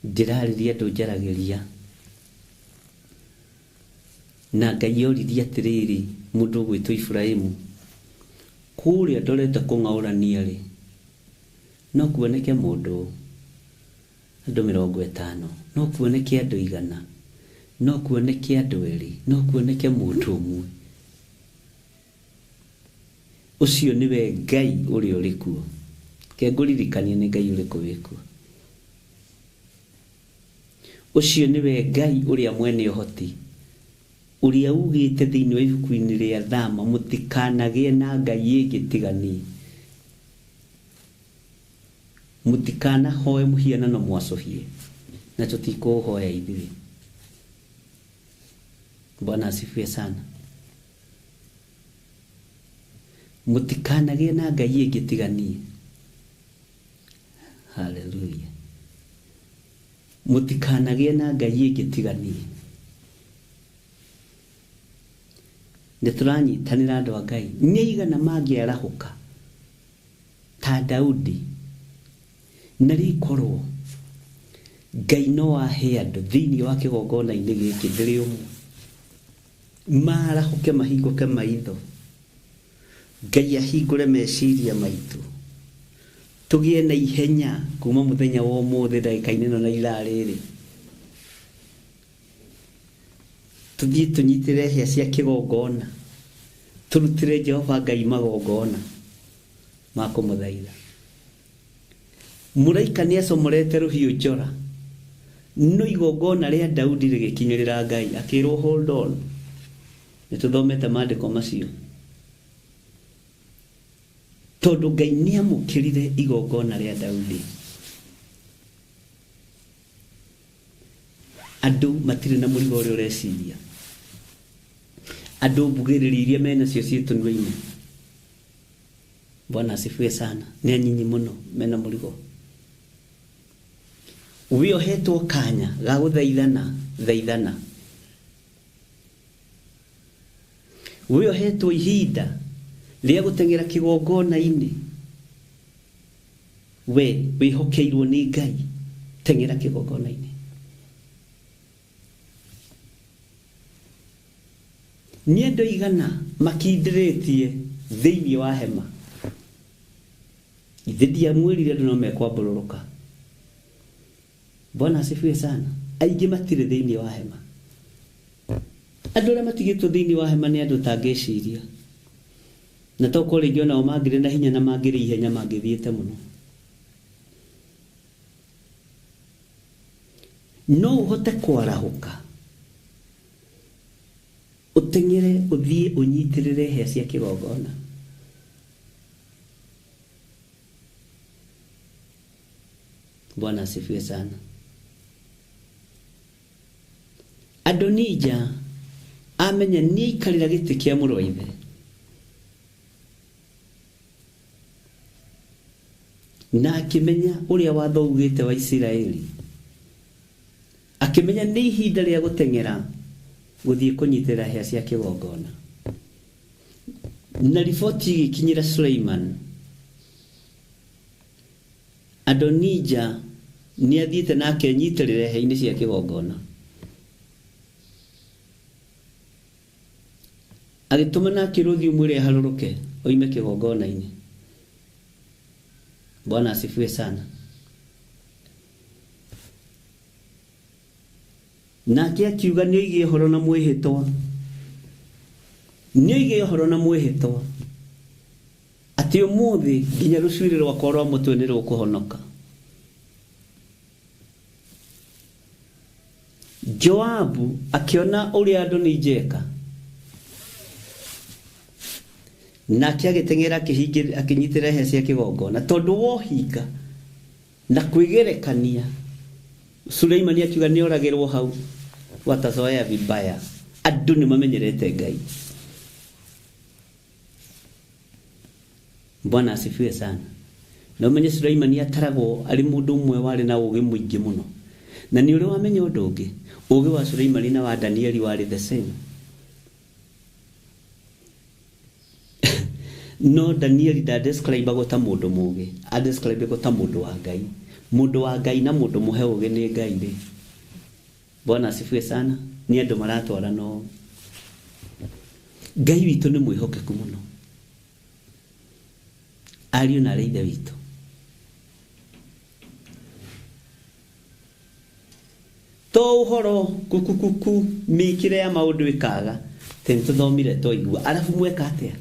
ndĩrarĩria andũ njaragĩria. Na Ngai oririe atĩrĩrĩ mũndũ ũgwĩtwo Iburahĩmu, kũrĩa ndorete kũng'aũrania rĩ, no kuoneke mũndũ andũ 50, no kuoneke andũ 100, no kuoneke andũ 2, no kuoneke mũndũ ũmwe. Ũcio nĩwe Ngai ũrĩa ũrĩ kuo. Ke ngũririkanie nĩ Ngai ũrĩkũ wĩ kuo. Ũcio nĩwe Ngai ũrĩa mwene ũhoti, ũrĩa ugĩte thĩinĩ wa ibuku-inĩ rĩa Thama, mũtikanagĩe na Ngai ĩngĩ tiga niĩ. Mũtikanahoe mũhianano mwacũhie, na tũtikũũhoya ithuĩ. Bwana asifiwe sana. Mũtikanagĩe na Ngai ĩngĩ tiga niĩ. Hallelujah. Mũtikanagĩe na Ngai ĩngĩ tiga niĩ. Nĩ tũranyitanĩra andũ a Ngai. Nĩ aigana mangĩarahũka ta Daudi, na rĩkorwo Ngai no ahe andũ thĩinĩ wa kĩgongona-inĩ gĩkĩ ndĩrĩ ũmwe, marahũke mahingũke maitho, Ngai ahingũre meciria maitũ, tũgĩe na ihenya kuma mũthenya wa ũmũthĩ ndagĩka-inĩ ĩno na ithaa rĩrĩ, tũthiĩ tũnyitĩrĩre hĩa cia kĩgongona, tũrutĩre Jehova Ngai magongona ma kũmũthaitha. Mũraika nĩ acomorete rũhiũ njora, no igongona rĩa Daudi rĩgĩkinyĩrĩra Ngai, akĩrwo hold on. Nĩ tũthomete maandĩko macio, tondũ Ngai nĩ amũkĩrire igongona rĩa Daudi. Andũ matirĩ na mũrigo ũrĩa ũreciria, andũ mbugĩrĩrio iria menacio ciĩ tũnua-inĩ. Bwana asifiwe sana. Nĩ anyinyi mũno mena mũrigo. We ũhetwo kanya ga gũthaithana, thaithana. We ũhetwo ihinda rĩa gũteng'era kĩgongona-inĩ, we wĩhokeirwo nĩ Ngai, teng'era kĩgongona-inĩ. Nĩ andũ aigana makindĩrĩtie thĩinĩ wa hema? Ithe ndiamwĩrire andũ no mekwambũrũrũka. Bwana asifiwe sana. Aingĩ matirĩ thĩinĩ wa hema. Andũ arĩa matigĩtwo thĩinĩ wa hema nĩ andũ ũtangĩciria, na tokorwo rĩngĩ onao mangĩrĩ na hinya na mangĩrĩ ihenya mangĩthiĩte mũno. No ũhote kwarahũka ũteng'ere ũthiĩ ũnyitĩrĩre hĩa cia kĩgongona. Bwana asifiwe sana. Adonija amenya nĩ aikarĩra gĩtĩ kĩa mũrũ wa ithe, na akĩmenya ũrĩa watho ugĩte wa Isiraeli, akĩmenya nĩ ihinda rĩa gũteng'era gũthiĩ kũnyitĩrĩra hĩa cia kĩgongona. Na riboti ĩgĩkinyĩra Suleiman, Adonija nĩ athiĩte na akenyitĩrĩra hĩa-inĩ cia kĩgongona. Agĩtũmana akĩrwo thiĩ ũmwĩre aharũrũke oime kĩgongona-inĩ. Bwana asifiwe sana. Nake akiuga nĩ oige ũhoro na mwĩhĩtwa, nĩ oige ũhoro na mwĩhĩtwa atĩ ũmũthĩ nginya rũcuĩrĩ rwakwa rwa mũtwe nĩ rũkũhonoka. Joabu akĩona ũrĩa Adonija eka, nake agĩteng'era akĩnyitĩrĩra hĩa cia kĩgongona tondũ wohinga na kwĩgerekania. Suleimani akiuga nĩ oragĩrwo hau, watazoea vibaya. Andũ nĩ mamenyerete Ngai. Bwana asifiwe sana. Na umenye Suleimani ataragwo arĩ mũndũ ũmwe warĩ na ũũgĩ mũingĩ mũno. Na nĩ ũrĩ wamenya ũndũ ũngĩ, ũũgĩ wa Suleimani na wa Danieli warĩ the same. No Danieli ndadescribagwo ta mũndũ mũũgĩ, adescribagwo ta mũndũ wa Ngai. Mũndũ wa Ngai na mũndũ mũhe ũũgĩ nĩ Ngai rĩ. Bwana asifiwe sana. Nĩ andũ maratwarana ũũ. Ngai witũ nĩ mwĩhokeku mũno. Ariũ na arĩ ithe witũ. To ũhoro kukukuku mĩkĩre ya maũndũ ĩkaga tĩ nĩtũthomire twaigua, arabu mweka atĩa?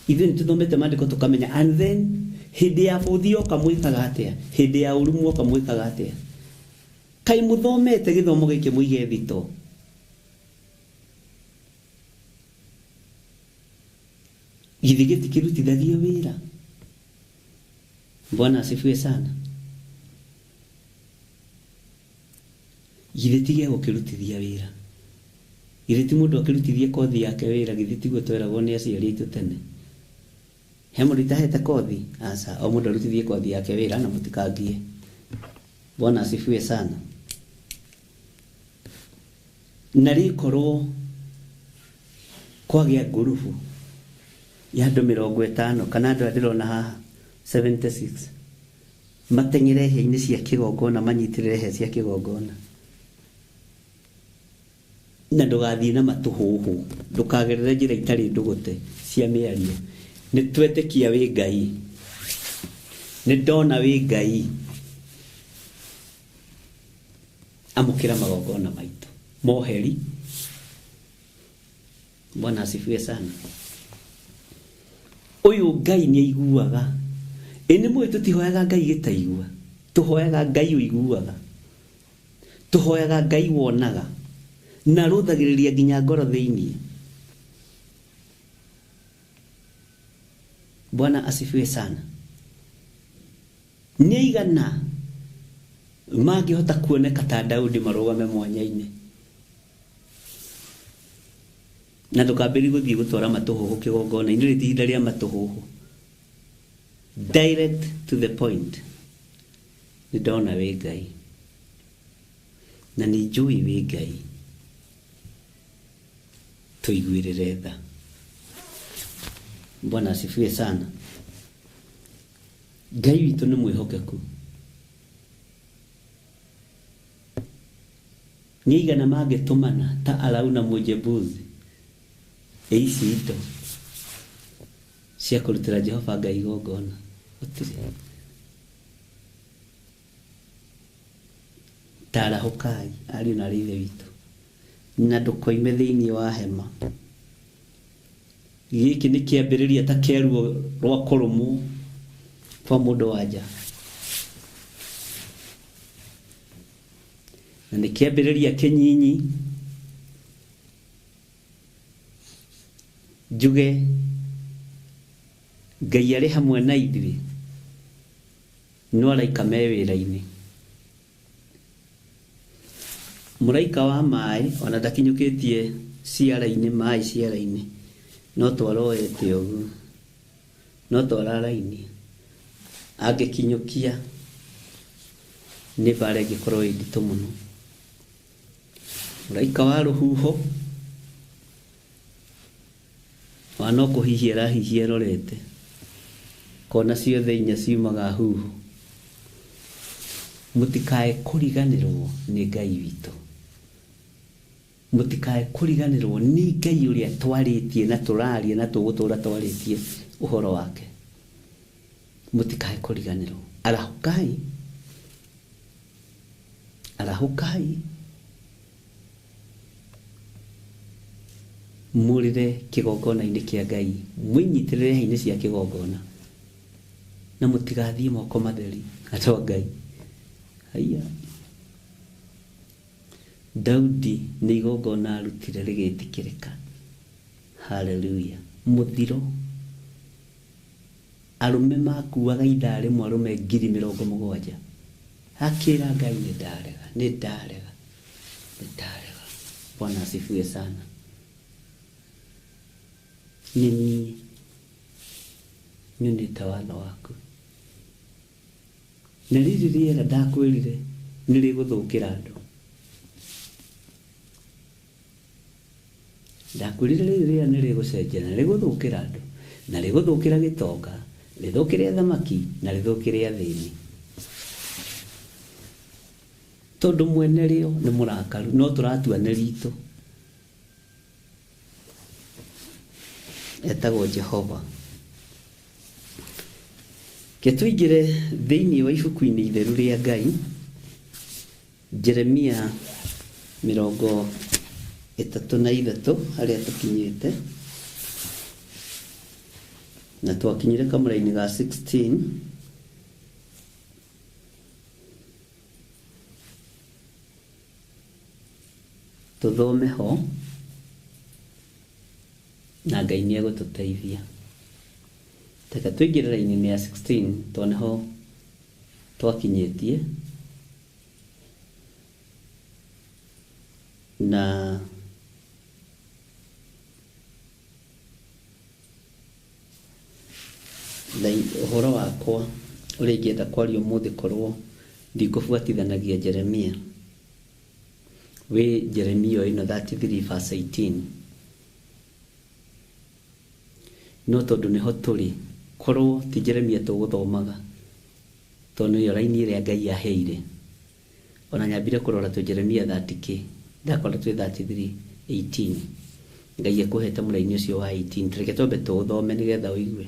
Ithuĩ nĩtũthomete maandĩko tũkamenya. And then hĩndĩ ya bũthi yoka mwĩkaga atĩa? Hĩndĩ ya ũru mwoka mwĩkaga atĩa? Kaĩ mũthomete gĩthomo gĩkĩ mũige thito? Githĩ gĩtikĩrutithagio wĩra? Bwana asifiwe sana. Githĩ ti gĩa gũkĩrutithia wĩra? Githĩ ti mũndũ akĩrutithie kothi yake wĩra? Githĩ tiguo tweragwo nĩ aciari aitũ tene? He mũndũ itahete kothi? Aca, o mũndũ arutithie kothi yake wĩra na mũtikangie. Bwana asifiwe sana. Na rĩkorwo kwagĩa ngurubu ya andũ 50 kana andũ arĩa ndĩrona haha 76 mateng'ere hĩa-inĩ cia kĩgongona, manyitĩrĩre hĩa cia kĩgongona, na ndũgathiĩ na matũhũhũ, ndũkagerere njĩra itarĩ ndũgũte cia mĩario. Nĩ twetĩkia wĩ Ngai, nĩ ndona wĩ Ngai, amũkĩra magongona maitũ moheri. Bwana asifiwe sana. Ũyũ Ngai nĩ aiguaga. Ĩ nĩ mũĩ tũtihoyaga Ngai gĩtaigua, tũhoyaga Ngai ũiguaga, tũhoyaga Ngai wonaga na rũthagĩrĩria nginya ngoro thĩinĩ. Bwana asifiwe sana. Nĩ aigana mangĩhota kuoneka ta Daudi marũgame mwanya-inĩ? Na ndũkambĩrĩrie gũthiĩ gũtwara matũhũhũ kĩgongona-inĩ, rĩrĩ ti ihinda rĩa matũhũhũ. Direct to the point. Nĩ ndona wĩ Ngai na nĩ njũĩ wĩ Ngai, tũiguĩrĩre tha. Bwana asifiwe sana. Ngai witũ nĩ mwĩhokeku. Nĩ aigana mangĩtũmana ta Arauna Mũjebusi ĩ ici indo cia kũrutĩra Jehova Ngai igongona? Gũtirĩ. Tarahũkai ariũ na arĩ ithe witũ, na ndũkoime thĩinĩ wa hema. Gĩkĩ nĩ kĩambĩrĩria ta kĩa ruo rwa kũrũmwo kwa mũndũ wa nja, na nĩ kĩambĩrĩria kĩnyinyi. Njuge Ngai arĩ hamwe na ithuĩ, no araika me wĩra-inĩ. Mũraika wa maĩ ona ndakinyũkĩtie ciara-inĩ, maĩ ciara-inĩ, no twaroete ũguo, no twararainie. Angĩkinyũkia nĩ mbara ĩngĩkorwo ĩ nditũ mũno. Mũraika wa rũhuho Ona no kũhihia ĩrahihia ĩrorete. Kona ciothe inya ciumaga huhu. Mũtikae kũriganĩrwo nĩ Ngai witũ. Mũtikae kũriganĩrwo nĩ Ngai ũrĩa twarĩtie na tũraria na tũgũtũra twarĩtie ũhoro wake. Mũtikae kũriganĩrwo. Arahũkai. Arahũkai. Mũrĩre kĩgongona-inĩ kĩa Ngai. Mwĩnyitĩrĩre hĩa-inĩ cia kĩgongona. Na mũtigathiĩ moko matheri. Andũ a Ngai. Haiya. Daudi nĩ igongona arutire rĩgĩtĩkĩrĩka. Hallelujah. Mũthiro. Arũme makuaga ithaa rĩmwe arũme 70,000. Akĩra Ngai nĩ ndarega, nĩ ndarega, nĩ ndarega. Bwana asifiwe sana. Nĩ niĩ nyonete watho waku. Na rĩrĩ rĩera ndakwĩrire nĩ rĩgũthũkĩra andũ. Ndakwĩrire rĩrĩ rĩera nĩ rĩgũcenjia na rĩgũthũkĩra andũ, na rĩgũthũkĩra gĩtonga, rĩthũkĩre athamaki na rĩthũkĩre athĩni. Tondũ mwene rĩo nĩ mũrakaru, no tũratua nĩ ritũ. Etagwo Jehova. Ke tũingĩre thĩinĩ wa ibuku-inĩ itheru rĩa Ngai, Jeremia 33 harĩa tũkinyĩte, na twakinyire kamũra-inĩ ga 16. Tũthome ho na Ngai nĩ egũtũteithia. Reke tũingĩre raini-inĩ ya 16 tondũ nĩho twakinyĩtie. Na ũhoro wakwa ũrĩa ingĩenda kwaria ũmũthĩ korwo ndikũbuatithanagia Jeremia. Wĩ Jeremia ĩno 33 verse 18. No tondũ nĩho tũrĩ, korwo ti Jeremia tũgũthomaga, tondũ nĩyo raini ĩrĩa Ngai aheire. Ona nyambire kũrora twĩ Jeremia 30k, ndakora twĩ 33 18. Ngai ekũhete mũraini ũcio wa 18. Reke twambe tũũthome nĩgetha ũigue.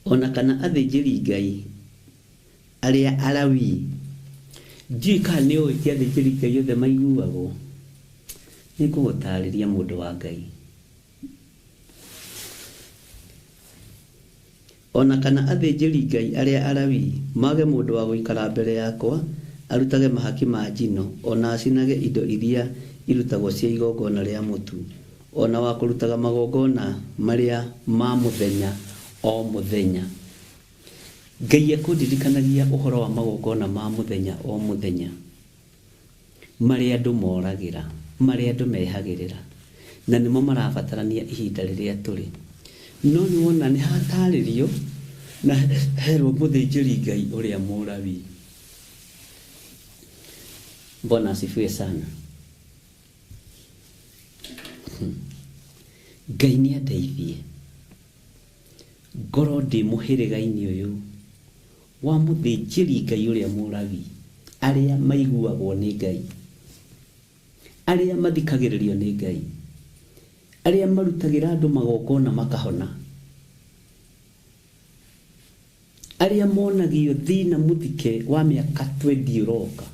Ona kana athĩnjĩri Ngai arĩa Alawii, ndiũĩ kana nĩ ũĩ ti athĩnjĩri Ngai othe maiguagwo. Nĩ ngũgũtarĩria mũndũ wa Ngai. Ona kana athĩnjĩri Ngai arĩa Alawii mage mũndũ wa gũikara mbere yakwa arutage mahaki ma njino, ona acinage indo iria irutagwo cia igongona rĩa mũtu, ona wa kũrutaga magongona marĩa ma mũthenya o mũthenya. Ngai ekũndirikanagia ũhoro wa magongona ma mũthenya o mũthenya, marĩa andũ moragĩra, marĩa andũ mehagĩrĩra, na nĩmo marabatarania ihinda rĩrĩa tũrĩ. No nĩ wona nĩ hatarĩrio na herwo mũthĩnjĩri Ngai ũrĩa Mũlawii. Bwana asifiwe sana. Ngai nĩ andeithie ngorwo ndĩ mũhĩrĩga-inĩ ũyũ wa mũthĩnjĩri Ngai ũrĩa Mũlawii, arĩa maiguagwo nĩ Ngai, arĩa mathikagĩrĩrio nĩ Ngai, arĩa marutagĩra andũ magongona makahona, arĩa monagio thĩna mũthike wa mĩaka 20 ũroka,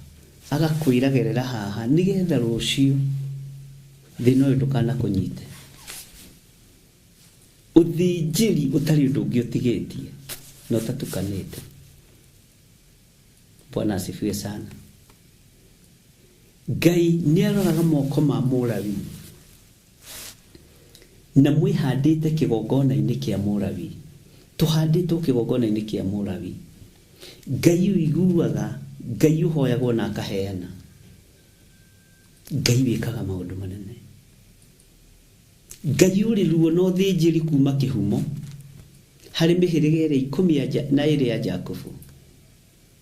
agakwĩra gerera haha nĩgetha rũciũ thĩna ũyũ ndũkanakũnyite. Ũthĩnjĩri ũtarĩ ũndũ ũngĩ ũtigĩtie na ũtatukanĩte. Bwana asifiwe sana. Ngai nĩ aroraga moko ma Mũlawii na mwĩhandĩte kĩgongona-inĩ kĩa Mũlawii. Tũhandĩtwo kĩgongona-inĩ kĩa Mũlawii. Ngai ũiguaga, Ngai ũhoyagwo na akaheana, Ngai wĩkaga maũndũ manene, Ngai ũrĩ ruo na ũthĩnjĩri kuma kĩhumo harĩ mĩhĩrĩga ĩrĩa 12 ya Jakubu.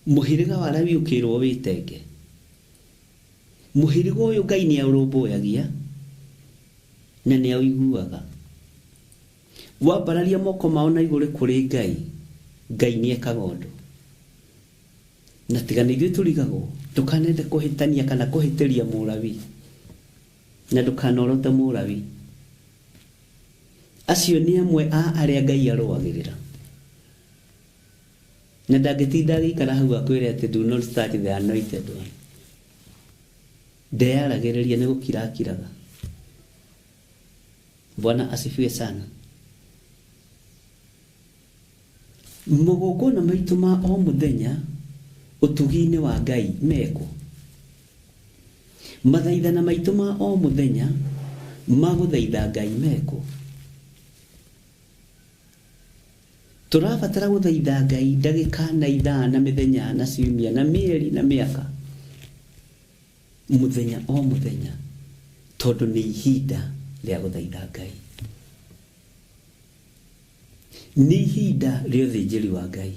Mũhĩrĩga wa Lawi ũkĩrwo wĩtenge. Mũhĩrĩga ũyũ Ngai nĩ aũrũmbũyagia na nĩ aũiguaga. Wambararia moko mao na igũrũ kũrĩ Ngai, Ngai nĩ ekaga ũndũ. Na tiga nĩ ithuĩ tũrigagwo, ndũkanende kũhĩtania kana kũhĩtĩria Mũlawi, na ndũkanorote Mũlawi. Acio nĩ amwe a arĩa Ngai arũagĩrĩra. Na ndangĩtinda agĩikara hau akwĩre atĩ do not touch the anointed one. Ndeyaragĩrĩria nĩ gũkira akiraga. Bwana asifiwe sana. Magongona maitũ ma o mũthenya ũtugi-inĩ wa Ngai mekũ. Mathaithana maitũ ma o mũthenya ma gũthaitha Ngai mekũ. Tũrabatara gũthaitha Ngai ndagĩka na ithaa na mĩthenya na ciumia na mĩeri na mĩaka, mũthenya o mũthenya, tondũ nĩ ihinda rĩa gũthaitha Ngai, nĩ ihinda rĩa ũthĩnjĩri wa Ngai,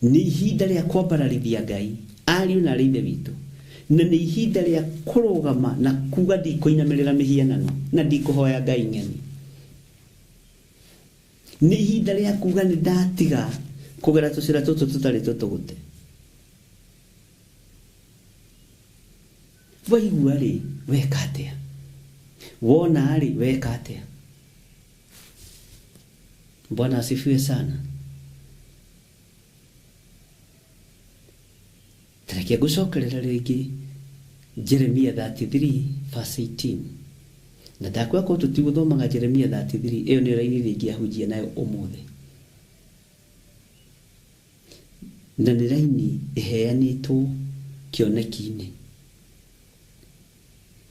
nĩ ihinda rĩa kwambararithia Ngai ariũ na arĩ ithe witũ, na nĩ ihinda rĩa kũrũgama na kuga ndikũinamĩrĩra mĩhianano na ndikũhoya Ngai ng'eni. Nĩ ihinda rĩa kuga nĩ ndatiga kũgera tũcĩra tũtũ tũtarĩ tũtũgũte. Waigua rĩ, weka atĩa? Wona rĩ, weka atĩa? Bwana asifiwe sana. Tareke ngũcokerera rĩngĩ Jeremia 33 verse 18. Na ndakwĩra korwo tũtigũthomaga Jeremia 33, ĩyo nĩyo raini ĩrĩa ingĩahunjia nayo ũmũthĩ. Na nĩ raini ĩheanĩtwo kĩoneki-inĩ.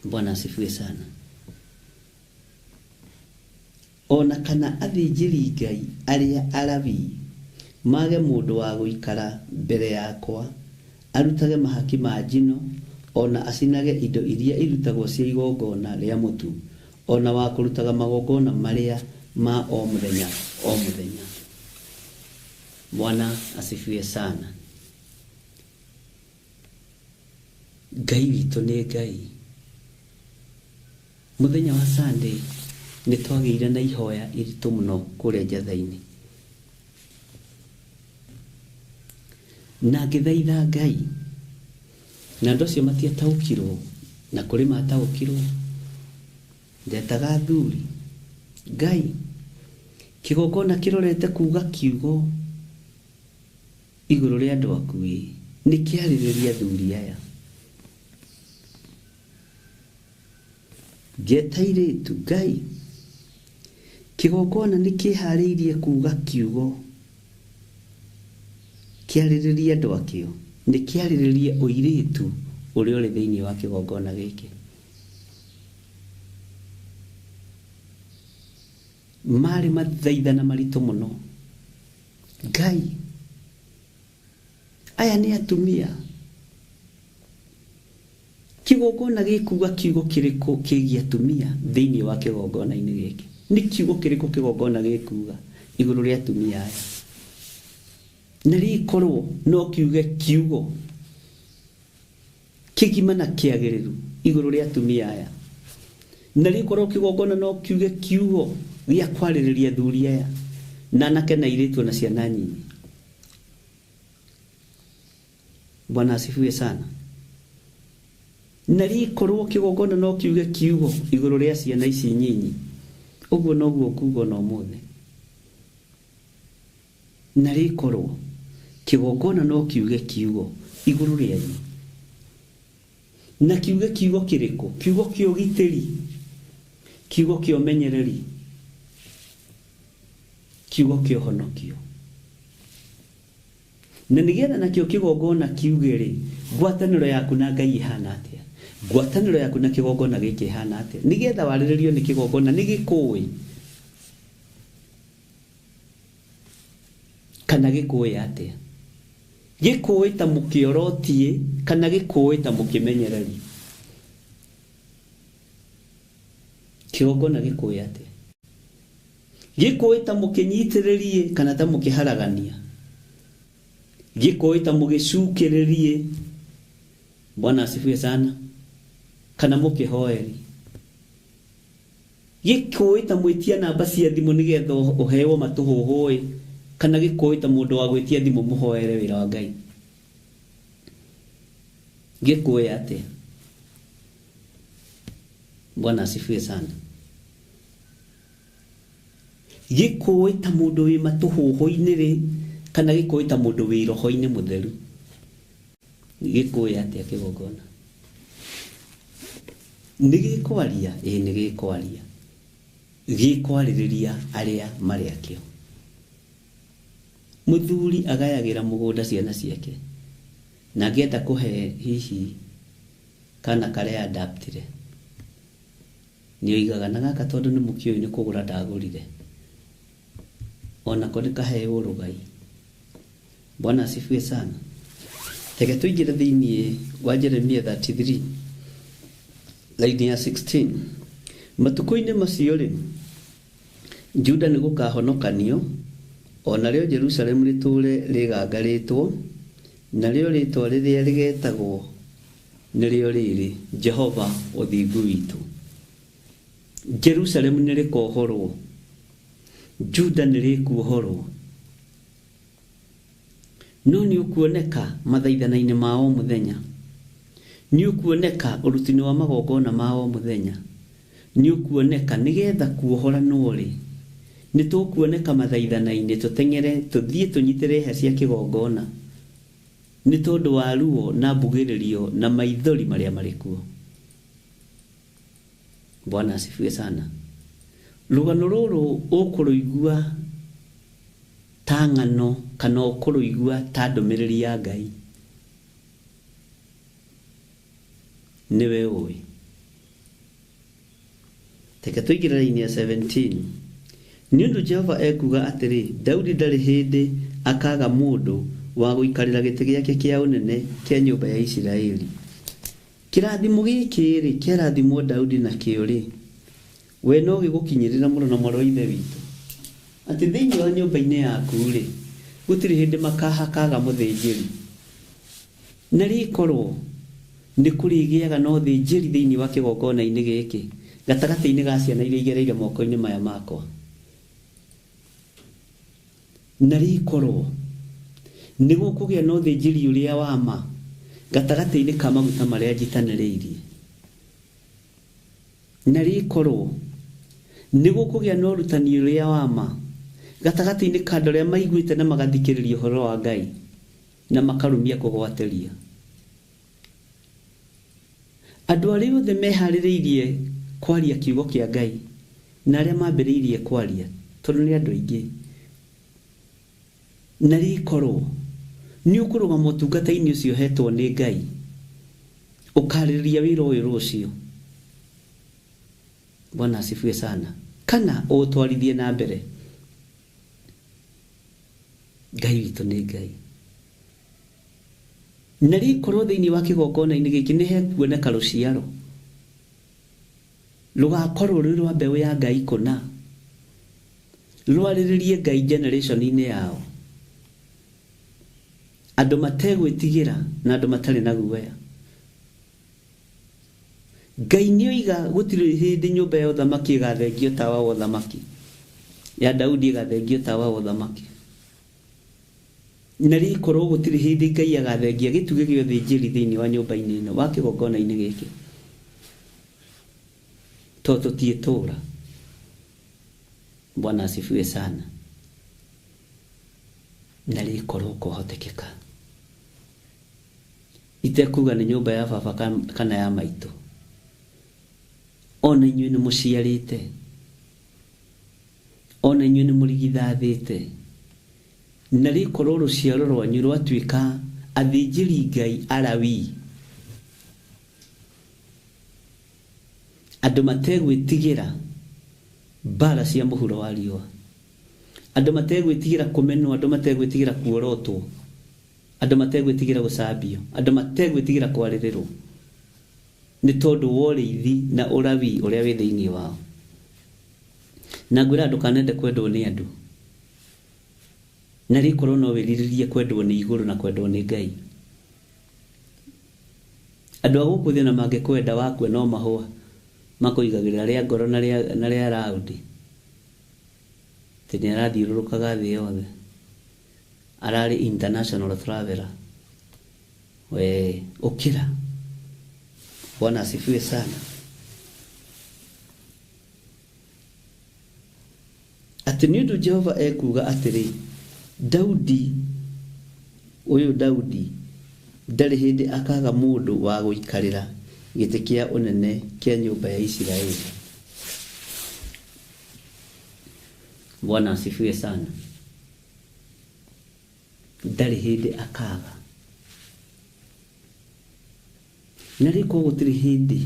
Bwana asifiwe sana. Ona kana athĩnjĩri Ngai arĩa Alawii mage mũndũ wa gũikara mbere yakwa arutage mahaki ma njino, ona acinage indo iria irutagwo cia igongona rĩa mũtu, ona wa kũrutaga magongona marĩa ma o mũthenya o mũthenya. Bwana asifiwe sana. Ngai witũ nĩ Ngai. Mũthenya wa Sunday nĩ twagĩire na ihoya iritũ mũno kũrĩa Njatha-inĩ. Na ngĩthaitha Ngai, na andũ acio matiataũkirwo, na kũrĩ mataũkirwo. Ndetaga athuri, Ngai, kĩgongona kĩrorete kuga kiugo igũrũ rĩa andũ aku ĩ, nĩ kĩarĩrĩria athuri aya. Ngeta airĩtu, Ngai, kĩgongona nĩ kĩharĩirie kuga kiugo kĩarĩrĩria andũ akĩo, nĩ kĩarĩrĩrie ũirĩtu ũrĩa ũrĩ thĩinĩ wa kĩgongona gĩkĩ. Marĩ mathaithana maritũ mũno. Ngai, aya nĩ atumia. Kĩgongona gĩkuga kiugo kĩrĩkũ kĩgiĩ atumia thĩinĩ wa kĩgongona-inĩ gĩkĩ? Nĩ kiugo kĩrĩkũ kĩgongona gĩkuga igũrũ rĩa atumia aya? Na rĩkorwo no kiuge kiugo kĩgima na kĩagĩrĩru igũrũ rĩa atumia aya. Na rĩkorwo kĩgongona no kiuge kiugo gĩa kwarĩrĩria athuri aya na anake na airĩtu na ciana nyinyi. Bwana asifiwe sana. Na rĩkorwo kĩgongona no kiuge kiugo igũrũ rĩa ciana ici nyinyi, ũguo noguo nguga ona ũmũthĩ. Na rĩkorwo kĩgongona no kiuge kiugo igũrũ rĩanyu, na kiuge kiugo kĩrĩkũ? Kiugo kĩa ũgitĩri, kiugo kĩa ũmenyereri, kiugo kĩa ũhonokio. Na nĩgetha nakĩo kĩgongona kiuge rĩ, ngwatanĩro yaku na Ngai ĩhana atĩa? Ngwatanĩro yaku na kĩgongona gĩkĩ ĩhana atĩa? Nĩgetha warĩrĩrio nĩ kĩgongona nĩ gĩkũĩ kana gĩkũĩ atĩa? Gĩkũĩ ta mũkĩorotie kana gĩkũĩ ta mũkĩmenyereri? Kĩgongona gĩkũĩ atĩa? Gĩkũĩ ta mũkĩnyitĩrĩrie kana ta mũkĩharagania? Gĩkũĩ ta mũgĩcukĩrĩrie? Bwana asifiwe sana. Kana mũkĩhoeri? Gĩkũĩ ta mwĩtia namba cia thimũ nĩgetha ũheo matũhũhũ ĩ, kana gĩkũĩ ta mũndũ wa gwĩtia thimũ mũhoere wĩra wa Ngai? Gĩkũĩ atĩa? Bwana asifiwe sana. Gĩkũĩ ta mũndũ wĩ matũhũhũ-inĩ rĩ, kana gĩkũĩ ta mũndũ wĩ roho-inĩ mũtheru? Gĩkũĩ atĩa kĩgongona? Nĩ gĩkwaria? Ĩĩ nĩ gĩkwaria. Gĩkwarĩrĩria arĩa marĩ akĩo. Mũthuri agayagĩra mũgũnda ciana ciake, na angĩenda kũhe hihi kana karĩa adaptire, nĩoigaga na gaka tondũ nĩ mũkĩũĩ nĩ kũgũra ndagũrire, onako nĩ kaheo rũgai. Bwana asifiwe sana. Reke tũingĩre thĩinĩ wa Jeremia 33 line ya 16. Matukũ-inĩ macio rĩ, Juda nĩ gũkahonokanio, o narĩo Jerusalemu rĩtũũre rĩgangarĩtwo, narĩo rĩĩtwa rĩrĩa rĩgetagwo nĩrĩo rĩrĩ, Jehova ũthingu witũ. Jerusalemu nĩ rĩkohorwo, Juda nĩ rĩkuohorwo, no nĩ ũkuoneka mathaithana-inĩ ma o mũthenya, nĩ ũkuoneka ũrutini wa magongona ma o mũthenya, nĩ ũkuoneka nĩgetha kuohoranwo rĩ, nĩ tũkuoneka mathaithana-inĩ tũteng'ere tũthiĩ tũnyitĩre hĩa cia kĩgongona nĩ tondũ wa ruo na mbugĩrĩrio na maithori marĩa marĩ kuo. Bwana asifiwe sana. Rũgano rũrũ ũkũrũigua ta ng'ano kana ũkũrũigua ta ndũmĩrĩri ya Ngai, nĩwe ũĩ. Reke tũingĩre raini ya 17. Nĩ ũndũ Jehova ekuuga atĩrĩ, Daudi ndarĩ hĩndĩ akaga mũndũ wa gũikarĩra gĩtĩ gĩake kĩa ũnene kĩa nyũmba ya Isiraeli. Kĩrathimo gĩkĩ rĩ, kĩarathimwo Daudi nakĩo rĩ, we no gĩgũkinyĩrĩra mũno na mwarĩ wa ithe witũ, atĩ thĩinĩ wa nyũmba-inĩ yaku rĩ, gũtirĩ hĩndĩ makahakaga mũthĩnjĩri. Na rĩkorwo nĩ kũrĩgĩaga na ũthĩnjĩri thĩinĩ wa kĩgongona-inĩ gĩkĩ, gatagatĩ-inĩ ga ciana iria igereire moko-inĩ maya makwa. Na rĩkorwo nĩ gũkũgĩa na ũthĩnjĩri ũrĩa wa ma gatagatĩ-inĩ ka maguta marĩa njitanĩrĩirie. Na rĩkorwo nĩ gũkũgĩa na ũrutani ũrĩa wa ma gatagatĩ-inĩ ka andũ arĩa maiguĩte na magathikĩrĩria ũhoro wa Ngai na makarũmia kũgwatĩria. Andũ arĩa othe meharĩrĩirie kwaria kiugo kĩa Ngai na arĩa mambĩrĩirie kwaria, tondũ nĩ andũ aingĩ. Na rĩkorwo nĩ ũkũrũgama ũtungata-inĩ ũcio ũhetwo nĩ Ngai, ũkarĩrĩria wĩra ũyũ rũciũ. Bwana asifiwe sana. Kana ũũtwarithie na mbere. Ngai witũ nĩ Ngai. Na rĩkorwo thĩinĩ wa kĩgongona-inĩ gĩkĩ nĩ hekuoneka rũciaro rũgakorwo rwĩ rwa mbeũ ya Ngai kũna, rwarĩrĩrie Ngai generation-inĩ yao, andũ mategwĩtigĩra na andũ matarĩ na guoya. Ngai nĩoiga gũtirĩ hĩndĩ nyũmba ya ũthamaki ĩgathengio tawa wa ũthamaki, ya Daudi ĩgathengio tawa wa ũthamaki. Na rĩkorwo gũtirĩ hĩndĩ Ngai agathengia gĩtugĩ gĩa ũthĩnjĩri thĩinĩ wa nyũmba-inĩ ĩno, wa kĩgongona-inĩ gĩkĩ, tondũ tũtiĩtũra. Bwana asifiwe sana. Na rĩkorwo kũhotekeka, itekuga nĩ nyũmba ya baba kana ya maitũ, ona inyuĩ nĩ mũciarĩte, ona inyuĩ nĩ mũrigithathĩte, na rĩkorwo rũciaro rwanyu rwatuĩka athĩnjĩri Ngai Alawii, andũ mategwĩtigĩra mbara cia mũhuro wa riũa, andũ mategwĩtigĩra kũmenwo, andũ mategwĩtigĩra kuorotwo, andũ mategwĩtigĩra gũcambio, andũ mategwĩtigĩra kwarĩrĩrwo, nĩ tondũ wa ũrĩithi na ũrawi ũrĩa wĩ thĩinĩ wao. Na ngwĩra ndũkanende kwendwo nĩ andũ, na rĩkorwo no wĩrirĩrie kwendwo nĩ igũrũ na kwendwo nĩ Ngai. Andũ a gũkũ thĩ ona mangĩkwenda wakua no mahũa Makũigagĩrĩra rĩa ngoro na rĩa raundi. Atĩ nĩ arathiũrũrũkaga thĩ yothe. Ararĩ international traveler. We ũkĩra. Bwana asifiwe sana. Atĩ nĩ ũndũ Jehova ekuuga atĩrĩ, Daudi ũyũ Daudi ndarĩ hĩndĩ akaga mũndũ wa gũikarĩra gĩtĩ kĩa ũnene kĩa nyũmba ya Isiraeli. Bwana asifiwe sana. Ndarĩ hĩndĩ akaga. Na rĩko gũtirĩ hĩndĩ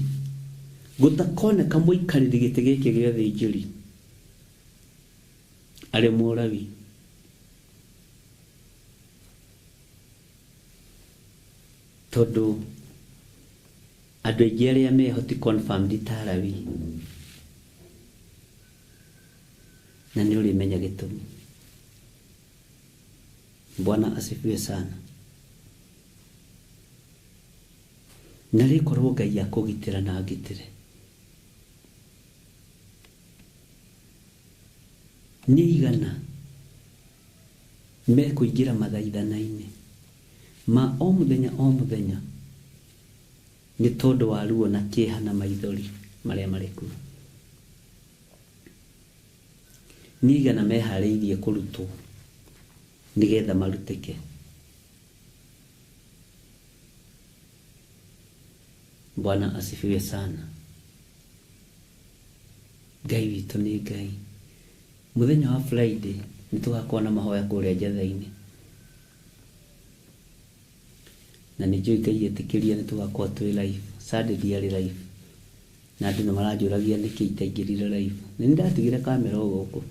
gũtakoneka mũikarĩri gĩtĩ gĩkĩ gĩa ũthĩnjĩri arĩ Mũlawi. Tondũ andũ aingĩ arĩa meho ti confirmed ta Lawi. Na nĩ ũrĩmenya gĩtũmi. Bwana asifiwe sana. Na rĩkorwo Ngai akũgitĩra na angitĩre. Nĩ igana mekũingĩra mathaithana-inĩ ma o mũthenya o mũthenya nĩ tondũ wa ruo na kĩeha na maithori marĩa marĩ kuo. Nĩ igana meharĩirie kũrutwo nĩgetha marutĩke. Bwana asifiwe sana. Ngai witũ nĩ Ngai. Mũthenya wa Friday nĩ tũgakorwo na mahoya kũrĩa Njatha-inĩ. Na nĩ njũĩ Ngai etĩkĩria nĩ tũgakorwo twĩ live. Sunday ndiarĩ live. Na andũ nĩ maranjũragia nĩkĩ itaingĩrire live. Nĩ ndatigire kamera o gũkũ.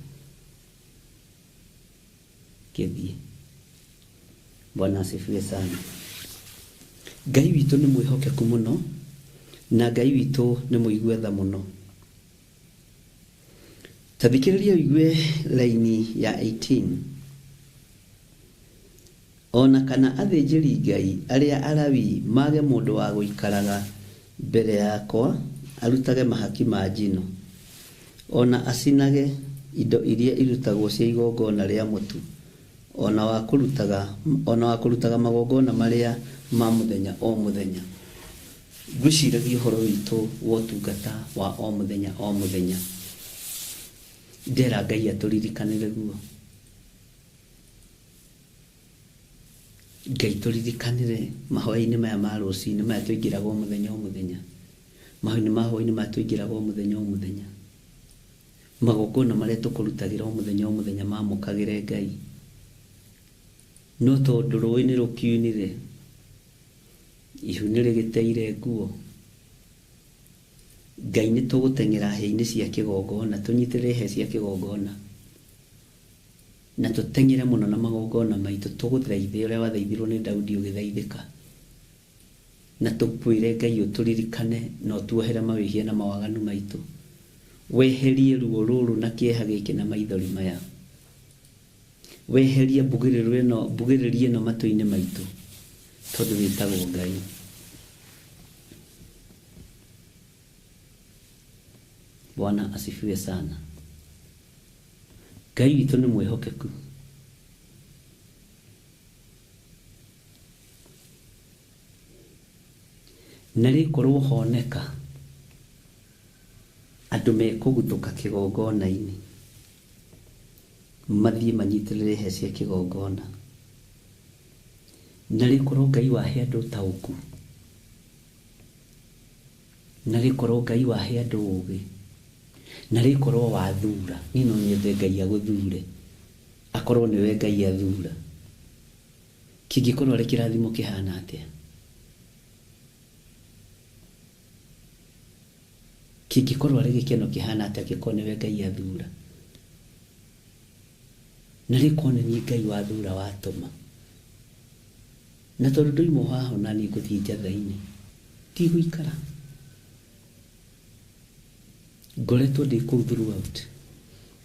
Kĩthiĩ. Bwana asifiwe sana. Ngai witũ nĩ mwĩhokeku mũno na Ngai witũ nĩ mũigua tha mũno. Ta thikĩrĩria ũigue laini ya 18. Ona kana athĩnjĩri Ngai arĩa Alawi mage mũndũ wa gũikaraga mbere yakwa arutage mahaki ma njino, ona acinage indo iria irutagwo cia igongona rĩa mũtu, ona wa kũrutaga magongona marĩa ma mũthenya o mũthenya. Ngwĩciragia ũhoro witũ wa ũtungata wa o mũthenya o mũthenya. Ndera Ngai atũririkanĩre guo. Ngai tũririkanĩre mahoya-inĩ maya ma rũcinĩ maya tũingĩraga o mũthenya o mũthenya. Mahoya-inĩ ma hwaĩ-inĩ maya tũingĩraga o mũthenya o mũthenya. Magongona marĩa tũkũrutagĩra o mũthenya o mũthenya mamũkagĩre Ngai. No tondũ rũĩ nĩ rũkiunire, ihu nĩ rĩgĩteire nguo, Ngai nĩ tũgũteng'era hĩa-inĩ cia kĩgongona, tũnyitĩrĩre hĩa cia kĩgongona na tũteng'ere mũno na magongona maitũ, tũgũthaithe ũrĩa wathaithirwo nĩ Daudi ũgĩthaithĩka, na tũkwĩre Ngai ũtũririkane na ũtuohere mawĩhia na mawaganu maitũ, weherie ruo rũrũ na kĩeha gĩkĩ na maithori maya, weherie mbugĩrĩrio ĩno matũ-inĩ maitũ, tondũ wĩtagwo Ngai. Bwana asifiwe sana. Ngai witũ nĩ mwĩhokeku. Na rĩkorwo honeka andũ mekũguthũka kĩgongona-inĩ mathiĩ manyitĩrĩre hĩa cia kĩgongona. Na rĩkorwo Ngai wahe andũ ũtaũku, na rĩkorwo Ngai wahe andũ ũũgĩ, na rĩkorwo wathura. Niĩ no nyende Ngai agũthure, akorwo nĩwe Ngai athura. Kĩngĩkorwo arĩ kĩrathimo kĩhana atĩa? Kĩngĩkorwo arĩ gĩkeno kĩhana atĩa angĩkorwo nĩwe Ngai athura? Na rĩkorwo nĩ niĩ Ngai wathura watũma. Na tondũ ndoima haha ona niĩ ngũthiĩ Njatha-inĩ, ndigũikara. Ngoretwo ndĩ kũu throughout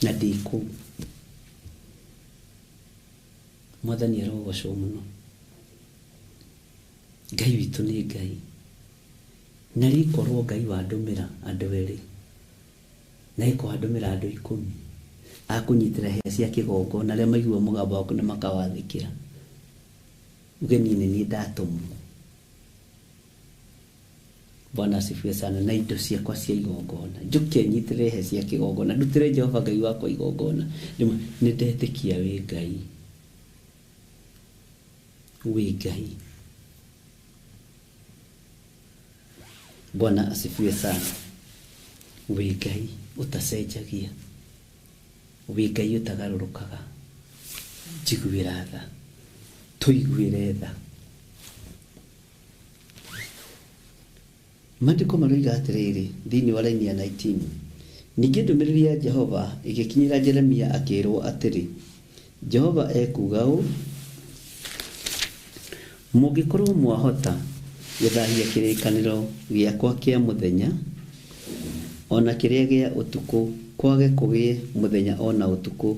na ndĩ kũu. Mwathani arogocwo mũno. Ngai witũ nĩ Ngai. Na rĩkorwo Ngai wandũmĩra andũ erĩ, Na ĩkwandũmĩra andũ 10 akũnyitĩra hĩa cia kĩgongona arĩa maigua mũgambo waku na makawathĩkĩra. Uge niĩ nĩ niĩ ndatũmwo. Bwana asifiwe sana. Na indo ciakwa cia igongona njũke nyitĩrĩre hĩa cia kĩgongona, ndutĩre Jehova Ngai wakwa igongona. Nĩ ndetĩkia wĩ Ngai, wĩ Ngai. Bwana asifiwe sana. Wĩ Ngai ũtacenjagia, wĩ Ngai ũtagarũrũkaga. Njiguĩra tha, tũiguĩre tha. Maandĩko maroiga atĩrĩrĩ thĩinĩ wa raini ya 19, ningĩ ndũmĩrĩri ya Jehova ĩgĩkinyĩra Jeremia akĩĩrwo atĩrĩ, Jehova ekuuga ũũ, mũngĩkorwo mwahota gũthahia kĩrĩkanĩro gĩakwa kĩa mũthenya ona kĩrĩa gĩa ũtukũ, kwage kũgĩe mũthenya ona ũtukũ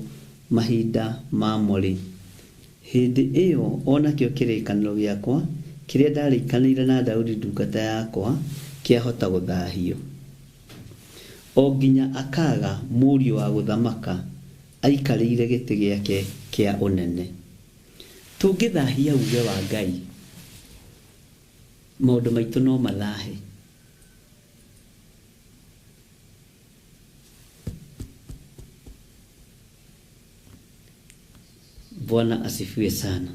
mahinda mamo-rĩ, hĩndĩ ĩyo onakĩo kĩrĩkanĩro gĩakwa kĩrĩa ndarĩkanĩire na Daudi ndungata yakwa kĩahota gũthahio, o nginya akaga mũriũ wa gũthamaka aikarĩire gĩtĩ gĩake kĩa ũnene. Tũngĩthahia uge wa Ngai, maũndũ maitũ no mathahe. Bwana asifiwe sana.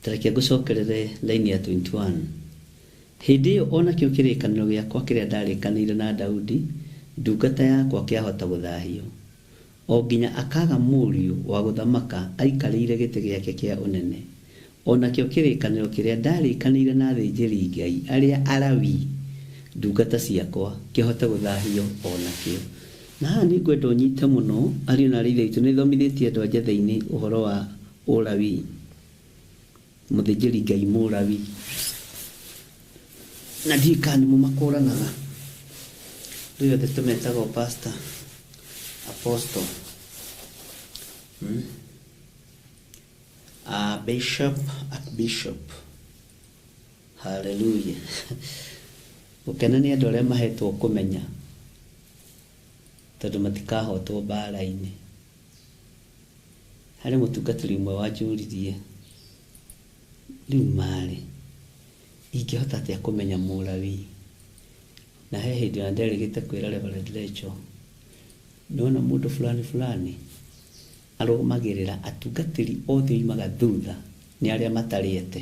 Tareke ngũcokerere line ya 21. Hĩndĩ ĩyo onakĩo kĩrĩkanĩro gĩakwa kĩrĩa ndarĩkanĩire na Daudi ndungata yakwa kĩahota gũthahio, o nginya akaga mũriũ wa gũthamaka aikarĩire gĩtĩ gĩake kĩa ũnene. Onakĩo kĩrĩkanĩro kĩrĩa ndarĩkanĩire na athĩnjĩri Ngai arĩa Alawi ndungata ciakwa kĩhote gũthahio onakĩo. Na haha nĩ ngwenda ũnyite mũno ariũ na arĩ ithe witũ, nĩ thomithĩtie andũ a njetha-inĩ ũhoro wa ũlawi, mũthĩnjĩri Ngai mũlawi, na ndiũĩ kana nĩ mũmakũranaga. Rĩu othe tũmetagwo pastor, apostle, bishop, archbishop. Hallelujah. Gũkena nĩ andũ arĩa mahetwo kũmenya, tondũ matikahotwo mbara-inĩ. Harĩ mũtungatĩri ũmwe wanjũririe, rĩu marĩ ingĩhota atĩa kũmenya mũlawi? Na he hĩndĩ ona nderĩgĩte kwĩra Reverend Rachel, nĩwona mũndũ fulani fulani arũmagĩrĩra atungatĩri othe oimaga thutha nĩ arĩa matarĩete.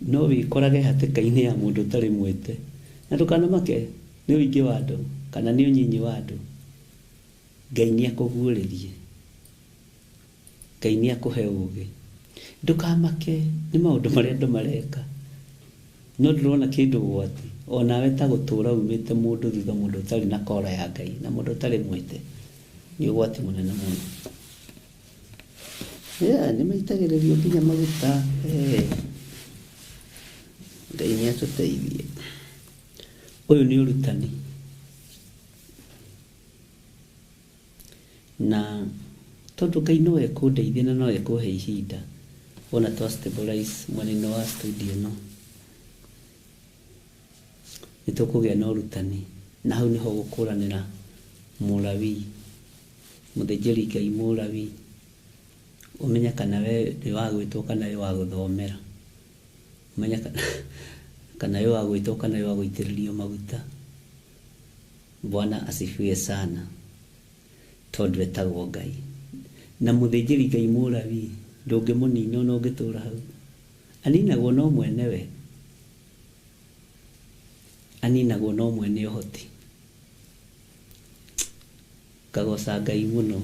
No wĩkorage hatĩka-inĩ ya mũndũ ũtarĩ mwĩte, na ndũkanamake nĩ ũingĩ wa andũ kana nĩ ũnyinyi wa andũ. Ngai nĩ akũguũrĩrie, Ngai nĩ akũhe ũũgĩ. Ndũkamake nĩ maũndũ marĩa andũ mareka, no ndũrona kĩndũ ũgwati onawe ta gũtũra umĩte mũndũ thutha, mũndũ ũtarĩ na kora ya Ngai na mũndũ ũtarĩ mwĩte, nĩ ũgwati mũnene mũno. Yeah, nĩ maitagĩrĩrio nginya maguta. Ngai nĩ atũteithie. Ũyũ nĩ ũrutani, na tondũ Ngai no ekũndeithia na no ekũhe ihinda wona twa stabilize mwena-inĩ wa studio ĩno, nĩ tũkũgĩa na ũrutani, na hau nĩho gũkũranĩra mũlawi, mũthĩnjĩri Ngai mũlawi, ũmenye kana we nĩ wa gwĩtwo kana wĩ wa gũthomera, ũmenye kana wĩ wa gwĩtwo kana wĩ wa gũitĩrĩrio maguta. Bwana asifiwe sana, tondũ etagwo Ngai. Na mũthĩnjĩri Ngai mũlawi ndũngĩmũnina ona ũngĩtũra hau, aninagwo no mwenewe, aninagwo no mwene ũhoti. Ngagoca Ngai mũno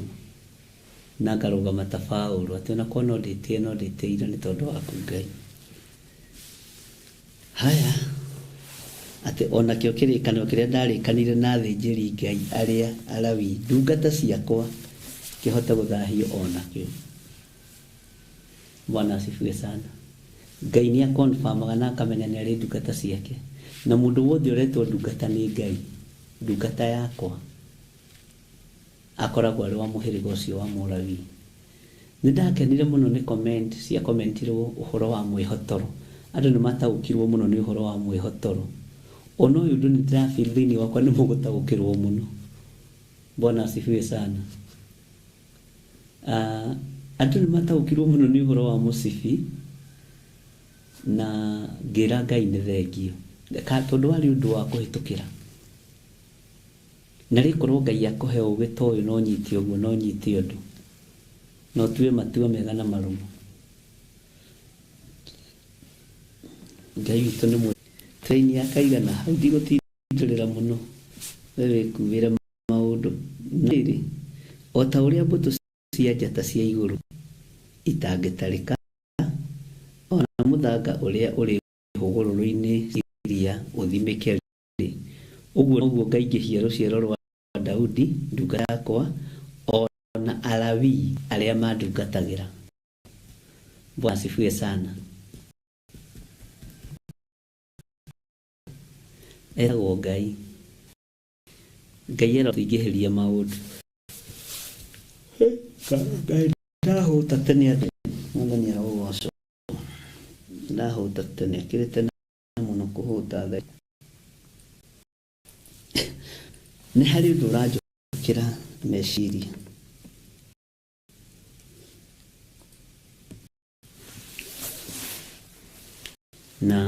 na ngarũgama ta Paũlũ atĩ ona korwo no ndĩtĩe, no ndĩtĩire nĩ tondũ waku Ngai. Haya, atĩ onakĩo kĩrĩkanĩro kĩrĩa ndarĩkanĩire na athĩnjĩri Ngai arĩa Alawi ndungata ciakwa kĩhote gũthahio onakĩo. Bwana asifiwe sana. Ngai nĩ akonfirmaga na akamenya nĩ arĩ ndungata ciake, na mũndũ wothe ũretwo ndungata nĩ Ngai, ndungata yakwa, akoragwo arĩ wa mũhĩrĩga ũcio wa mũlawi. Nĩ ndakenire mũno nĩ comment cia commentirwo ũhoro wa mwĩhotoro. Andũ nĩ mataũkirwo mũno nĩ ũhoro wa mwĩhotoro. Ona ũyũ ũndũ nĩ ndĩrafeel thĩinĩ wakwa nĩ mũgũtaũkĩrwo mũno. Bwana asifiwe sana. Andũ nĩ mataũkirwo mũno nĩ ũhoro wa mũcibi na ngĩra Ngai nĩ thengio tondũ warĩ ũndũ wa kũhĩtũkĩra. Na rĩkorwo Ngai akũhe ũgĩ ta ũyũ no nyite ũguo no nyite ũndũ na ũtue matua mega na marũmu. Ngai witũ nĩ mwega. Train ya kaigana hau ndigũtindĩrĩra mũno we wĩkuĩre maũndũ. Na rĩrĩ, o ta ũrĩa mbũtũ cia njata cia igũrũ itangĩtarĩka, o na mũthanga ũrĩa ũrĩ hũgũrũrũ-inĩ cia iria ũthimĩke-rĩ, ũguo noguo ngaingĩhia rũciaro rwa Daudi ndungata yakwa, o na Alawii arĩa mandungatagĩra. Bwana asifiwe sana. Etagwo Ngai. Ngai arotũingĩhĩria maũndũ. Ngai ndahũta tene atĩ Mwathani arogocwo. Ndahũta tene akĩrĩ tene mũno kũhũta thaa. Nĩ harĩ ũndũ ũranjũkĩra meciria. Na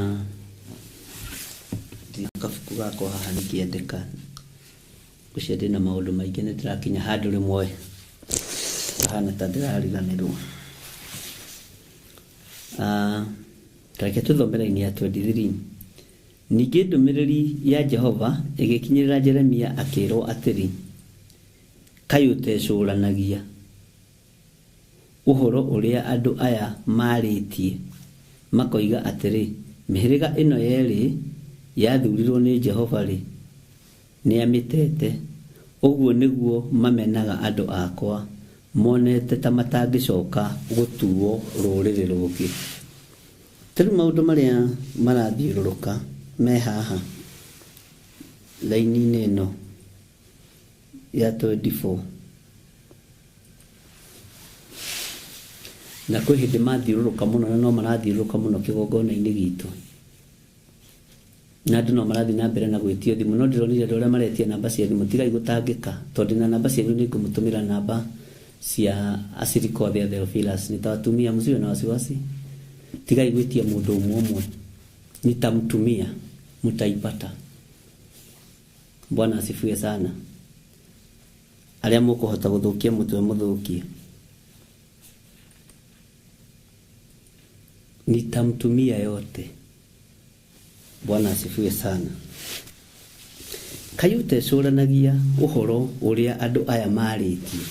kabuku gakwa haha nĩngĩandĩka ũcio ndĩna maũndũ maingĩ nĩ ndĩrakinya handũ rĩmwe hahana ta ndĩrariganĩrwo. Reke tũthome raini ya 23. Ningĩ ndũmĩrĩri ya Jehova ĩgĩkinyĩrĩra Jeremia akĩĩrwo atĩrĩ, kaĩ ũtecũranagia ũhoro ũrĩa andũ aya marĩtie makoiga atĩrĩ, mĩhĩrĩga ĩno yerĩ yathurirwo nĩ Jehova-rĩ, nĩamĩtete. Ũguo nĩguo mamenaga andũ akwa, monete ta matangĩcoka gũtuo rũrĩrĩ rũngĩ. Ta rĩu maũndũ marĩa marathiũrũrũka me haha raini-inĩ ĩno ya 24 na kwĩ hĩndĩ mathiũrũrũka mũno na no marathiũrũrũka mũno kĩgongona-inĩ gitũ na andũ no marathiĩ na mbere na gwĩtio thimũ no ndĩronire andũ arĩa maretia namba cia thimũ tigai gũtangĩka tondũ ndĩna namba cianyu nĩ ngũmũtũmĩra namba cia acirika othe a Theophilus nitawatumia msiwe na wasiwasi tigai gwĩtia mũndũ ũmwe ũmwe nitamtumia mtaipata. Bwana asifiwe sana. Arĩa mũkũhota gũthũkia mũtwe mũthũkie. Nitamtumia yote. Bwana asifiwe sana. Kaĩ ũtecũranagia ũhoro ũrĩa andũ aya marĩtie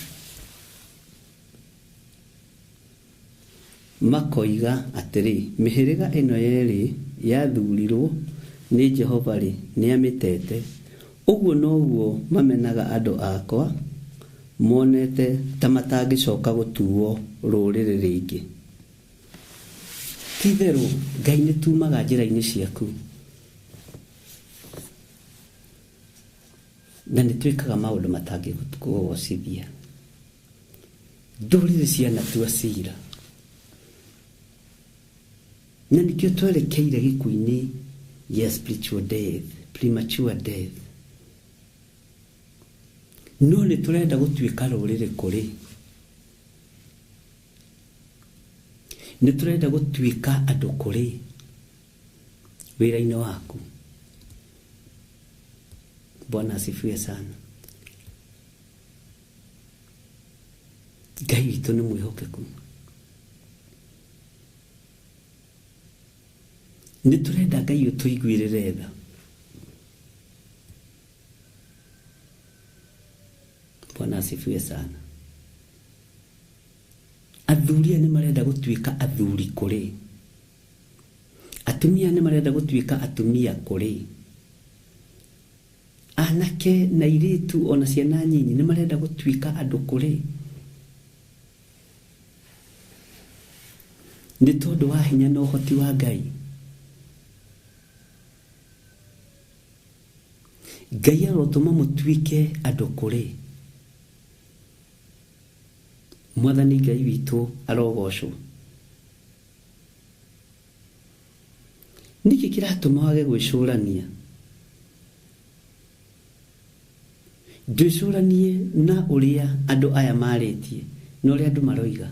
makoiga atĩrĩ, mĩhĩrĩga ĩno yerĩ yathurirwo nĩ Jehova-rĩ, nĩamĩtete. Ũguo noguo mamenaga andũ akwa, monete ta matangĩcoka gũtuo rũrĩrĩ rĩngĩ. Ti-itherũ Ngai nĩ tumaga njĩra-inĩ ciaku, na nĩ twĩkaga maũndũ matangĩkũgocithia. Ndũrĩrĩ cianatua cira, na nĩkĩo twerekeire gĩkuũ-inĩ gĩa spiritual death, premature death. No nĩ tũrenda gũtuĩka rũrĩrĩ kũrĩ, nĩ tũrenda gũtuĩka andũ kũrĩ wĩra-inĩ waku. Bwana asifiwe sana. Ngai witũ nĩ mwĩhokeku. Nĩ tũrenda Ngai ũtũiguĩrĩre tha. Bwana asifiwe sana. Athuri aya nĩ marenda gũtuĩka athuri kũrĩ, atumia nĩ marenda gũtuĩka atumia kũrĩ, anake na airĩtu ona ciana nyinyi nĩ marenda gũtuĩka andũ kũrĩ, nĩ tondũ wa hinya na ũhoti wa Ngai. Ngai arotũma mũtuĩke andũ kũrĩ. Mwathani Ngai witũ arogocwo. Nĩkĩ kĩratũma wage gwĩcũrania? Ndwĩcũranie na ũrĩa andũ aya marĩtie na ũrĩa andũ maroiga.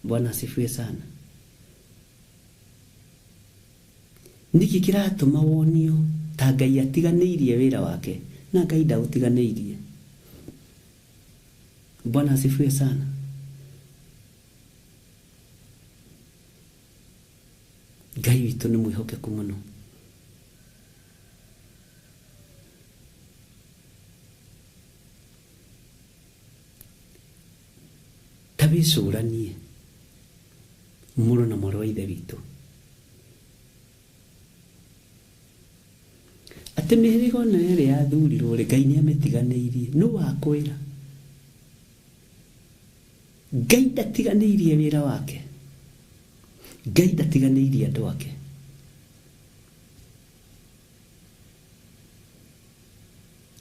Bwana asifiwe sana. Nĩkĩ kĩratũma wonio ta Ngai atiganĩirie wĩra wake na Ngai ndaũtiganĩirie? Bwana asifiwe sana. Ngai witũ nĩ mwĩhokeku mũno. Ta wĩcũranie mũrũ na mwarĩ wa ithe witũ atĩ mĩhĩrĩga ona ĩrĩa yathurirwo rĩ, Ngai nĩ amĩtiganĩirie. Nũ wakwĩra? Ngai ndatiganĩirie wĩra wake. Ngai ndatiganĩirie andũ ake.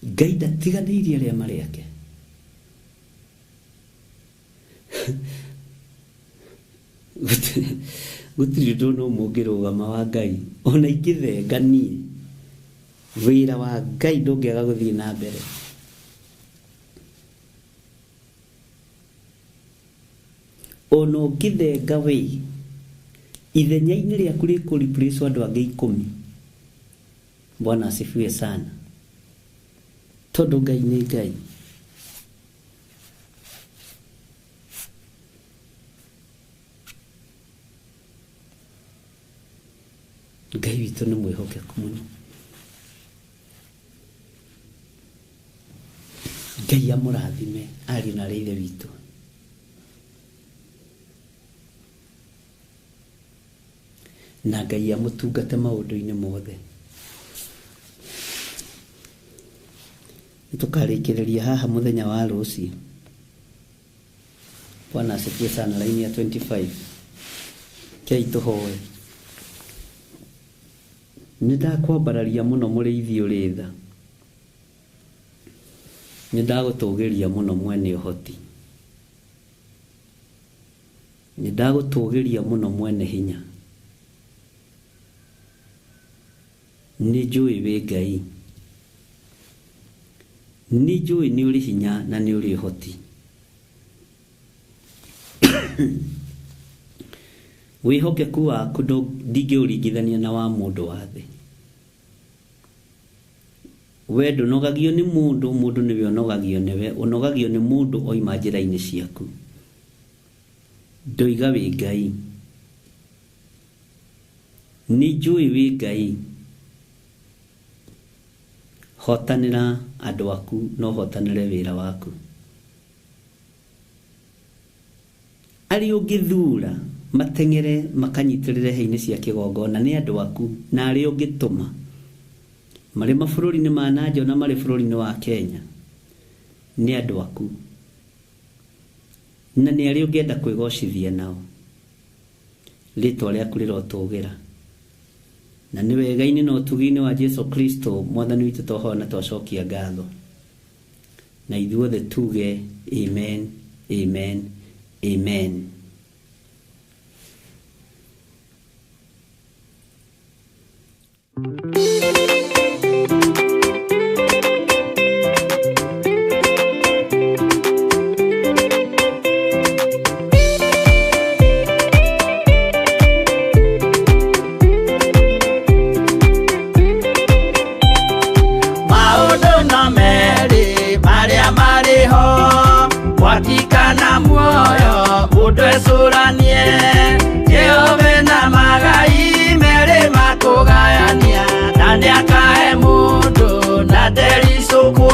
Ngai ndatiganĩirie arĩa marĩ ake. Gũtirĩ ũndũ ona ũmwe ũngĩrũgama wa Ngai. Ona ingĩthenga niĩ, wĩra wa Ngai ndũngĩaga gũthiĩ na mbere. Ona ũngĩthenga we, ithenya-inĩ rĩaku rĩkũ replace andũ angĩ ikũmi. Bwana asifiwe sana. Tondũ Ngai nĩ Ngai. Ngai witũ nĩ mwĩhokeku mũno. Ngai amũrathime ariũ na arĩ ithe witũ. Na Ngai amũtungate maũndũ-inĩ mothe. Nĩtũkarĩkĩrĩria haha mũthenya wa rũciũ. Bwana asifiwe sana. Laini ya 25. Kei tũhoe. Nĩ ndakwambararia mũno mũrĩithi ũrĩ tha. Nĩ ndagũtũgĩria mũno mwene ũhoti. Nĩ ndagũtũgĩria mũno mwene hinya. Nĩ njũĩ wĩ Ngai. Nĩ njũĩ nĩ ũrĩ hinya na nĩ ũrĩ ũhoti. Wĩhokeku waku ndingĩũringithania na wa mũndũ wa thĩ. We ndũnogagio nĩ mũndũ, mũndũ nĩwe ũnogagio nĩwe. Ũnogagio nĩ mũndũ oima njĩra-inĩ ciaku. Ndoiga wĩ Ngai. Nĩ njũĩ wĩ Ngai. Hotanĩra andũ aku na ũhotanĩre wĩra waku. Arĩa ũngĩthuura mateng'ere makanyitĩrĩre hĩ-inĩ cia kĩgongona nĩ andũ aku na arĩa ũngĩtũma marĩ mabũrũri-inĩ ma na nja ona marĩ bũrũri-inĩ wa Kenya nĩ andũ aku na nĩ arĩa ũngĩenda kwĩgocithia nao. Rĩtwa rĩaku rĩrotũgĩra. Na nĩ wega-inĩ na ũtugi-inĩ wa Jesu Kristo mwathani witũ twahoya na twacokia ngatho. Na ithuothe tuge amen, amen, amen. Maũndũ no merĩ marĩa marĩ ho, mwaki kana muoyo, mũndũ ecũranie. Jehova na magai merĩ makũgayania, na nĩakahe mũndũ na ndericũkwo.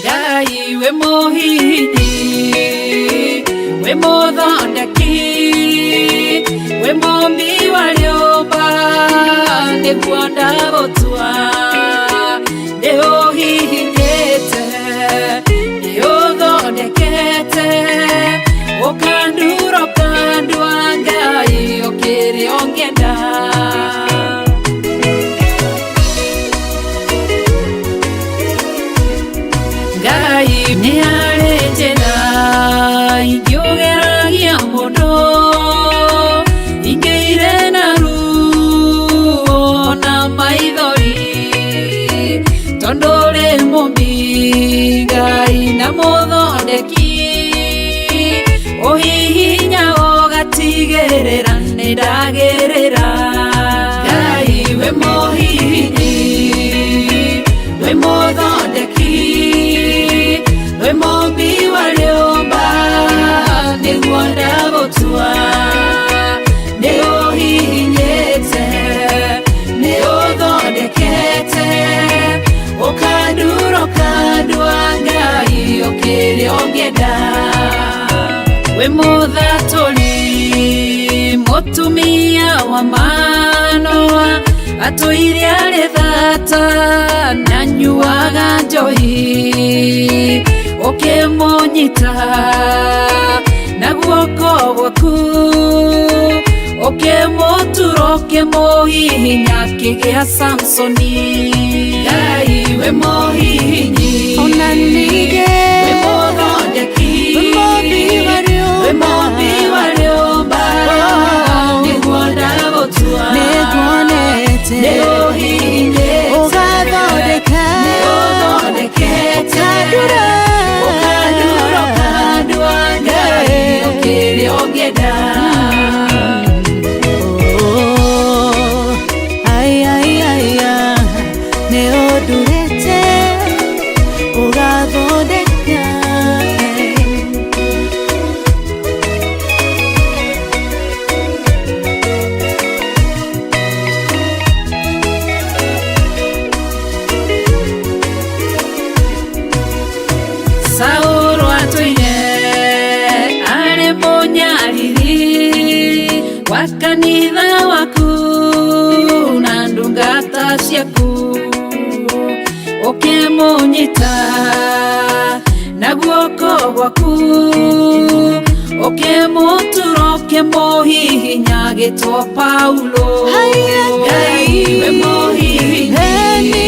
Ngai wĩ mũhihinyi, wĩ mũthondeki, wĩ mũmbi wa rĩũmba, nĩguo ndagũtua. Nĩ ũhihinyĩte, nĩ ũthondekete, ũkandura ũkandua, Ngai ũkĩrĩ ũngĩenda. Ngai nĩ harĩ njĩra ingĩũgeragia mũndũ. Ngai na mũthondeki ũhihinya ũgatigĩrĩra nĩndagĩrĩra Ngai wĩ mũhihinyi wĩ mũthondeki wĩ mũmbi wa rĩũmba nĩguo ndagũtua nĩ ũhihinyĩte nĩ ũthondekete ũkandura ũkandua Ngai ũkĩrĩa ũngĩenda wĩ mũthatũri mũtumia wa Manoa atũire arĩ thata na nyuaga njohi ũkĩmũnyita na guoko gwaku ũkĩmũtura ũkĩmũhihinya akĩgĩa Samsoni Ngai wĩ mũhihinyi Ona ningĩ wĩ mũthondeki wĩ mũmbi wa wĩ rĩũmba mũmbi wa rĩũmba nĩguo ndagũtua nĩnguonete nĩ ũhihinyĩte ũgathondeka nĩ ũthondekete ũkandura ũkandura ũkandua Ngai ũkĩrĩa ũngĩenda Oh, ai, ai, ai, ah, nĩ ũndurĩte ũgathondeka Saũlũ atũire arĩ mũnyariri wa kanitha waku na ndungata ciaku ũkĩmũnyita na guoko gwaku ũkĩmũtura ũkĩmũhihinya agĩtwo Paulo Haiya, Ngai wĩ mũhihinyi Eni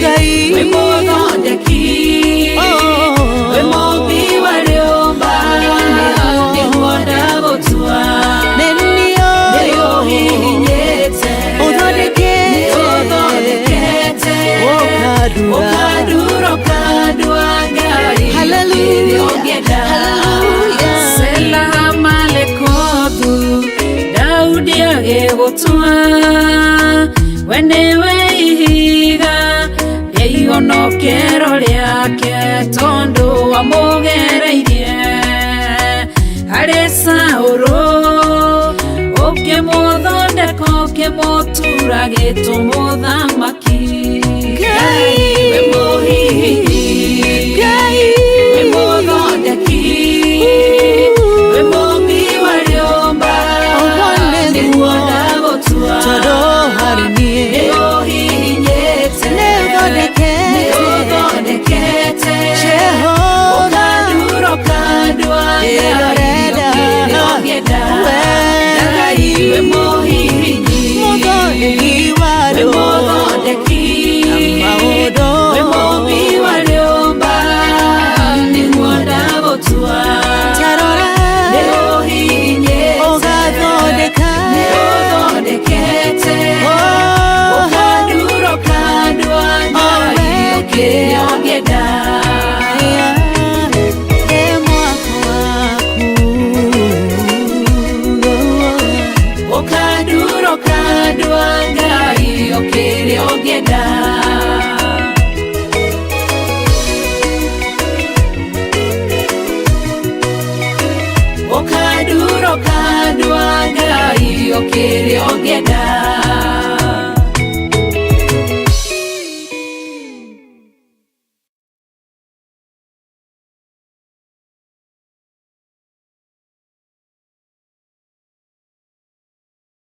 Ngai wĩ mũthondeki Oh. wĩ mũmbi wa rĩũmba nĩguo ndagũtua Nĩ niĩ nĩ ũhihinyĩte Ũthondekete. nĩ ũthondekete Ũkandura. ũkandura ũkandua Ngai Hallelujah. ũkĩrĩa ũngĩenda Hallelujah. Sela Malekothu Daudi agĩgũtua we nĩwe ihiga rĩa ihonokero rĩake tondũ wamũgereirie harĩ Saũlũ ũkĩmũthondeka ũkĩmũtura gĩtũmũthamaki Ngai. wĩ mũhihinyi Ngai wĩ mũthondeki wĩ mũmbi wa rĩũmba Ũguo nĩguo. nĩguo ndagũtua tondũ harĩ nĩ niĩ ũhihinyĩte Nĩ ũthondekete. nĩ ũthondekete Jehova ũkandura ũkandua Ngai Ĩrorenda. ũkĩrĩa ũngĩenda We. Ngai wĩ mũhihinyi mũthondeki wa wĩ andũ mũthondeki maũndũ wĩ mũmbi wa rĩũmba nĩguo ndagũtua tarora nĩ ũhihinyĩte ũgathondeka nĩ ũthondekete Oh. ũkandura ũkandua Ngai ũkĩrĩa ũngĩenda Ĩ mwako waku ũkandura ũkandua Ngai ũkĩrĩa ũngĩenda ũkandura ũkandua Ngai ũkĩrĩa ũngĩenda.